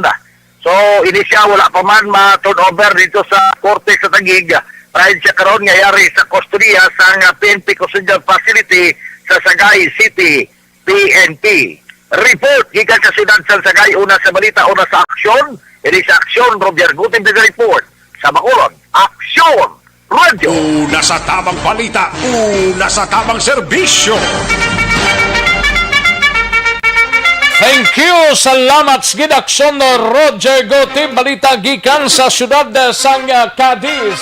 So, ini siya wala pa man ma-turnover dito sa korte sa Taguig. Ride siya karon nga yari sa kustodiya sa nga P N P Custodial Facility sa Sagay City, P N P. Report gikan sa siyudad sa Sagay, una sa balita, una sa aksyon. Ini sa aksyon, Roger Gutim, the report. Sa Bacolod, Aksyon Radio. Una sa tamang balita, una sa tamang serbisyo. Thank you. Salamat sa gid, Aksyon Roger Gutim. Balita gikan sa siyudad sang, ah, Cadiz.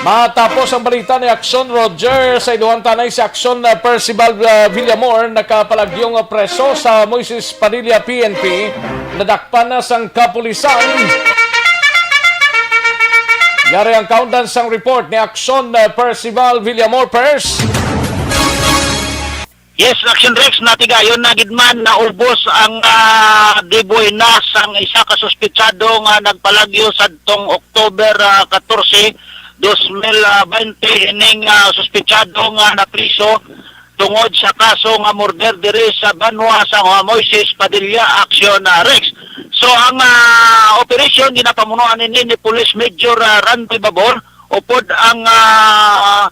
Matapos ang balita ni Aksyon Roger, sa iluhan tanay si Aksyon, ah, Percival, ah, Villamor nakapalagyong, ah, preso sa Moises Padilla P N P. Nadakpan na sang kapulisan. Yari ang kaundan sang report ni Aksyon, ah, Percival Villamor. Pers. Yes, Action Rex, natigayon na gid man naubos ang, ah, dibuena sang isa ka suspitsado nga nagpalagyo sadtong October, ah, katorse, dos mil baynte. Ining, ah, suspitsado nga napriso tungod sa kaso nga murder diri sa banwa sa, ah, Moises Padilla, Action, ah, Rex. So, ang, ah, operasyon ginapamunuan ini ni Police Major, ah, Randy Babor, upod ang, ah,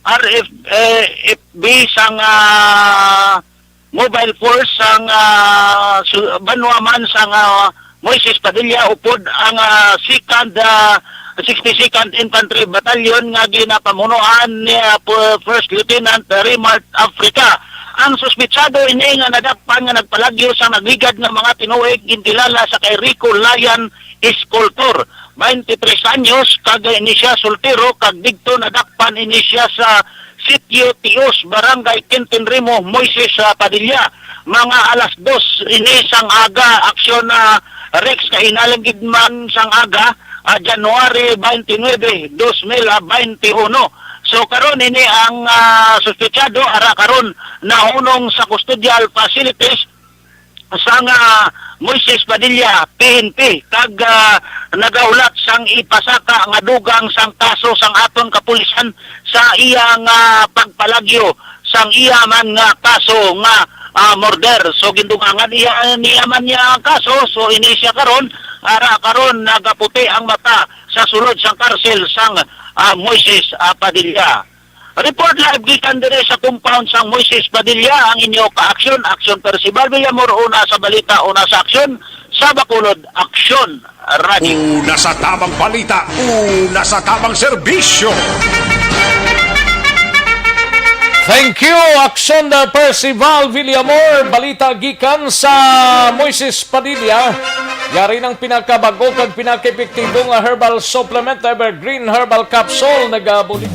R F, eh, F B sang, ah, mobile force sang, ah, su-, banwa man sang, ah, Moises Padilla, upod ang, ah, second, ah, sixty-second Infantry Battalion nga ginapamunuan ni, ah, Pu-, First Lieutenant Remart Africa. Ang suspitsado ini nga nadakpan nga nagpalagyo sang nagligad nga mga tinuig, ginkilala sa kay Rico Layan Escultor, twenty-three anyos, kag ini siya soltero, kag didto nadakpan ini siya sa Sitio Tios, Barangay Quintin Rimo, Moises, ah, Padilla. Mga alas dos ini sang aga, Aksyon, ah, Rex, kainalang gid man sang aga, ah, January twenty-nine, dos mil twenty-one. So, karon ini ang, ah, suspetsado, ara karon nahunong sa custodial facilities sang, ah, Moises Padilla, P N P, kag, ah, nagahulat sang ipasaka nga dugang sang kaso sang aton kapulisan sa iya nga pagpalagyo sang iya man nga kaso nga, ah, murder. So, gindugangan iya, niya man niya ang kaso. So, ini siya karon, ara karon nagaputi ang mata sa sulod sang karsel sang, ah, Moises, ah, Padilla. Report live gikan diri sa compound sang Moises Padilla, ang inyo ka-aksyon, Aksyon Percival Villamor, una sa balita, una sa aksyon, sa Bacolod, Aksyon Radio. Una sa tamang balita, una sa tamang serbisyo. Thank you, Aksyon, uh, Percival Villamor. Balita gikan sa Moises Padilla. Yari ng pinakabag-o kag pinakaepektibo nga herbal supplement, Evergreen Herbal Capsule. Nagabuli.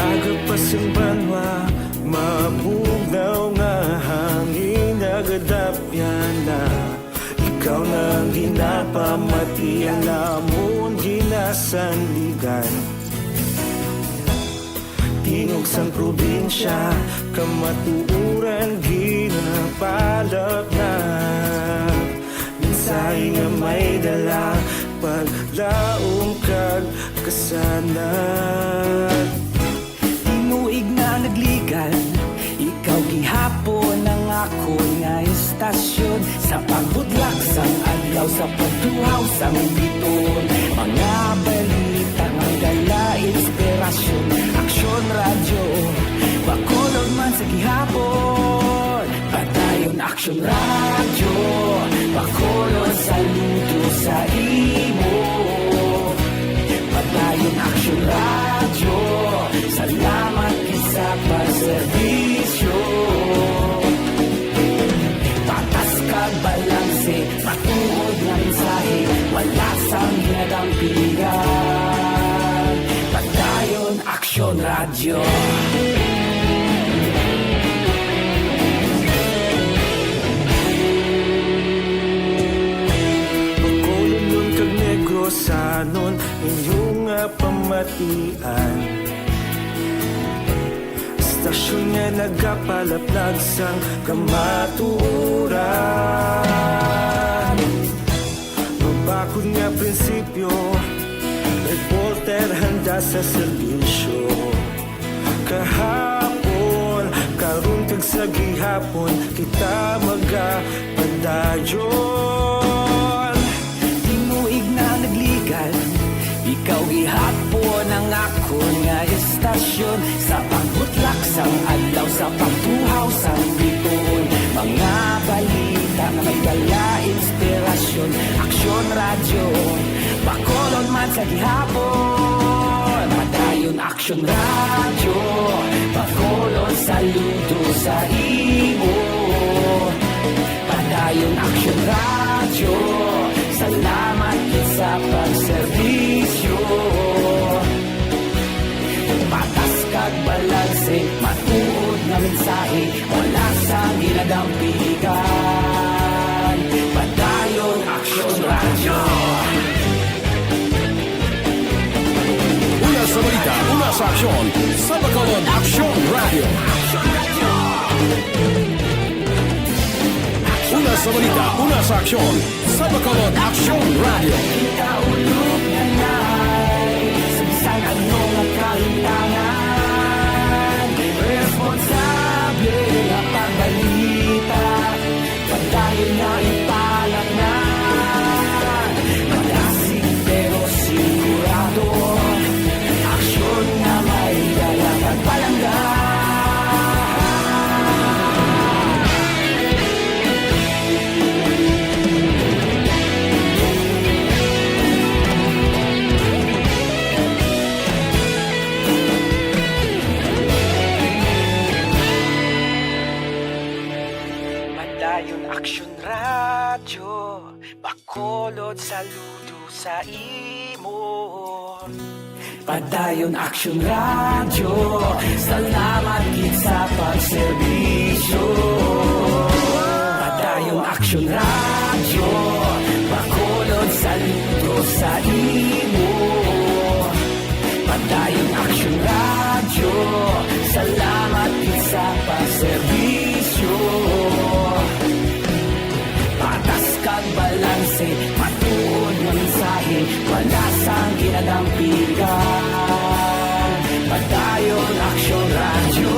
Aga pa sang banwa, mabugnaw nga hangin, nagadapyan na. Ikaw na ang ginapamati, ang amon ginasandigan. Tingog sang probinsya, kamatuoran ginapalapnap. Mensahe nga may dala, paglaom kag kasanag. Tinuig na nagligan, ikaw gihapon ang akon nga istasyon. Sa pagbudlak sang adlaw, sa pagtuhaw sang biton, mga balita nga dala inspirasyon. Aksyon Radyo, Bacolod man sa gihapon. Padayon Aksyon Radyo, Bacolod, saludo sa imo. Padayon Aksyon Radyo, salamat gid sa pagserbisyo. Patas kag balanse, matuod nga mensahe, wala sang ginadampigan. Padayon Aksyon Radyo. Aksyon nga nagapalaplag sang kamatuoran. Mabakod nga prinsipyo, reporter handa sa serbisyo. Kahapon, karon kag sa gihapon, kita magapadayon. Tinuig na nagligan, ikaw gihapon ang akon nga istasyon. Sa pagbutlak sang adlaw, sa pagtuhaw sang bituon, mga balita nga may dala inspirasyon. Aksyon Radyo, Bacolod man sa gihapon. Padayon Aksyon Radyo, Bacolod, saludo sa imo. Padayon Aksyon Radyo, salamat gid sa pagserbisyo. Patas kag balanse, matuod nga mensahe, wala sang ginadampigan. Padayon Aksyon Radyo. Una sa balita, una sa aksyon, sa Bacolod Aksyon Radyo. Una sa balita, una sa aksyon, sa Bacolod Aksyon Radyo. Kita ulog na nai, sa bisan ano nga kalimtangan, responsable nga pagbalita. Padayon nga ipalatnan, madasig pero sigurado, aksyon nga may dala kag palangga. Padayon Aksyon Radyo, Bacolod, saludo sa imo. Padayon Aksyon Radyo, salamat gid sa pagserbisyo. Padayon Aksyon Radyo, Bacolod, saludo sa imo. Padayon Aksyon Radyo, salamat gid sa pagserbisyo. Patas kag balanse, matuod nga mensahe, wala sang ginadampigan. Padayon Aksyon Radyo.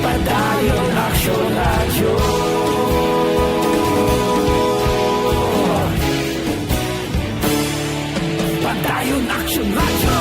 Padayon Aksyon Radyo. Padayon Aksyon Radyo.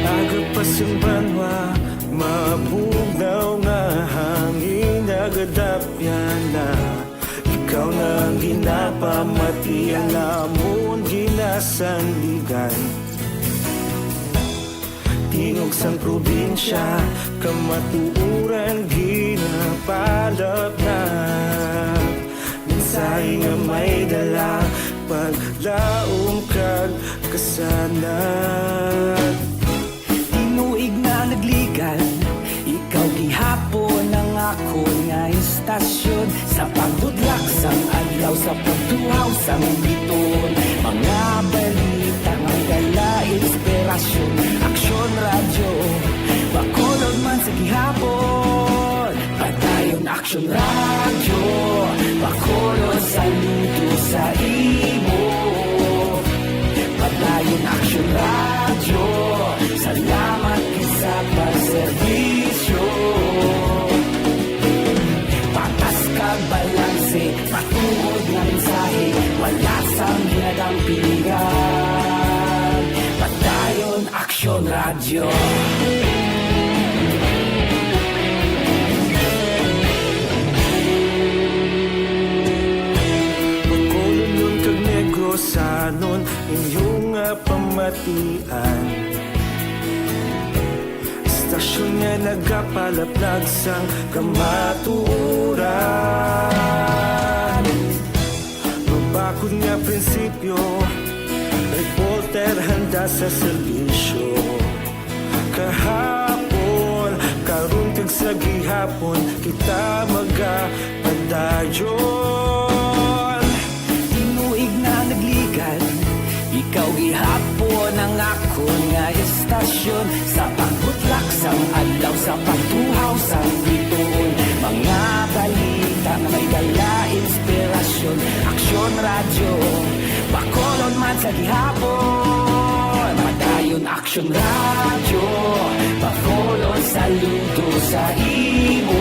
Aga pa sing banwa, mabugnaw nga hangin nagadapyan na. Ikaw na ang ginapamati, ang amon ginasandigan. Tingog sang probinsya, kamatuoran ginapalapnag. Mensahe nga may dala, paglaom kag kasanag. Tinuig na nagligan, ikaw gihapon ang akon nga istasyon. Sa pagbudlak sang adlaw, sa pagtuhaw sang bituon, mga balita nga dala inspirasyon. Aksyon Radyo, Bacolod man sa gihapon. Padayon Aksyon Radyo, Bacolod, saludo sa imo. Padayon Aksyon Radyo, salamat gid sa pagserbisyo. Patas kag balanse, matuod nga mensahe, wala sang ginadampigan. Padayon Aksyon Radyo. Bacolodnon kag Negrosanon, inyong Pamatian. Istasyon nga nagapalaplag sang kamatuoran. Mabakod nga prinsipyo, reporter handa sa serbisyo. Kahapon, karon kag sa gihapon, kita magapadayon. Tinuig na nagligad, ikaw gihapon ang akon nga istasyon. Sa pagbutlak sang adlaw, sa pagtuhaw sang bituon, mga balita nga may dala inspirasyon. Aksyon Radyo, Bacolod man sa gihapon. Padayon Aksyon Radyo, Bacolod, saludo sa imo.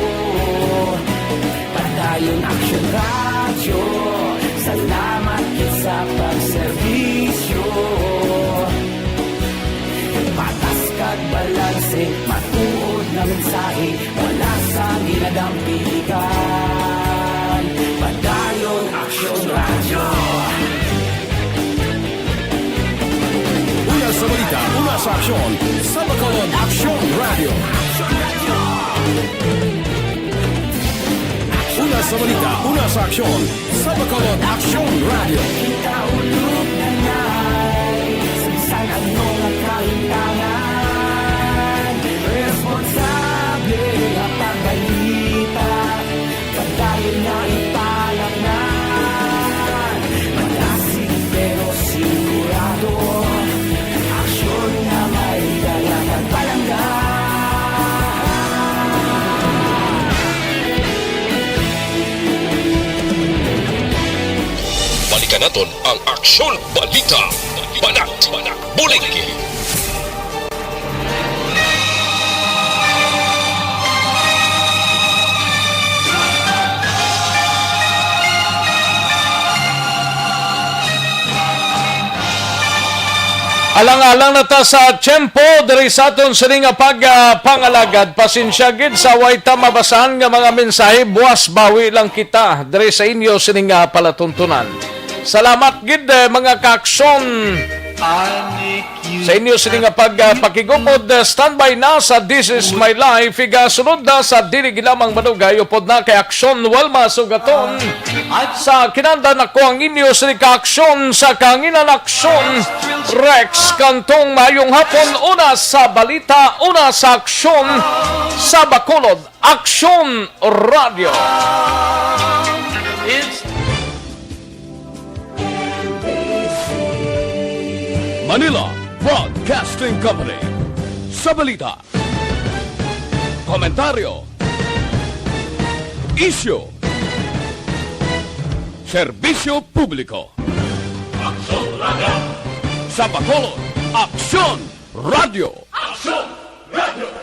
Padayon Aksyon Radyo, salamat gid sa pagserbisyo. Patas kag balanse, matuod nga mensahe, wala sang ginadampiligan. Padayon Aksyon Radyo. Una sa balita, una sa aksyon, sa Bacolod Aksyon Radyo. Una sa balita, una sa aksyon, sa Bacolod Aksyon Radyo. Kita ulog na na'y sa bisan ano nga kahimtangan. Responsable nga pagbalita, padayon nga ipalangnan. Malasig pero sigurado, aksyon nga may dala kag palangga. Balikan naton ang Aksyon Balita. Banat, Banat, Buligi. Alang-alang na ta sa tiyempo diri sa aton sini nga pag, ah, pangalagad. Pasensya gid sa way ta mabasahan nga mga mensahe, buwas bawi lang kita diri sa inyo sini nga palatuntunan. Salamat gid, eh, mga kaaksyon. Sa inyo sini nga pag, ah, pakigupod, ah, standby na sa This Is My Life. Igasunod na sa dili lamang madugay, upod na kay Aksyon Walma Sugaton. Sa kinahanglan, ako ang inyo sini ka aksyon sa kahanginan, Aksyon Rex Cantong. Maayong hapon, una sa balita, una sa aksyon, sa Bacolod. Aksyon Radyo. Manila Broadcasting Company. Sa balita, komentaryo, isyu, serbisyo publiko. Aksyon Radyo. Sa Bacolod, Aksyon Radyo. Aksyon Radyo.